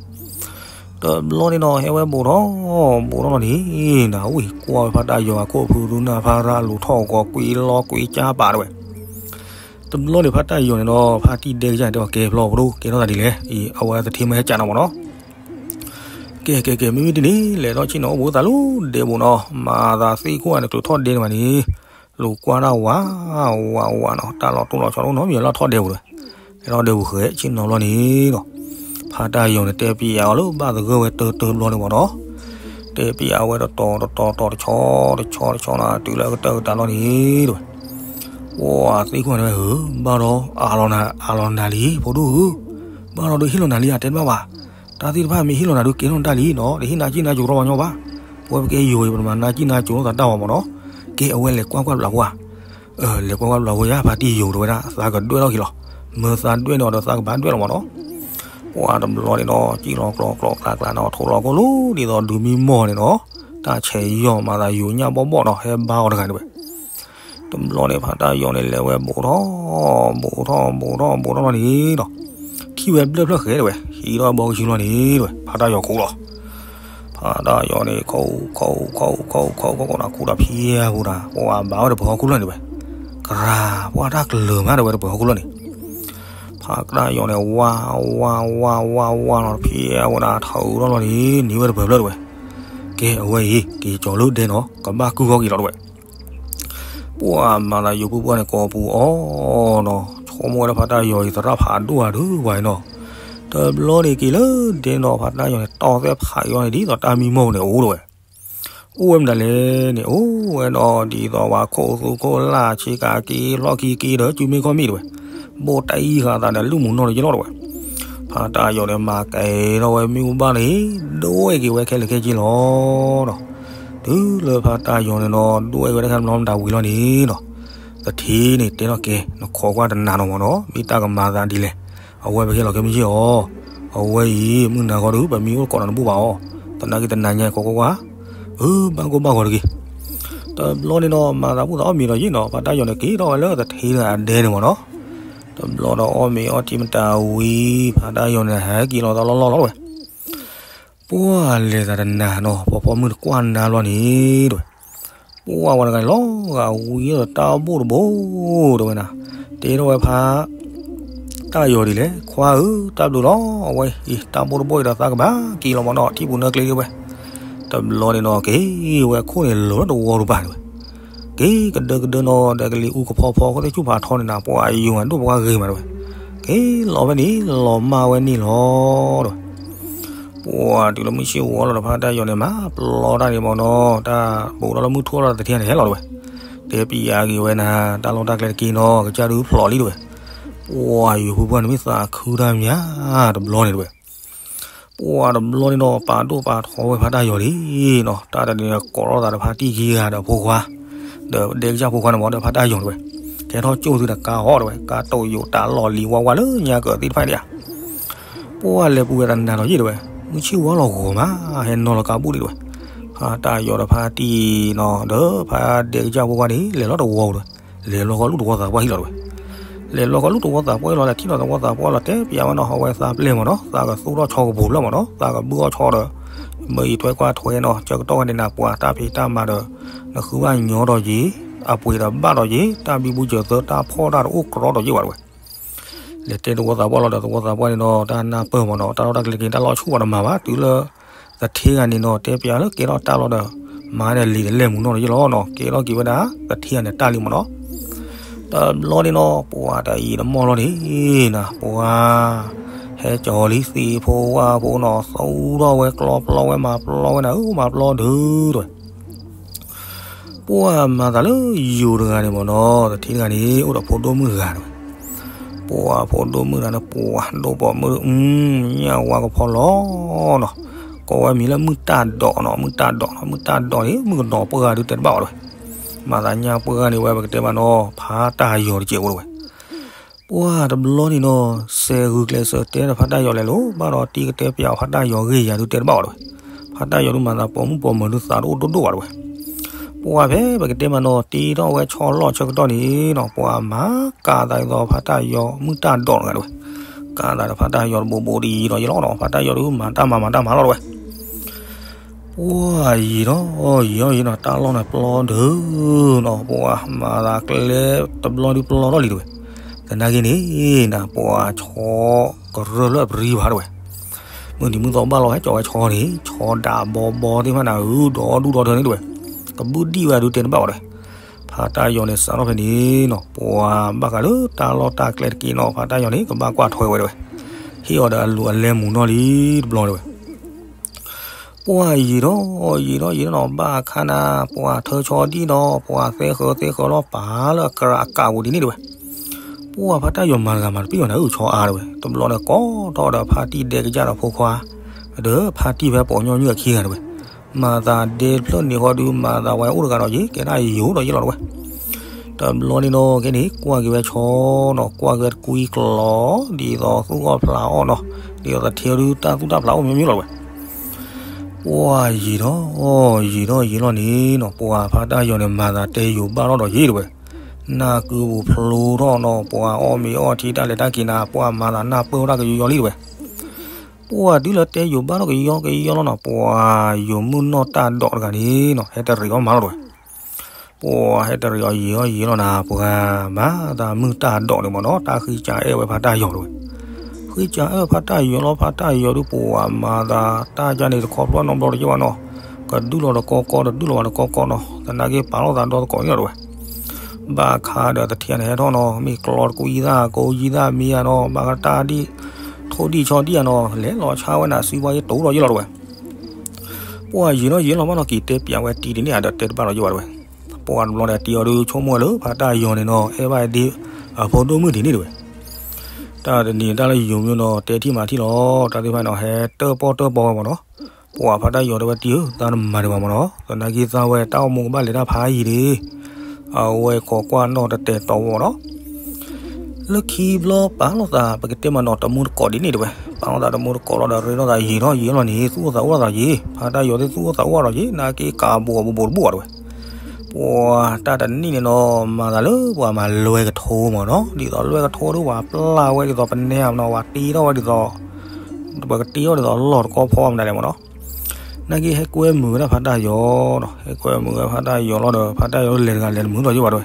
တဘျီန့ၣ်နီၤ ဟဲဝဲဘူးထီၣ် ဘူးထီၣ်လီၤန့ၣ် နဝံၣ်ကွၢ်ဝဲဖါတၢ်ယီၤအခိၣ်ဖုသူနၢ်ဖါရၣ်လူၤထီၣ်ကီးကွံာ်လီၤကွံာ်ကၠါပာ်တဝဲ တဘျီန့ၣ်ဖါတၢ်ယီၤန့ၣ်ဒီး ဖါတံၢ်ဒဲကစၢ်တဲအီၤ ကဲဖျီဖိဒိၣ် ကဲထီၣ်သးဒ်လဲၣ်အံၤ အဝဲသထ့မ့ၢ်ဟဲကၠးနီၤမးနီၤ ကဲကဲကဲ မ့မ့ၢ်ဒ်န့ၣ် လဲၤထီၣ်ဆ့ၣ်နီၤအိၣ်ဘူးသးလၢဒဲဘူးနီၤ မၤသးသ့ၣ်ခိၣ်န့ၣ် ကျုးထီၣ်ဒဲန့ၣ်ဘၣ်န့ၣ် လူၤကွၢ်တၢ်ဝး ဝးဝးနီၤ တၢ်လီၤတိၢ်လီၤဆီတအိၣ်နီတမံၤ လီၤထီၣ်ဒဲဘူးဒီး လဲၤထီၣ်ဒဲဘူးဃဲဆ့ၣ်နီၤဘျီန့ၣ်ဒီး ဖါတၢ်ယီၤန့ၣ် တဲပျးအီၤလၢဘၣ်သဂၢၢ်ဝဲတၢတၢဘျီန့ၣ်မးနီၤ တဲပျးအဝဲတတီၤတတီၤတီၤတဆီတဆီတဆီနီၤ တုၤလၢအကတၢၢ်ကတၢၢ်လီၤန့ၣ်တဝဲ ပှၤသ့ၣ်ခိၣ်န့ၣ်ဝဲဧၢ ဘၣ်ဒီးအးလီၤနၤ အးလီၤနၤလံ ဖိဒိၣ်ဧၢ ဘၣ်ဒီးဒုးဟ့ၣ်လီၤနၤလံ အတဲတဘၣ်ဘၣ် တၢ်သ့ၣ်တဖၣ်မ့ၢ်ဟ့ၣ်လီၤနၤဒုးကဲထီၣ်တၢ်လံနီၤ တဟ့ၣ်နၤစံၣ်နၤစိၤထီၣ်ပှၤညီဘၣ် ပဝဲပကဲယိၤအံၤ ပတမၤနၤစံၣ်နၤစိၤထီၣ်သးတၢ်ဘၣ်မးနီၤ ကဲအဝဲလဲၤကွၢ်ကွၢ်ဘျးဖိဧါ လဲၤကွၢ်ကွၢ်ဘျးဖိယါ ဖါတံၢ်ယိၤတဝဲဒၣ် သးကဒွဲၣ်ထီၣ်က့ၤလီၤ မၢသးဒွဲၣ်န့ၣ်အီၤဒီးသးကဘၣ်ဒွဲၣ်လီၤမးနီၤ ပှၤတဘျီန့ၣ်ဒီး စံၣ်လီၤကျိၤကျိၤကျါကျါနီၤ ထိးလီၤကိၢ်လိဒ်သိးဒုးမံမီၢ်န့ၣ်နီၤ တၢ်ဆဲးယီၢ်မၤသးယိၤညၣ်ဘီၣ်ဘီၣ်နီၤ ဟဲဘါအီၤတဂၤန့ၣ်ဝဲ တဘျီန့ၣ် ဖါတၢ်ယီၤန့ၣ် လဲၤဝဲဘူးထီၣ် ဘူးထီၣ် ဘူးထီၣ် ဘူးထီၣ်လီၤန့ၣ်ဒီး ထံၣ်ဝဲဘျၢၣ်ဖျၢၣ်ဃဲတဝဲ ဟံးထီၣ်ဘီကဆူလီၤန့ၣ်တဝဲ ဖါတၢ်ယီၤခူၣ်လီၤ ဖါတၢ်ယီၤန့ၣ် ခူၣ် ခူၣ် ခူၣ် ခူၣ် ခူၣ် ခူၣ် ခူၣ်ဒီးဖံးအပူၤတၢ် ပှၤဘၣ်ဝဲတပၢၤဟီၣ်ခိၣ်လၢာ်န့ၣ်ဝဲ ကရၤ ပှၤတၢ်ကလၢၤမးတဝဲတပၢၤဟီၣ်ခိၣ်လၢာ်န့ၣ် ဖါတၢ်ယီၤန့ၣ် ဝါ ဝါ ဝါ ဝါ ဝါလီၤ ဖံးအဝဲဒၣ် ထုးထီၣ်လီၤန့ၣ် နံၤဝဲတပၢၤဖျၢၣ်တဝဲ ကဲအဝဲအံၤ က့ၤကၠီၤလၢဒဲနီၤ ကဘၣ်ကုၢ်ဃီက့ၤလီၤတဝဲ ပှၤမၤသးယိၤဖုပှၢ်န့ၣ် ကိးပူၤအီၤနီၤ ဆိကမိၣ်ဝဲဒၣ်ဖါတၢ်ယီၤအံၤ သရၣ်ဖးဒိၣ်အဒုးဝဲနီၤ တဘျီန့ၣ်က့ၤလၢဒဲနီၤ ဖါတၢ်ယီၤန့ၣ် တီၢ်သဲၣ်ဖးယီၤန့ၣ် ဒ်သိးတၢ်မံမီၢ်န့ၣ်အိၣ်တဝဲ အိၣ်ဝဲမတၤလဲၣ်န့ၣ် အိၣ်ဝဲဒီးဒ်သိးဝဲခိၣ်သူခိၣ်လၢ် ဆ့ကၤက့ၤ လီၢ်ခံက့ၤဒီး စုမ့ၢ်ခီၣ်မ့ၢ်တဝဲ ဘိၣ်တၢ်အံၤဃာ်သးဒီး လုၢ်မူနီၢ်တယလီၢ်တဝဲ ဖါတၢ်ယီၤန့ၣ် မၤကဲထီၣ်ဝဲမ့ၣ်အူဘၣ်န့ၣ် ဒိၣ်ဝဲက့ၤဝဲခဲလၢာ်ခဲဆ့လီၤဒီး တုၤလၢဖါတၢ်ယီၤန့ၣ်နီၤ ဒိၣ်ဝဲဝဲတခါတဘျီမတၤဝံၤလီၤန့ၣ်ဒီး သထ့န့ၣ်တဲထီၣ်ကဲ နခိးကွၢ်တနၤနီၤမးနီၤ မ့ၢ်တၢ်ကမၤသးဒ်လဲၣ် အဝဲပဟဲလီၤခဲမုၢ်ဆ့ၣ်အီၤ အဝဲအံၤ မုၢ်နၤဃီဒီး ပမံအိၣ်ကိးနၤတဘူၣ်ဘၣ်အီၤ သနာ်က့တနၤညါကိးကွၢ်ကွၢ် အၢ ဘၣ်ကိၢ်ဘၣ်ဂီၤတဂ့ၤ တဘျီန့ၣ်နီၤ မၤသးဘူၣ်သးအီၣ်မ့ၤဒီးယံာ်နီၤ ဖါတၢ်ယီၤန့ၣ် က့ၤထီၣ်ဝဲလၢသထ့တဂၤအဒဲန့ၣ်မးနီၤ တဘျီဒီးအီၣ်မ့ၤအီထံမတၤဝံၤ ဖါတၢ်ယီၤန့ၣ် ဟဲက့ၤလီၤသးလီၢ်လီၢ်လီၤတဝဲ ပှၤလဲၤသးတနၤနီၤ ဖီဖီမုၢ်တကွၢ်နၤလီၤန့ၣ်တဝဲ ပှၤဝဲတဂၤန့ၣ်လီၤဂာ်ဝံၤဒီးတၢ်ဘိၣ်တဘိၣ်တဝဲနၤ တဲထီၣ်ဝဲဖါ တၢ်ယီၤဒ်လဲၣ် ခွါဧၢ တၢ်ဘျုးလီၤ အဝဲအံၤ တၢ်ဘိၣ်တဘိၣ်အံၤဒီးသးကဘၣ်က့ၤလီၤမးနီၤ ထံပူၤနၢကျ့ဒ်ဝဲ တဘျီန့ၣ်နီၤ က့ၤဝဲခိၣ်န့ၣ်လီၤလၢတဝီတပၤတဝဲ က့ၤကဒၢကဒၢနီၤ ဒီးကလံၤအူကဖီဖီ ဃိသ့ၣ်ဆူၣ်ဖးထီန့ၣ်နၤ ပှၤယိၤမးဒိၣ်ပှၤဂ့ၤမးတဝဲ က့ၤလီၤဖဲန့ၣ် လီၤမၢ်ဝဲန့ၣ်လီၤတဝဲ ပှၤတုၤလၢမုၢ်ဆ့ၣ်ဝီလီၤဒီး ဖါတၢ်ယီၤန့ၣ် မၤပျီတၢ်န့ၣ်မးနီၤ တၢ်ဘူးထီၣ်လၢမုၢ်ထူၣ်လီၤဒီးသထ့န့ၣ်ဟဲလီၤတဝဲ တဲပျးက့ၤဝဲနၤ တၢ်လီၢ်တၢ်ကျဲတက့ၢ်နီၤ ကစၢ်ဒုးဖျိးလံတဝဲ ပှၤယိၤဖုပှၢ်န့ၣ်မ့ၢ်သးခုတၢ်မး တဘျီန့ၣ်တဝဲ ပှၤတဘျီန့ၣ်နီၤ ပာ်ဒိၣ်ပာ်ထီဝဲဖါတၢ်ယီၤလံနီၤ တၢ်တဒုန့ၣ် ကိးထီၣ်သးဒီးဖါတံၢ်ခံဂၤဒီးဖိခွါ ဒီးဒဲကစၢ်ဖိခွါန့ၣ်မး ဒီးဖါတၢ်ယီၤတဝဲ ကဲထီၣ်ကၠိၣ်သုဒီးကါဟီၣ်တဝဲ ကါတိာ်ယိာ်တၢ်လီၢ်လံၤဝါဝါလၢညါကသ့ၣ်တဖၣ်ဒံးဧါ ပှၤလဲၤပူၤဝဲတနၤနီၤယံာ်တဝဲ မုၢ်ဆ့ၣ်ဝါလီၤဂီၤမး ဟဲနီၤလီၤကါဘူၣ်ဒံးတဝဲ ဖါတၢ်ယီၤဒီးဖါတံၢ်နီၤ ဒီးဖါဒဲကစၢ်ဖိခွါန့ၣ် လဲၤလီၤတဝီပူၤတဝဲ လဲၤလီၤဃီလူၢ်တဝီသးပှၢ်ဟံၣ်လီၤတဝဲ လဲၤလီၤဃီလူၢ်တဝီသးပှၢ်လီၤ လဲၤထံၣ်လီၤတဝီသးပှၢ်လီၤ တဲပျးဝဲနီၤ အဝဲသးပျဲၢ်မးနီၤ သးကသူၣ်ထီၣ်ဆီကပူၤလၢမးနီၤ သးကဘုၣ်အီၣ်ဆီဒီး မ့ၢ်အံၤထွဲကွၢ်ထွဲနီၤ ဆၢကတီၢ်ဝဲန့ၣ်နၤ ပှၤတၢ်ဖံးတၢ်မၤဒီး နဃုဘၣ်ညီဒီးယ့ၤ အပှ့ၤဒီးဘၣ်ဒီးယ့ၤ တၢ်ဘံဘူစၢၤသၢ တၢ်ဖီၣ်တၢ်တအိၣ်ကြီဒီးယ့ၤဘၣ်တဝဲ လဲၤတဲတဝီသးပှၢ်လီၤဒီး တဝီသးပှၢ်န့ၣ်ဒီး တၢ်နၢ်ပၢၢ်မးနီၤ တၢ်လီၢ်တၢ်ကျဲတက့ၢ် တၢ်လီၢ်ဆူၣ်ဘၣ်တမၤဘၣ် တုၤလၢ သထ့ဂၤန့ၣ်နီၤ တဲပျးလၢကဲထီၣ်တၢ်လီၤဒီး မၤဒီးလံာ်တလဲၢ်မူနီၢ်တယ့ၢ်လီၤနီၤ ကဲထီၣ်က့ၤဝဲဒၣ် သထ့ဂၤန့ၣ်တၢ်လံမးနီၤ တဘျီန့ၣ်နီၤ ပှၤတအံၤတမီၢ်လီၤန့ၣ်နၤ ပှၤ ဟဲကၠီၤလံသံးဖိဝၣ်ဖိနီၤ သူၣ်ထီၣ်ဝဲကျီပျီဝဲမၤပျီဝဲနၤ အၢ မၤပျီဒုးတဝဲ ပှၤမၤသးလၢယိၤတဂၤန့ၣ်မးနီၤ သထ့တဂၤန့ၣ် အိၣ်ဒီးဖိဒိၣ်မုၣ်တဂၤတဝဲ ပှၤဖိဒိၣ်မုၣ်တဂၤန့ၣ် ပှၤဒိၣ်ပိာ်မုၣ် ညၣ်ဝါကဖီလီၤနီၤ ကိးဝဲမံၤလၢမုၢ်တၢ်ဒိးနီၤ မုၢ်တၢ်ဒိးနီၤ မုၢ်တၢ်ဒိးန့ၣ် မုၣ်ကနီၤပှၢ်ဂၤဒုးတဲတဘၣ်ဘၣ်တဝဲ မၤသးညၣ်ပှၢ်ဂၤန့ၣ်ဝဲ ပကတဲမးနီၤ ဖါတၢ်ယီၤတကဲးဖိတဝဲ ပှၤတဘျီန့ၣ်နီၤ စဲးဂုာ်ကျဲးစၢးတဲဒီးဖါတၢ်ယီၤလဲၤလိၤ ဘၣ်ဒီးတံၤကတဲပျးအီၤ ဖါတၢ်ယီၤဂ့ၢ်ယၤဒုးတဲတဘၣ်ဘၣ်တဝဲ ဖါတၢ်ယီၤဒုးမၤသးပိာ်မုၣ်ပိာ်မၢၤဒုးသးတအိၣ်ဒိၣ်ဒိၣ်ဘၣ်တဝဲ ပှၤဖဲပကတဲမးနီၤ တ့ထီၣ်ဝဲဆီလီၢ်ဆၢကတီၢ်န့ၣ်နီၤ ပှၤမၤကးသးဒ်သိးဖါတၢ်ယီၤမုၢ်တၢ်ဒိးတဂၤတဝဲ ကးသးဒီးဖါတၢ်ယီၤတဘိးဘိးဒီးယံာ်ဒီးယံာ်လီၤနီၤ, ဖါတၢ်ယီၤဒုးမၤတၢ်မၤမၤတၢ်မၤလီၤတဝဲ. ပှၢ်ယံာ်ဒီးယံာ်ဒီးယံာ်နီၤ, တၢ်လီၢ်န့ၣ်ပျီဒုးနီၤ, ပှၢ်မၤသးကျဲတဘျီဒုးပျီထီၣ်လံတဝဲ. သနာ်က့န့ၣ် နၤပှၢ်ဆီကရၢၢ်လၢအပရံဘၣ်တဝဲ. မုၢ်နံၤမုၢ်သီဘၣ်လီၤဟဲကၠီၤဝဲဆီန့ၣ် ဆီဒးဘီဘီသ့ၣ်တဖၣ်န့ၣ် အုဒီဒူၣ်ဒီထၢန့ၣ်တဝဲ. ကဘုၣ်ဒံၣ်ဝဲဒုးတဲတဘၣ်ဘၣ်တဝဲ. ဖါတၢ်ယီၤန့ၣ်စးထီၣ်ဖဲန့ၣ်နီၤ, ပှၢ်ဘၣ်ဃးလၢတၢ်လီၢ်တၢ်ကျဲတက့ၢ်နီၤ, ဖါတၢ်ယီၤန့ၣ် ကဘၣ်ကွၢ်ထွဲဝဲတဝဲ. ဟ့ၣ်အီၤဒီးအလူၤအလဲမုာ်နီၢ်လံတဘျီတဝဲ. ပှၢ်ယံာ်ဒီးယံာ်ဒီးယံာ်နီၤ, ဘၣ်ခါနၤ ပှၢ်ထၢဆီဒံၣ်ဒီး ပှၢ်သဲဃၢၤသဲဃၢၤလီၤပာ်လၢအကရၢအကးပူၤဒ်န့ၣ်တဝဲ. ပှၢ်ဖါတၢ်ယီၤမၤတဂၤမၤတပ့ၢ်ဘၣ်နၤ အုၣ်ဆီအါတဝဲ. တဘျီန့ၣ်ကိးထီၣ်ဒီးဖါတံၢ်ဒဲကစၢ်ဒီးဖိခွါ, ဒီးဖါတံၢ်ဖဲပိာ်ညီနုၢ်အခံဂၤတဝဲ. မၤသးဒဲတဖျၢၣ်န့ၣ်ဃီဒုး မၤသးဝဲအိၣ်တဂၤဒီးယ့ၢ် ကဲဒၣ်ယိာ်ဒီးယ့ၢ်လီၤတဝဲ. တဘျီန့ၣ်ဒီးခဲန့ၣ် ကွၢ်က့ၤဝဲဆီနီၤ, ကွၢ်က့ၤဝဲတကွံကျီၤ, ဒ်သိးသူၣ်အီၣ်ဖျးအီၣ်နီၤ, ဒ်သိးသထ့ဒုးတၢ်သူၣ်တၢ်ဖျးအိၣ်မ့ၢ်မ့ၢ်လီၤတဝဲ. ပှၢ်ယံာ်ဒီးယံာ်ဒီးယံာ်လီၤန့ၣ်နီၤ, ပှၢ်ဖါတၢ်ယီၤန့ၣ် မၤသးတဲယိာ်ဘၣ်ထီၣ်ဒီးယ့ၢ်တဝဲ. နၢ်ကုပူၤဖျိထီၣ်နီၤ, ပှၢ်အီၣ်မ့ၤအီထံတၢ်လဲၤတၢ်က့ၤနၤ, ပှၢ်မၤသးနၢ်ပၢၢ်ထီၣ်ကယီယီလံတဝဲ. ပှၢ်တုၤလၢတဲယိာ်ဘၣ်ထီၣ်ကယီကယီလီၤနီၤ, ပှၢ်ယိာ်မုၢ်နီၢ်တၢ်ဒိးတဂၤန့ၣ်နီၤ, ဟဲတရံးအီၣ်မၤလီၤတဝဲ. ပှၢ်ဟဲတရံးအီၣ်ယံာ်အီၣ်ယံာ်လီၤနၤ, ပှၢ်မၤသးမုၢ်တၢ်ဒိးန့ၣ်မ့ၢ်နီၤ, တၢ်ဃံစးအဲၣ်ဝဲဖါတၢ်ယီၤတဝဲ. ဃံစးအဲၣ်ဖါတၢ်ယီၤလီၤ, ဖါတၢ်ယီၤဒုး ပှၢ်မၤသးတၢ်ကါန့ၣ်တခီဖျိနီတဘျီတယဲၢ်ဘၣ်နီၤ, ကဒုၣ်လီၤတကီကီ တဒုၣ်လီၤဘၣ်တကီကီနီၤ, သနာ်က့ပာ်လီၤသးဒီသကိးန့ၣ်လီၤတဝဲ. ဘၣ်ခါဒီးသထ့န့ၣ်ဟဲထီၣ်နီၤ, မ့ၢ်ကျီတကွံသၣ်ကိးယံသၣ်မံယါနီၤ, ဘၣ်ဃးတၢ်ဒံၣ်ထိၣ်ဒံၣ်ဆီဒံၣ်ယါနီၤ, လဲၤလီၤဆါဝဲနၤ စံးဘၣ်ယဲၢ်တိၤဒီးယဲၢ်လီၤတဝဲ. ပှၢ်ယံာ်နီၤယံာ်လီၤမးနီၤ, က့ၤတဲပျးဝဲတံၤဒ်န့ၣ် အဒီးတဲတဘၣ်လီၤယဲၢ်ဘၣ်တဝဲ. ပှၢ်တဘျီန့ၣ် တံၤအီၤဒုးဆိကမိၣ်ဝဲလၢဖါတၢ်ယီၤန့ၣ်နီၤ, အဲၣ်ဘၣ်ဒ့အဖိဒိၣ်မုၣ်ဒ်န့ၣ်တဝဲ. တၢ်တနံၤတၢ်လၢယိာ်မ့ၢ်နီၤ, တဲထံၣ်မၤထံၣ်လီၤ, တၢ်သ့ၣ်တဖၣ်န့ၣ် ဟဲတၢၣ်ပီၣ်တၢၣ်ပီဝဲမ့ၢ်နီၤ. ပှၢ်ဖါတၢ်ယီၤတဲဝဲတံၤဧၢ, သးတမၤဒံးဘၣ်မ့ၢ်နီၤ, သနာ်က့သးဝဲတၢ်အိၣ်မူကဘၣ်လဲၤတၢ်ဖးယံာ်လံ. အဝဲခိးကွၢ်နီၣ်တတဲာ်တီဝဲမ့ၢ်နီၤ. လၢခံဘျီပာ်လီၤသး ပကတဲမ့ၢ်နီၤ တမူတကိးဒ်န့ၣ်တဝဲ, ပာ်လီၤသးတမူတကိးလီၤဒီး ရ့လိာ်သးယံာ်ထီၣ်ယံာ်လီၤန့ၣ် သူၣ်အိၣ်သးအိၣ်လိာ်သးယံာ်, ဖါတၢ်ယီၤသ့ၣ်သူၣ်အိၣ်သးအိၣ်လိာ်သးယံာ်, နာ်က့ကးဘူးအဘူးဘူးတဘူးဘၣ်တဝဲ. ပှၢ်တၢ်တနံၣ်န့ၣ်နီၤ မၤသးလၢပှၤမၤလွဲကထိမ့ၢ်နီၤ, ဒ်သိးလွဲကထိဒုး ပှၤပျၢ်ဝဲဒ်သိးပနဲမ့ၢ်နီၤ, ပှၤတ့ထီၣ်ဝဲဒ်သိး ပှၤကတ့ထီၣ်ဒ်သိးလီၢ်တကီဖီမနုၤလဲၣ်မ့ၢ်နီၤ. နာ်က့ဟဲကွဲမုာ်ဝဲဒၣ်ဖါတၢ်ယီၤနီၤ, ဟဲကွဲမုာ်ဝဲဖါတၢ်ယီၤလီၤဒီး ဖါတၢ်ယီၤလဲၤတဂၤလဲၤတမုာ်လီၤယဲၢ်ဘၣ်တဝဲ.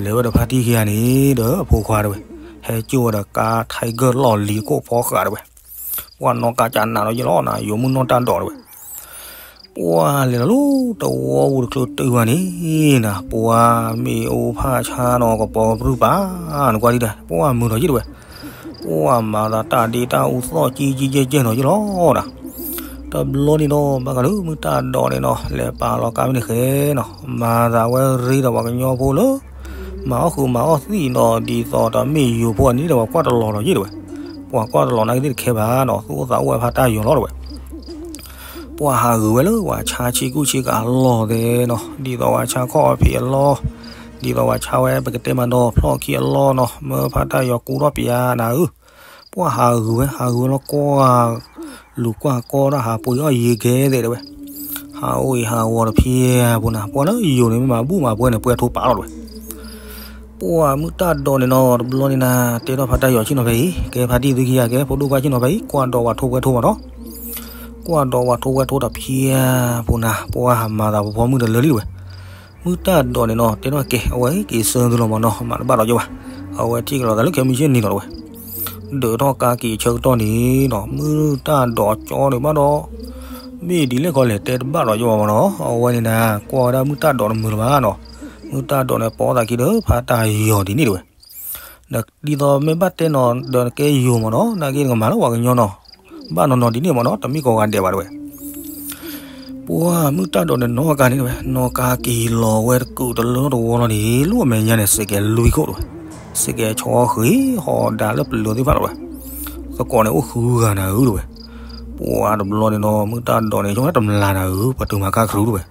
လဲၤဝဲဒီးဖါတံၢ်ခံဂၤန့ၣ်ဒီးအဖိခွါတဝဲ, ဟဲကၠိၣ်ဝဲဒီးကါ Tiger လီၢ်လံၤကိၣ်ဖီဃာ်တဝဲ. ပှၢ်နီၣ်ကါကနးလီၤယဲၢ်လီၤနၤ, ယိာ်မုၢ်နီၢ်တၢ်ဒိးတဝဲ. ပှၢ်လဲၤလီၤလၢတဝီပူၤတချုးတုၤဘၣ်န့ၣ်နၤ, ပှၢ်မ့ၢ်အိၣ်ဖးဆါနီၤ ကပီၤကပြုၢ်ပာ်, နကွၢ်ဒ်ဒီး ပှၢ်မုာ်ထီၣ်ယဲၢ်တဝဲ. ပှၢ်မၤသးတၢ်ဒ့တၢ်အူသီၣ်ကံကံကဲကဲနီၤယဲၢ်လီၤနၤ. တဘျီန့ၣ်ဒီး ဘၣ်ဃးလၢမုၢ်တၢ်ဒိးန့ၣ်နီၤ လဲၤပာ်လီၤကါဖဲန့ၣ်ဃဲနီၤ, မၤသးဝဲရ့ဒီးပှၤကညီဖိလၢ မၤအီၣ်ဃုာ်မၤအီၣ်သံၣ်နီၤ, ဒ်သိးဒီးမ့ၢ်ယိာ်ဖိအန့ၣ်ဒီး ပှၤကွၢ်တလီၤလီၤယဲၢ်တဝဲ. ပှၤကွၢ်တလီၤနာ်က့သ့ၣ်တခဲဘၣ်နီၤ, သူၣ်အိၣ်သးအိၣ်ဝဲဖါတၢ်ယီၤလီၤတဝဲ. ပှၢ်ဟးဂုာ်ဝဲလၢပှၤဆါဆ့ကူဆ့ကၤအလီၢ်သဲနီၤ, ဒ်သိးပှၤဆါခီၣ်အီၣ်ဖံးအလီၢ်, ဒ်သိးပှၤဆါဝဲပကတဲမးဒီးဖျီၣ်ခံအလီၢ်နီၤ, မၢဖါတၢ်ယီၤကူထီၣ်ပၠးနၤဧၢ. ပှၢ်ဟးဂုာ်ဝဲ ဟးဂုာ်ဝဲလီၤကွၢ်, လူၤကွၢ်ကီတၢ်ဟးပှ့ၤအီၣ်ယံၤကဲသဲးတဝဲ. ဟးအိၣ်အံၤဟးဂီၤတဖျဲးဖိနၤ, ပှၢ်လၢယိာ်န့ၣ်မ့ၢ်မၤဘူၣ်မၤပှဲၤန့ၣ် ပှဲၤထိပာ်လီၤတဝဲ. ပှၢ်မုၢ်တၢ်ဒိးန့ၣ်နီၤ တဘျီန့ၣ်နၤ တဲထီၣ်ဖါတၢ်ယီၤဆ့ၣ်နီၤဖဲအံၤ, ကဲဖါတံၢ်သုခံဂၤကဲ ဖိဒိၣ်ခွါဆ့ၣ်နီၤဖဲအံၤ, ကွၢ်ဒိးဝဲထိပှဲၤထိမးနီၤ. ကွၢ်ဒိးဝဲထိပှဲၤထိတဖျဲးဖိနၤ, ပှၢ်ဟးမၤသးပဖီမုၢ်တလၢလံတဝဲ. မုၢ်တၢ်ဒိးန့ၣ်နီၤ တဲထီၣ်ကဲ အဝဲက့ၤဆၢသုလီၤမးနီၤ, မၤတဘၣ်ဒီးယဲၢ်ဘၣ်. အဝဲထံၣ်ကလီၤသးလၢခဲမုၢ်ဆ့ၣ်န့ၣ်လီၤတဝဲ. ဒၢးထီၣ်ကါက့ၤဆၢကတီၢ်န့ၣ်နီၤ မုၢ်တၢ်ဒိးကၠီန့ၣ်ဘၣ်ဒီး မ့ၢ်ဒ်လဲၣ်ခီလဲၣ်တဲတဘၣ်ဒီးယဲၢ်ဘၣ်မးနီၤ. အဝဲန့ၣ်နၤ ကွၢ်ဝဲဒၣ်မုၢ်တၢ်ဒိးတမုာ်လၢၤဘၣ်နီၤ. မုၢ်တၢ်ဒိးန့ၣ်ပိာ်သးခံဒီးဖါတၢ်ယီၤဒ်န့ၣ်တဝဲ. ဒ်သိးမ့ၢ်ဘၣ်တဲနီၤ ဒီးနကဲယိာ်မးနီၤ, နာ်က့နကမၤလၢပှၤကညီနီၤ, ဘၣ်နီၢ်နီၢ်ဒ်န့ၣ်မးနီၤ, တမ့ၢ်ကိးဂၤဒဲးဘၣ်တဝဲ. ပှၢ်မုၢ်တၢ်ဒိးန့ၣ်နီၢ်ကါန့ၣ်တဝဲ, နီၢ်ကါက့ၤလီၤဝဲတကုာ်တလၢတဝီလီၤန့ၣ် လၢအမဲာ်ညါန့ၣ် စဲးကဲးလွံၢ်ခိၣ်တဝဲ. စဲးကဲးဆီဃ့ဟီၣ်ဒါလၢပလၢၤသ့ၣ်တဖၣ်လီၤဝဲ. သကိးန့ၣ်အိၣ်ဃုဂၤနၤဧၢတဝဲ. ပှၢ်တဘျီန့ၣ်နီၤ မုၢ်တၢ်ဒိးန့ၣ် ဆိကမိၣ်တမျၢ်နၤဧၢ, ပတုာ်မၤကါခရူးတဝဲ.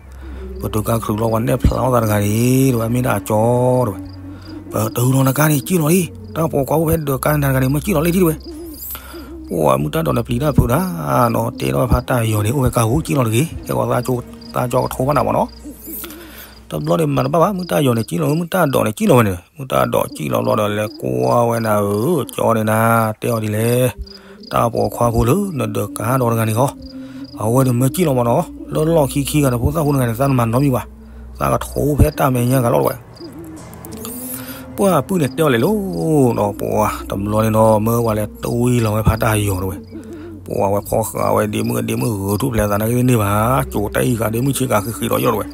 ပတုာ်ကါခရူးလီၤ ပှၤနဲၣ်ဖျါထီၣ်သးတဂၤန့ၣ် တဝဲမ့ၢ်ဒၣ်အကၠီတဝဲ. ပတုာ်လီၤနကါန့ၣ် ကံၣ်လီၤလံ, တၢ်ပိာ်ခွါအိၣ်ဖဲဒၢးကါနၤတဂၤန့ၣ် မ့ၢ်ကံၣ်လီၤလံထံတဝဲ. ပှၢ်မုၢ်တၢ်ဒိးန့ၣ်ပျံၤတၢ်ဖုးတၢ်နီၤ, တဲထီၣ်ဖါတၢ်ယီၤန့ၣ် အိၣ်ဝဲကါပူၤ ကံၣ်လီၤတဂ့ၤ, ကဲဝဲသးကၠီကထိဘၣ်နၤမးနီၤ. တဘျီန့ၣ်မၤတဘၣ်ဘၣ် မုၢ်တၢ်ယီၤန့ၣ် ကံၣ်လီၤ မုၢ်တၢ်ဒိးန့ၣ် ကံၣ်လီၤဝဲန့ၣ် မုၢ်တၢ်ဒိးကံၣ်လီၤဘျီဒီး လဲၤကွၢ်ဝဲနၤဧၢ ကၠီန့ၣ်နၤ တဲအီၤဒ်လဲၣ်, တၢ်ပိာ်ခွါဖိလၢနဒၢးကါဒီးတဂၤန့ၣ်ဃီ, အဝဲန့ၣ်မၢကံၣ်လီၤမးနီၤ, လၢလီၢ်ခံခံဂၤန့ၣ် ဖိသၣ်ဖိတဂၤန့ၣ် သးနမၤနီတမံၤဘၣ်, သးကထိဖဲတၢ်မဲာ်ညါဂၤလီၤတဝဲ ပှၢ်ပုၢ်န့ၣ်တဲအီၤလဲၣ်လီၤ, ဒီးပှၤတဘျီန့ၣ်နီၤ မၢဝဲလဲၤတဝံလီၤဝဲဖါတၢ်ယီၤတဝဲ, ပှၤဝဲဖီဃာ်ဝဲဒ့မုၣ်ဒ့မုၣ်ဂုာ်ထူၣ်ဖျဲးသးနာ်က့န့ၢ်ဘၣ်, ကၠိတၢ်အံၤဃာ်ဒ့မုၣ်ဆ့ကၤဃံးဃံးဒီးယီၢ်တဝဲ,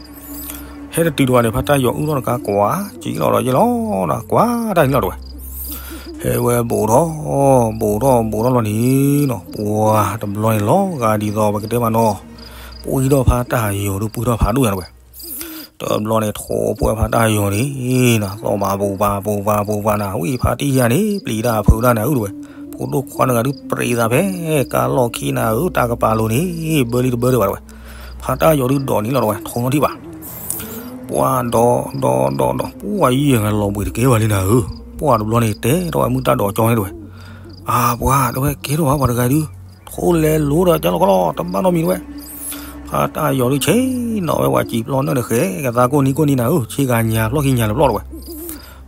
ဟဲတတုၤတဝဲန့ၣ် ဖါတၢ်ယီၤအုၣ်ထီၣ်တကါကွၢ်, ကံၣ်လီၤဒီးယဲလီၤ, ကွၢ်တၢ်န့ၣ်လီၤတဝဲ, ဟဲဝဲဘူးထီၣ်, ဘူးထီၣ်ဘူးထီၣ်လီၤန့ၣ်နီၤ ပှၤတဘျီန့ၣ်လီၤဂာ်ဒ်သိးပကတဲမးနီၤ, ပှံထီၣ်ဖါတၢ်ယီၤဒုးပှံထီၣ်ဖးဒိၣ်ညါတဝဲ တဘျီန့ၣ် ထိးပှဲၤဖါတၢ်ယီၤန့ၣ်, နသီၣ်ဘၣ်ပူၤဘၣ်ပူၤဘၣ်ပူၤဘၣ်နၤ ဝံၣ်ဖါတံၢ်ယၤန့ၣ် ပျံၤတၢ်ဖုးတၢ်န့ၣ်အုၣ်တဝဲ, ဖိဒိၣ်ခွါတဂၤဒုးပြံးသးဖဲ ကါလီၢ်ခံနၤဧၢ တၢ်ကပၤလိၤန့ၣ် ဘၢလံတဘၢဒံးဘၣ်တဝဲ, ဖါတၢ်ယီၤဒုးဒိးန့ၣ်လီၤတဝဲ ထိးနီထံၣ်ဘၣ်, ပှၤဒီးဒီးဒီးဒီး ပှၤယံာ်ဂၤလီၤဘှံးတကဲဘၣ်လံနၤဧၢ, ပှၤတဘျီန့ၣ် တဲထီၣ်ဝဲမုၢ်တၢ်ဒိးကၠီန့ၣ်တဝဲ, အါ ပှၤတဝဲကဲထီၣ်ဘၣ်ပှၤတဂၤဒုး ထိးလဲၤလိၤဒီးကၠီလီၤကီလီၤ တဘၣ်နီတမံၤတဝဲ, ဖါတၢ်ယီၤဒုးဆ့ၣ်နီၤဝဲပှၤစံာ်ပျီနၢ်တဃဲၤ ကသးကိၢ်နံၤကိၢ်နံၤနၤဧၢ ဆ့ကၤညါဖျီၣ်ခံညါလၢဖျီၣ်တဝဲ,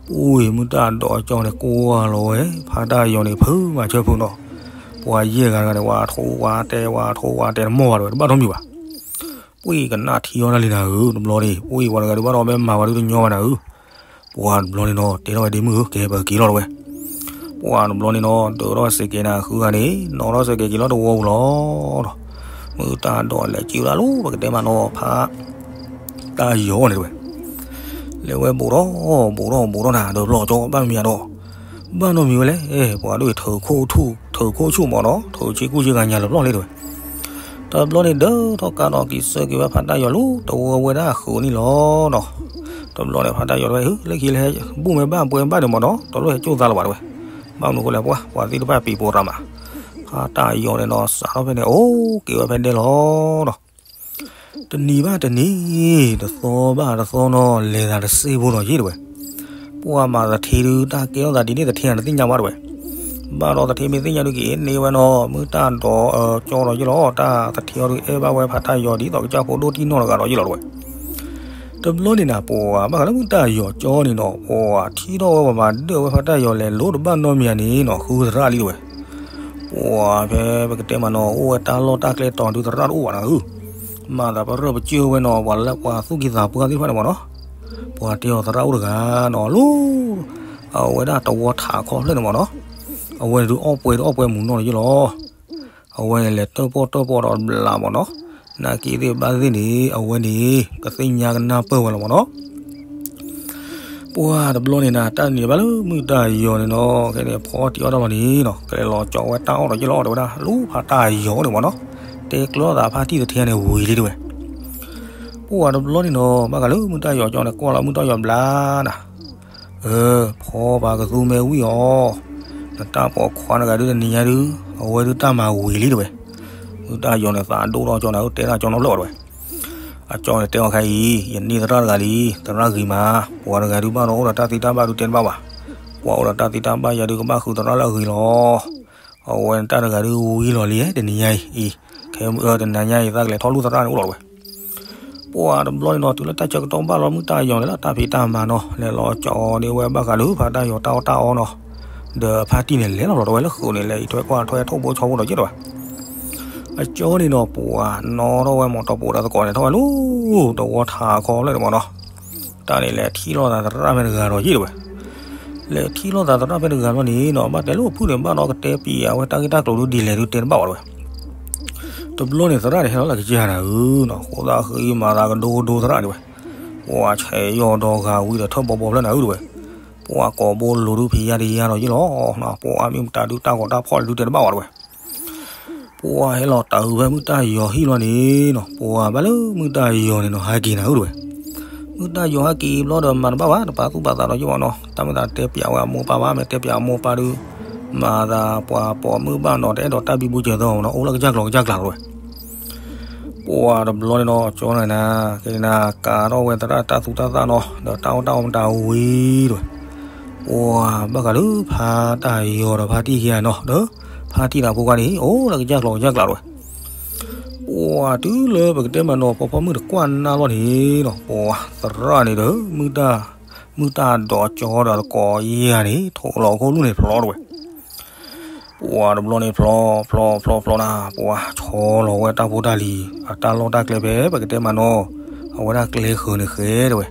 ပှၤမုၢ်တၢ်ဒိးကၠီန့ၣ် ကွၢ်လီၤဝဲ ဖါတၢ်ယီၤန့ၣ် ဖုးမၤဆၢဖုးနီၤ, ပှၤယဲၢ်ဂၤတဂၤန့ၣ် ဝဲထိးဝဲတဲ ဝဲထိးဝဲတဲတမီၢ်ဘၣ်တဝဲ တဘၣ်နီတမံၤဘၣ်, ပှၤကနၣ်ထံအီၣ်တၢ်လံနၤဧၢ တဘျီန့ၣ် ပှၤဝဲတဂၤဒုးဘၣ်ဒီး မ့ၢ်မၤဝဲဒုးတညီဘၣ်နၤဧၢ ပှၤတဘျီန့ၣ်နီၤ တဲထီၣ်ဝဲဒ့မုၣ်ဧၢ ကဲပက့ၤလီၤတဝဲ, ပှၤတဘျီန့ၣ်နီၤ ဒုးထီၣ်စ့ၢ်ကီးနၤဃုဂၤန့ၣ် နီၤထီၣ်စ့ၢ်ကီးက့ၤလီၤတဝီပူၤလီၤ, မုၢ်တၢ်ဒိးလဲၤက့ၤဝဲဒၣ်လီၤ ပကတဲမးနီၤ ဖါတၢ်ယီၤန့ၣ်တဝဲ, လဲၤဝဲဘူးထီၣ် ဘူးထီၣ်ဘူးထီၣ်နၤ ဒီးဖျီၣ်ကၠီဘၣ်မံၤဒီး ဘၣ်နီတမံၤဝဲလဲၣ်, ပှၤဒိၣ်အံၤ ထုးခိၣ်ဆူၣ်မးနီၤ ထုးဆ့ကူၣ်ဆ့ဂၤညါလၢဖျီၣ်လံတဝဲ, တဘျီန့ၣ် ဒၢထီၣ်ကါဒီးက့ၤဆၢက့ၤဝဲဖါတၢ်ယီၤလီၤ တဝီဝဲဒၣ်ဃုာ်န့ၣ်လီၤနီၤ, တဘျီန့ၣ် ဖါတၢ်ယီၤတဝဲ လၢခံလဲၤ ဘူၣ်မဲာ်ဘၣ်ပှဲၤဘၣ်န့ၣ်မးနီၤ တလိၣ်ဟဲကၠိၣ်သးလၢၤဘၣ်တဝဲ, ဘၣ်မနုၤအဃိလဲၣ် ပှၤ ပှၤသ့ၣ်တဖၣ်ပံၤပိာ်ရၤမး, ဖါတၢ်ယီၤန့ၣ်နီၤ စးထီၣ်ဖဲန့ၣ် အိၣ်က့ၤဝဲဖဲဒဲလီၤနီၤ တနံၤဘၣ်တနံၤ, တသီဘၣ်တသီနီၤ လဲၤသးတစ့ဖိနီၤယ့ၢ်တဝဲ, ပှၤမၤသထ့ဒုး တၢ်ကဲထီၣ်သးဒ်န့ၣ်သထ့န့ၣ်တသ့ၣ်ညါဘၣ်တဝဲ, ဘၣ်ဒီးသထ့မ့ၢ်သ့ၣ်ညါဒုးက့ၤန့ၢ်ဝဲနီၤ မုၢ်တၢ်ဒိးကၠီဒီးယ့ၢ်လီၤ တၢ်သထ့အီၤဒုးအဲၣ်ဘၣ်ဝဲဖါတၢ်ယီၤဒ်သိးကစၢ်ဖိဒိၣ်တံၢ်နီၢ်တဂၤဒီးယ့ၢ်လီၤတဝဲ, တဘျီန့ၣ်နၤ ပှၤဘၣ်ဃးလၢမုၢ်တၢ်ယီၤကၠီန့ၣ်နီၤ ပှၤထံၣ်ထီၣ်ဝဲပှၤမၤဒၢၣ်ဝဲဖါတၢ်ယီၤလဲၤလိၤတဘၣ်နီတမံၤန့ၣ်နီၤ ဃုသရၣ်လံတဝဲ ပှၤဖဲပကတဲမးနီၤ အိၣ်ဝဲတၢ်လီၢ်တၢ်ကျဲတီၤဒုးသရၣ်တအိၣ်ဘၣ်နၤဧၢ, မၤသးပရၢၢ်ပကၢၢ်ဝဲနီၤ ပှၤလၢပှၤသူၣ်ကံၢ်သးပှၢ်သ့ၣ်တဖၣ်န့ၣ်မးနီၤ, ပှၤတဲအီၤသရၣ်အိၣ်တဂၤနီၤ လၢ အဝဲဒၣ်တဝီထးခီဖျၢၣ်န့ၣ်မးနီၤ, အဝဲန့ၣ်ဒုးအီၣ်ပှဲၤတအီၣ်ပှဲၤမုၢ်နီၢ်န့ၣ်ယ့ၢ်လီၤ အဝဲန့ၣ်လဲၤတၢၣ်ပီၣ်တၢၣ်ပီၣ်ဒီးဘျးမးနီၤ, နာ်က့သ့ၣ်ဘၣ်သ့ၣ်န့ၣ် အဝဲန့ၣ် ကသ့ၣ်ညါကနၢ်ပၢၢ်ဝဲလီၤမးနီၤ ပှၤတဘျီန့ၣ်နၤ တၢ်န့ၣ်ဘၣ်လၢမုၢ်တၢ်ယီၤန့ၣ်နီၤ ခဲန့ၣ်ဖီတံၢ်အီၣ်တၢ်လီၤန့ၣ်နီၤ ကလဲၤလီၤကၠီဝဲတၢ်အီၣ်ဒီးယ့ၢ်လီၤ တဲဝဲဒၣ် လူဖါတၢ်ယီၤန့ၣ်မးနီၤ, တဲကျၢၤသးဖါတံၢ်သထ့န့ၣ်ဝံၤလံတဝဲ, ပှၤတဘျီန့ၣ်နီၤ ဘၣ်ဃးလၢမုၢ်တၢ်ယီၤကၠီန့ၣ် ကွၢ်လီၤမုၢ်တၢ်ယီၤဘျါနၤ အၢ ဖီပၤကသူမ့ၢ်ဝံၣ်အီၤ, နတၢ်ပိာ်ခွါတဂၤဒုးတနံၤညါဒုး အဝဲဒုးတၢ်မၤဝံၤလံတဝဲ, မုၢ်တၢ်ယီၤန့ၣ်သးဒိၣ်ထီၣ်ကၠီနၤ တဲဒၣ်ကၠီနီတဖျၢၣ်ဘၣ်တဝဲ, အကၠီန့ၣ်တဲအီၤခဲအံၤ ယန့ၢ်သရၣ်တဂၤလံ သရၣ်ဂ့ၤမး, ပှၤတဂၤဒုးဘၣ်ဒီးအိၣ်ဒီးတၢ်သ့တၢ်ဘၣ်ဒုးတဲတဘၣ်ဘၣ်, ပှၤအိၣ်ဒီးတၢ်သ့တၢ်ဘၣ်ယၤဒုးကဘၣ်ဃုသရၣ်လၢအဂ့ၤလီၤ, အဝဲတၢ်တဂၤဒုးဝံၤလီၤလံတနံၤညါအံၤ, ခဲမုၢ်တနံၤညါအံၤ သးကလဲၤထီၣ်လူၢ်သရၣ်န့ၣ်အိၣ်လီၤတဝဲ ပှၤတဘျီန့ၣ်နီၤ တုၤလၢတၢ်ဆၢကတီၢ်ဘၣ်လီၤမုၢ်တၢ်ယီၤန့ၣ်လၢတၢ်ဖံးတၢ်မၤနီၤ လဲၤလီၤကၠီန့ၢ်ဝဲဘၣ်ဃးလၢဖါတၢ်ယီၤတၢ်အီၣ်တၢ်အီနီၤ, ဒီးဖါတံၢ်န့ၣ်လဲၤလီၤလီၤတဝဲလၢဃုာ်န့ၣ် လဲၤအံးထွဲကွၢ်ထွဲထိၣ်ဘိဆီဘိဒီးယ့ၢ်တဝဲ, အကၠီန့ၣ်နီၤ ပှၤနီၣ်ထီၣ်ဝဲမီၤတီၢ်ပူၤဒီးသကိးန့ၣ်ထီၣ်ဝဲလၢ တဝီထးခီဖျၢၣ်န့ၣ်မးနီၤ, တၢ်န့ၣ်လဲၤထံၣ်လိာ်သးသရၣ်ဖဲတဂၤဒီးယ့ၢ်တဝဲ လဲၤထံၣ်လိာ်သးသရၣ်ဖဲတဂၤလီၤန့ၣ်နီၤ ဘၣ်တဲလိာ်ဖုၣ်န့ၣ် ဘၣ်ဒီးကတဲပံၤအဝဲတၢ်ဂ့ၢ်တၢ်ကျိၤဒုးဒ်လဲၣ်ဒုးတဲတဘၣ်ဝဲတဝဲ, တဘျီန့ၣ်သရၣ်န့ၣ်ဟဲလီၤလၢကစၢ်နၤဧၢနီၤ ဃိသးဃံမၤသးကဒိကဒိသရၣ်န့ၣ်ဝဲ, ပှၤဆဲးယီၤဒီးဂာ်ဝံၤဒီးထၢၣ်ဘီဘီဖျၢၣ်နၤဧၢတဝဲ, ပှၤကိးဘိလိၤဒုးဖံးယါတယါဒီးယ့ၢ်လီၤ, ပှၤအါမံၤမတၤဒုးတၢ်ဂီၤတၢ်ဖီၣ်ဒုးတဲတဘၣ်ဝဲတဝဲ ပှၤဟဲလီၤတၢ်အုးဖဲမုၢ်တၢ်ယီၤဟံၣ်လီၤန့ၣ်နီၤ ပှၤဘၣ်လၢမုၢ်တၢ်ယီၤန့ၣ်နီၤ ဟဲက့ၤနၤဧၢတဝဲ, မုၢ်တၢ်ယီၤဟဲက့ၤဘျီဒီးမၤတဘၣ်ဘၣ် တပာ်သူၣ်ပာ်သးဒီးယ့ၢ်မးနီၤ တၢ်မ့ၢ်သးတဲပျးဝဲအမိၢ်ပၢ်ဘၣ် မ့ၢ်တဲပျးအမိၢ်ပၢ်ဒုး မၤသးပှၤပိာ်မုၣ်ဘၣ်နီၤ တအဲၣ်ဒိးတၢ်ဘံဘူကၢၤသီမးနီၤ အိၣ်လၢကစၢ်ကျီၤကစၢ်ကျါလီၤတဝဲ ပှၤတဘျီန့ၣ်နီၤ ကၠီနၤနၤ က့ၤနၤ ကးထီၣ်ဝဲသရၣ်တၢ်သူတၢ်သၣ်နီၤ ဒီးတၢ်အီၣ်တၢ်အီမတၤဝံၤတဝဲ, ပှၤဘၣ်ဃးလၢဖါတၢ်ယီၤဒီးဖါတံၢ်ခံဂၤနီၤ ဒီးဖါတံၢ်နၤဖိခွါန့ၣ် အိၣ်လၢကစၢ်ကျီၤကစၢ်ကျါတဝဲ, ပ ပှၤတုၤလၢပကတဲမးနီၤ ဖီဖီမုၣ်တကွၢ်နၢ်လီၤန့ၣ်နီၤ, ပှၤသရၣ်န့ၣ်ဒီး မုၢ်တၢ်ဒိးကၠီဒီးတကိးယၤန့ၣ် ထိးလီၤအခိၣ်လူၢ်န့ၣ်ဖျီတဝဲ. ပှၤတဘျီန့ၣ်ဖျီ ဖျီ ဖျီ ဖျီနၤ, ပှၤဆီလီၤဝဲတၢ်ဖိတၢ်လံၤ အတၢ်လီၢ်တၢ်ကျဲဖဲ ပကတဲမးနီၤ အဝဲဒၣ်ကျဲဃၢၤန့ၣ်ဃဲတဝဲ.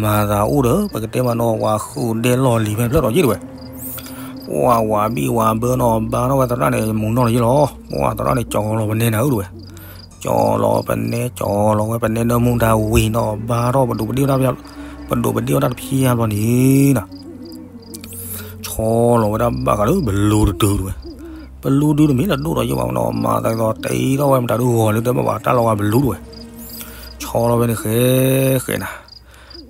မၤသးအိၣ်ဒီး ပကတဲမးနီၤ ပှၤဃုာ်ဒဲလီၢ်လံၤဖဲဖျၢၣ်ဒီးယ့ၢ်တဝဲ. ပှၤဝၤဘံၣ်ဝၤဘၢနီၤ ဘါထီၣ်ဝဲသရၣ်န့ၣ် မူၤနီၢ်လီၤယ့ၢ်လီၤ. ပှၤသရၣ်န့ၣ်ကၠီလီၤပနဲနၤဧၢတဝဲ. ကၠီလီၤပနဲ ကၠီလီၤဝဲပနဲနၢမူဒါဝံၤနီၤ ဘါထီၣ်ပဒိၣ်ပဒ့ၣ်တၢ်ဖ ပဒိၣ်ပဒ့ၣ်အီၣ်တၢ်တဖျၢၣ်ဘျီန့ၣ်နီၤ ဆီလီၤဝဲဒၣ်ဘၣ်ဃးလၢပလူတဒုတဝဲ. ပလူဒုတမ့ၢ်လၢဒိၣ်ဒီးယ့ၢ်ဘၣ်နီၤ မၤသးဒ်သိးတ့ထီၣ်ဝဲမတၤဒုဂီၤလၢတဘၣ်ဘၣ်တၢ်လီၤဂာ်ပလူတဝဲ. ဆီလီၤဝဲန့ၣ်ဃဲဃဲနၤ.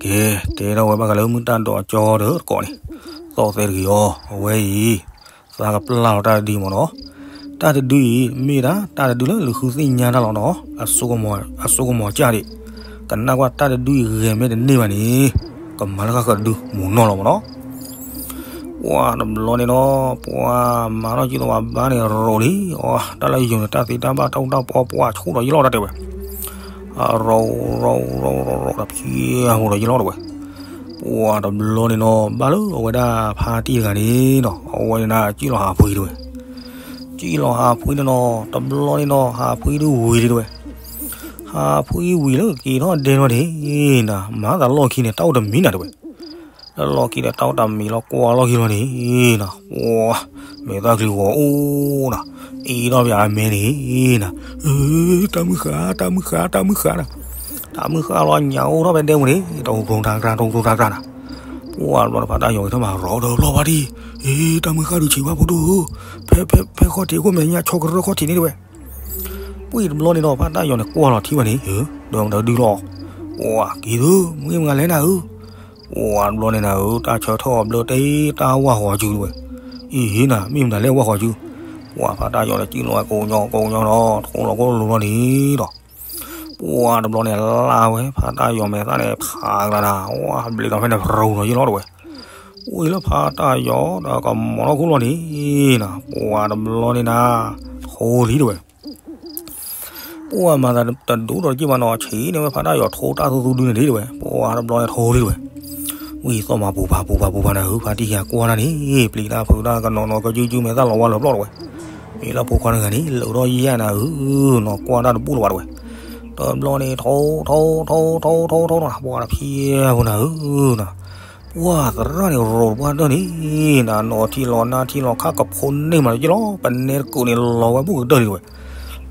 ကဲ, တဲထီၣ်ဝဲဘၣ်ဃးလၢမုၢ်တၢ်ဒိးကၠီဒီးတကိးန့ၣ်, သီၣ်သဲတဂ့ၤအီၤ အဝဲအံၤ သးကပျၢ်လီၤတၢ်တဒုမ့ၢ်နီၤ. တၢ်တဒုအံၤ မ့ၢ်ဒၣ်တၢ်တဒုလၢလူၤဃုသ့ၣ်ညါတၢ်လီၤနီၤ, အစိကမီၤကၢ်ဒံး, ကနၣ်ကွၢ်တၢ်တဒုအံၤဂဲၤမ့ၢ်တန့ၢ်ဘၣ်န့ၣ်, ကမၤလၢဃၣ်ဃၢၤတဒုမူၤနီၢ်လီၤမ့ၢ်နီၤ. ပှၤတဘျီန့ၣ်နီၤ ပှၤမၤထီၣ်ကံသိးပှၤဘါန့ၣ်ရိးလံ, အတၢ်လၢယိၤန့ၣ် တၢ်သ့တၢ်ဘၣ်တၢ်အူတၢ်ပီ ပှၤဆူၣ်ဒီးယ့ၢ်လီၤတၢ်တဲဝဲ. အရိး ရိး ရိး ရိး ရိးတဖျဲၣ်ဖိဒီးယ့ၢ်လီၤတဝဲ. ပှၤတဘျီန့ၣ်နီၤ ဘၣ်လၢအဝဲဒၣ်ဖါတံၢ်တဂၤန့ၣ်နီၤ အဝဲန့ၣ်စံၣ်လီၤဟးဖှံတဝဲ. စံၣ်လီၤဟးဖှံန့ၣ်နီၤ တဘျီန့ၣ်နီၤ ဟးဖှံဒုဝံၤလံတဝဲ. ဟးဖှံဝံၤလၢက့ၤထီၣ်ဒဲလီၤန့ၣ်နၤ မၤသးလီၢ်ခံန့ၣ် တၢ်အိၣ်တမံၤနၤတဝဲ. လၢလီၢ်ခံဒီးတၢ်အိၣ်တမံၤလီၤ ကွၢ်လီၢ်ခံလီၤန့ၣ်နၤ ပှၤ မဲာ်သၣ်ချံဂီၤအိၣ်နၤ, အ့ထီၣ်ပယၤအမဲန့ၣ်နၤ, တၢ်မုၢ်ဃၢ် တၢ်မုၢ်ဃၢ် တၢ်မုၢ်ဃၢ်နၤ, တၢ်မုၢ်ဃၢ်လီၤညၣ်အိၣ်ထီၣ်ဖဲဒဲပူၤန့ၣ် တကရူၢ်တကရၢ် တကရူၢ်တကရၢ်နၤ. ပှၤတဘျီန့ၣ်ဖါတၢ်ယီၤက့ၤထီၣ်မၤရိးဒီးလီၤဘၣ်ဒံး, တၢ်မုၢ်ဃၢ်ဒုးဆံးဘၣ်ဖိဒိၣ်ဧၢ, ဖဲ ဖဲ ဖဲခီၣ်ထံးခိၣ်မဲာ်ညါ ဆီကရၢၢ်ခီၣ်ထံးန့ၣ်တဝဲ. ပှၤတဘျီန့ၣ်ဒီး ဖါတၢ်ယီၤန့ၣ်ကွၢ်လီၤထံဝဲန့ၣ်, ဒီးမတၤဒုလီၤ, ပှၤက့ၤသု မ့ၢ်မနုၤလဲၣ်နၤဧၢ, ပှၤတဘျီန့ၣ်နၤဧၢ တၢ်ဆၢထၢၣ်အီၤဘျၢတ့ၢ် တၢ်ဝၢ်ဃီၤစုတဝဲ, အံၤနၤ မ့ၢ်မတၤလဲၣ်ဝၢ်ဃီၤစု, ပှၤဖါတၢ်ယီၤန့ၣ်စံၣ်လီၤကိးညီကိးညီနီၤ ထိလီၤကိၣ်လိၤလီၤန့ၣ်ဒီး ပှၤတဘျီန့ၣ်လၢဝဲ ဖါတၢ်ယီၤမဲာ်သၣ်န့ၣ် ဖးကလၤနၤ ဝဲဘျ့းဒီးဖဲန့ၣ် ဖရူၤဒီးယ့ၢ်လီၤတဝဲ. အိၣ်လၢဖါတၢ်ယီၤဒီးကမီၤထီၣ်ခိၣ်လီၤန့ၣ်နၤ ပှၤတဘျီန့ၣ်နၤ ထိလံတဝဲ. ပှၤမၤသးတဒိၣ်ဒီးက့ၢ်မးနီၤ ဆံးန့ၢ်ဝဲဖါတၢ်ယီၤထိတၢ်သူသူဒုန့ၣ်လံတဝဲ ပှၤတဘျီန့ၣ်ထိလံတဝဲ. ဝံသီၣ်မၤပူၤဖးပူၤဖးပူၤဖးနၤဧၢ ဖါတံၢ်ယၤကွၢ်တၢ်န့ၣ် ပျံၤတၢ်ဖုးတၢ်ကနီၤနီၤ ကစုကစုမဲာ်သၣ်လီၤဝါလီၤပျီၢ်တဝဲ. မ့ၢ်လၢဖိခွါတဂၤန့ၣ် လၢာ်ထီၣ်ယဲၢ်နၤဧၢနီၤ ကွၢ်တၢ်တဘူၣ်လၢၤဘၣ်တဝဲ. တဘျီန့ၣ်ထိ ထိ ထိ ထိ ထိ ထိ ထိနၤ ပှၤတဖျဲၣ်ဖိနၤဧၢနီၤ ပှၤသရၣ်န့ၣ်ရိးပှၤတၢၢ်န့ၣ်နၤ နီၤထံလီၤနါထံလီၤခါကဖိန့ၢ်မးလၢက့ၢ်လီၤ ပနဲတကုးန့ၣ်လီၤဝဲဘူၣ်ကတၢၢ်န့ၣ်တဝဲ.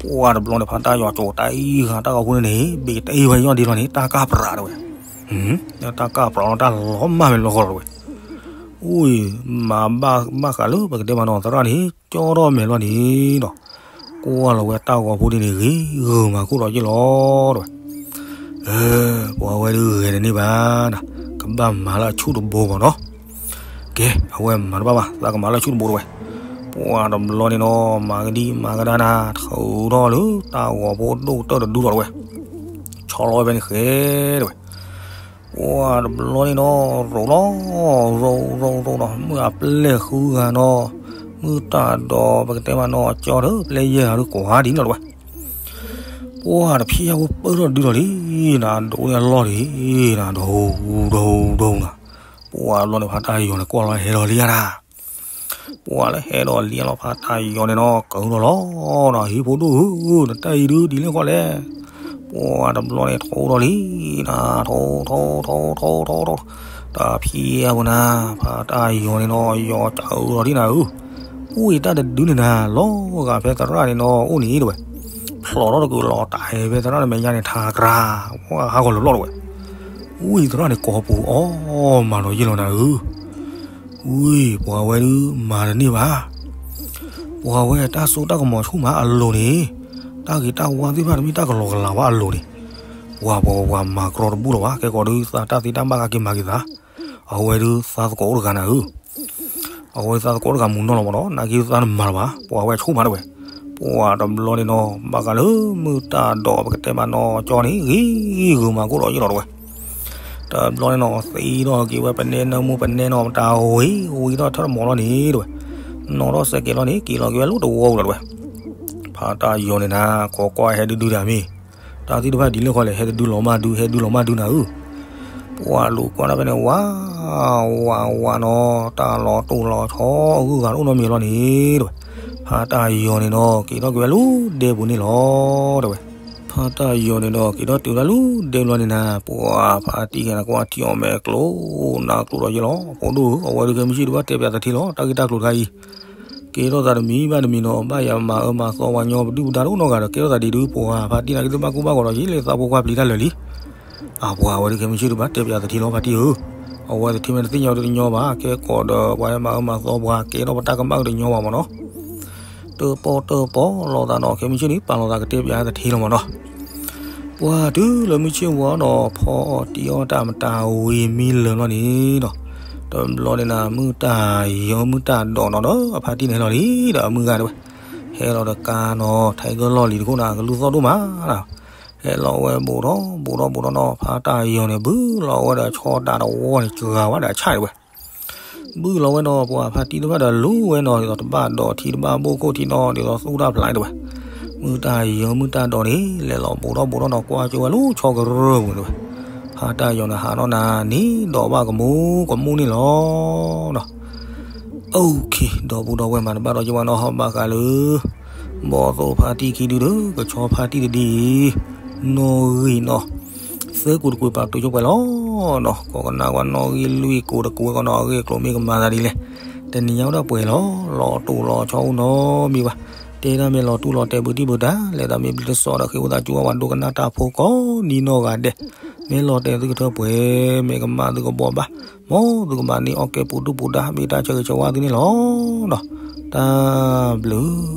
ပှၤတဘျီန့ၣ်ဖါတၢ်ယီၤကၠိတၢ်အံၤဂၤတၢ်ဂီၤဖိန့ၣ်န့ၣ် ဘ့ၣ်တအံၤဝဲယီၢ်ဒ့လီၤန့ၣ် တၢ်ကၢ်ပြးတဝဲ. တၢ်ကၢ်ပြးလီၤတၢ်လီၤမၢ်ဝဲလီၤဃီလီၤတဝဲ. အိၣ် မၤဘၣ်ဘၣ်ဃးလၢပကတဲမးနီၤ သရၣ်န့ၣ် ကၠီထီၣ်မဲာ်လီၤန့ၣ်ဒီး ကွၢ်လီၤဝဲတၢ်ဂီၤဖိဒ်န့ၣ်ဂ့ၤ ဂုာ်မၤခိၣ်ဒီးယ့ၢ်လီၤတဝဲ. ပှၤဝဲဒုးဂဲၤတန့ၢ်ဘၣ်နၤ ကဘၣ်မၤလၢအဆူၣ်တဘိမးနီၤ. ကဲ အဝဲမၤတဘၣ်ဘၣ် သးကမၤလၢဆူၣ်တဘိတဝဲ. ပှၤတဘျီန့ၣ်နီၤ မၤကဒံမၤကဒါနၤ ထုးထီၣ်လၢတၢ်ဂီၤဖိဒိၣ်ကတၢၢ်တဒုလီၤတဝဲ. ဆီလီၤဝဲဖဲန့ၣ်ဃဲတဝဲ. ပှၤတဘျီန့ၣ်နီၤ ရိးလီၤ ရိး ရိး ရိးနီၤ မုၢ်အပျဲၢ်ဃုဂၤနီၤ မုၢ်တၢ်ဒီးပကတဲမးနီၤ ကၠီဒီးပျဲၢ်ယဲၢ်ဂၤဒုးကွၢ်ဒ်န့ၣ်လီၤတဝဲ. ပှၤတဖျဲၣ်ဖိပၢၢ်ထီၣ်တဒုလီၤလံနၤ ဒိးန့ၢ်အလီၢ်လံနၤ ဒိး ဒိး ဒိးနၤ. ပှၤတဘျီန့ၣ်ဖါတၢ်ယီၤန့ၣ်ကွၢ်လီၤဟဲလီၤလံဧါနၤ ပှၤလၢဟဲဒီးလံလီၤဖါတၢ်ယီၤန့ၣ်နီၤ ကၢၤဒီးလီၤနီၤ ဟံၣ်ဖိဒိၣ်ဧၢ နတၢ်အံၤဒုးဒ်လဲၣ်ဃီလဲၣ်. ပှၤတဘျီန့ၣ်ထိဒီးလံနၤ ထိ ထိ ထိ ထိ ထိ ထိ တဖျဲၣ်ဖိနၤ ဖါတၢ်ယီၤန့ၣ်နီၤ ယီၤကၢၤလီၤဒ်နၤဧၢ. အိၣ်အံၤတၢ်တဒုန့ၣ်နၤ လီၤဂာ်ဖဲသရၣ်န့ၣ်နီၤ အိၣ်န့ၣ်တဝဲ ဖျိးထီၣ်တကုးလီၤတၢ်ဟဲဖဲသရၣ်န့ၣ်မဲာ်ညါန့ၣ် ထါကြၤ ပှၤဟးဂီၤလီၤလီၤတဝဲ. ဝံသရၣ်န့ၣ်ကိးပူၤအီၣ်မၤဒီးယ့ၢ်လီၤနၤဧၢ. ဝံ ပှၤဝဲဒုးမၤတန့ၢ်ဘၣ်. ပှၤဝဲတၢ်စိတၢ်ကမီၤဆူၣ်မးအလိၤန့ၣ် တၢ်ဂ့ၤတၢ်ဝါသ့ၣ်တဖၣ်တမ့ၢ်တၢ်ကလီကလီဘၣ်အလိၤန့ၣ် ပှၤပှၤပှၤမၤကြီတဘူၣ်လီၤဘၣ် ကဲကီးဒုးသးတၢ်သ့တၢ်ဘၣ်ကက့ၤမၤက့ၤသး. အဝဲဒုးသးသကိးအိၣ်တဂၤနၤဧၢ. အဝဲသးသကိးအိၣ်တဂၤမူၤနီၢ်လီၤမးနီၤ နာ်က့သးတမၤလၢၤဘၣ် ပှၤဝဲဆိၣ်မးတဝဲ. ပှၤတဘျီန့ၣ်နီၤ ဘၣ်ဃးလၢမုၢ်တၢ်ဒိးပကတဲမးနီၤ ကၠီန့ၣ် ဂ့ၤဂုာ်မၤခိၣ်ဒီးယ့ၢ်လီၤတဝဲ. တဘျီန့ၣ်နီၤ သံထီၣ်က့ၤဝဲပနဲနၢမူပနဲနီၤ မတၤဝံၤ ဝံထီၣ်ထၢၣ်တမီၤလီၤန့ၣ်တဝဲ. နီၣ်ထီၣ်စဲးကဲးလီၤန့ၣ် က့ၤလီၤက့ၤဝဲလၢတဝီပူၤလီၤတဝဲ. အတၢ်ယီၤန့ၣ်နၤ ခိးကွၢ်ဟဲဒုဒုတၢ်မ့ၢ်, တၢ်သ့ၣ်တဖၣ်ဒ်လဲၣ်ဃီလဲၣ် ဟဲတဒုလီၤမၢ်ဒု ဟဲဒုလီၤမၢ်ဒုနၤဧၢ, ပှၤလိာ်ကွၢ်ဒၣ်ဖဲန့ၣ် ဝး ဝး ဝးနီၤ, တၢ်လီၤတိၢ်လီၤဆီအဂုၤအဂၤတအိၣ်နီတမံၤလီၤန့ၣ် တဲဝဲ, ဖါတၢ်ယီၤန့ၣ်ဒီး က့ၤထီၣ်က့ၤဝဲလၢဒဲပူၤန့ၣ်လီၤ တဲဝဲ, ဖါတၢ်ယီၤန့ၣ်ဒီး က့ၤထီၣ်တုၤဒၣ်လၢဒဲပူၤလီၤန့ၣ်နၤ ပှၤဖါတံၢ်ခဲန့ၣ် ကွၢ်ထံအီၤမဲာ်ကျိၤ နၢ်ကျိၤဒီးယ့လီၤ ဖိဒိၣ်ဧၢ အဝဲဒုးခဲမုၢ်ဆ့ၣ်ဒုးဘၣ်တဲပၠးသထ့လီၤ တၢ်ဂ့ၢ်တၢ်ကျိၤတခါအံၤ ကဲထီၣ်သးတမံၤဘၣ်တမံၤနီၤ ဘၣ်ယၤမၤအၢမၤသီပှၤညီပဒုၣ်ပဒါတအိၣ်နီတဂၤဒီး ကဲထီၣ်သးဒ်ဒုး ပှၤဖါတံၢ်န့ၣ် ကသ့ၣ်ဘၣ်ကူဘၣ်ဂီၤဒီးယ့လၢသးဖိခွါပျံၤတၢ်လၢာ်လံ အပှၤဝဲဒုးခဲမုၢ်ဆ့ၣ်ဒုးဘၣ်တဲပၠးသထ့လီၤ ဖါတံၢ်ဧၢ, အဝဲသထ့မ့ၢ်တသ့ၣ်ညါတညီဘၣ် ကဲကိးဒီးပှၤဟဲမၤအၢမၤသီပှၤ ကဲထီၣ်ပတၢ်ကမၣ်တညီဘၣ်မ့ၢ်နီၤ, တပီၢ်တပီၢ်လိာ်သးဒီး ခဲမုၢ်ဆ့ၣ်န့ၣ် ပာ်လီၤသးကတဲပၠးသထ့လီၤမ့ၢ်နီၤ ပှၤတုၤလၢမုၢ်ဆ့ၣ်ဝီဒီး ဖီအီၣ်တံၢ်အီၣ်တၢ်မတၤဝံၤမံလၢာ်လီၤန့ၣ်ဒီး တဘျီန့ၣ်နၤ မုၢ်တၢ်ယီၤမုၢ်တၢ်ဒိးနီၤဒီး အဖါတံၢ်န့ၣ်ဟဲလီၤလံဒီးအမုၢ်ဂၤတဲဝဲ, ဟဲလီၤတကါနီၤ ထဲကလီၢ်လံၤတခိၣ်နၤ ကလူၢ်သီၣ်ဒိၣ်မးနၤ, ဟဲလီၤဝဲဘူးဒီးဘူးဒီးဘူးဒီးနီၤ ဖါတၢ်ယီၤန့ၣ် ဘုလီၤဝဲဒီးဆီတးတဝီန့ၣ် စှၤဝဲဒီးအဆၣ်တဲဝဲ ဘုလီၤဝဲနီၤ ပှၤဖါတံၢ်တဖၣ်ဒီးလူၤဝဲနီၤ ဒ်သိးတဘၣ်ဒိးထံတဘၣ်ဘိၣ်ခိၣ်ထံနီၤ ဒ်သိးသူၣ်တၢ်ဖျါတဲဝဲ, မုၢ်တၢ်ယီၤမုၢ်တၢ်ဒိးန့ၣ် လဲၤလီၤဘူးထီၣ်ဘူးထီၣ်နီၤ ကွၢ်ကၠိဝဲလၢဆီကရၢၢ်ပူၤတဲဝဲ, ဖါတၢ်ယီၤန့ၣ်ဟးထီၣ်နၤန့ၣ် ဒိးဘၣ်ကမူကမူန့ၣ်လီၤနီၤ အိၣ်ခ့ ဒီပုၢ်ဒီဝဲၢ်မၤတဘၣ်ဒီးယဝဲနီၤ ဟီၣ်ဘၣ်ဃးလၢ ဘီၣ်သိၣ်ဖါတံၢ်ခံဒုဒီး ကဆီဖါတံၢ်တဒုအံၤ နီၣ်ဂံၢ်နီၤ သၢကိးတကိးပာ်တုၤဆိပှဲၤလီၤနီၤ ကိးကနၣ်ကွၢ်နီၣ်ဂံၢ်လွံၢ်ကိးတကိးဝဲကီးနီၤ အဂ့ၢ်အကျိၤမ့ၢ်ကမၤသးဒ်လဲၣ် တနံၤညါအိၣ်ဒၣ်ပှဲၤလီၤ လီၤတိၢ်လီၤဆီအိၣ်နီတမံၤဘၣ် တဲဒၣ်မ့ၢ်လီၤတူၢ်လီၤတဲာ်ဘုတံၢ်ဘုတၢ် လဲၤသးမ့ၢ်ဘျုးတစီဒီးဃ့ဝံသးစူၤဝဲပှၤဒိကနၣ်တၢ်ဖိကိးနံၤနီၢ်ဂၤဒဲး မ့ၢ်လီၤတဲာ်သုကထၢပှဲၤ မ့ၢ်ကမၣ်သုကဘှီဘၣ် မ်သုကဘၣ်န့ၢ်အီၣ်ကဲပူၤဒုၣ်ပူၤဒါ မ့ၢ်တၢ်ဆၢဂ့ၤဆၢဝါသုန့ၣ်လီၤနီၤ တၢ်ဘျုး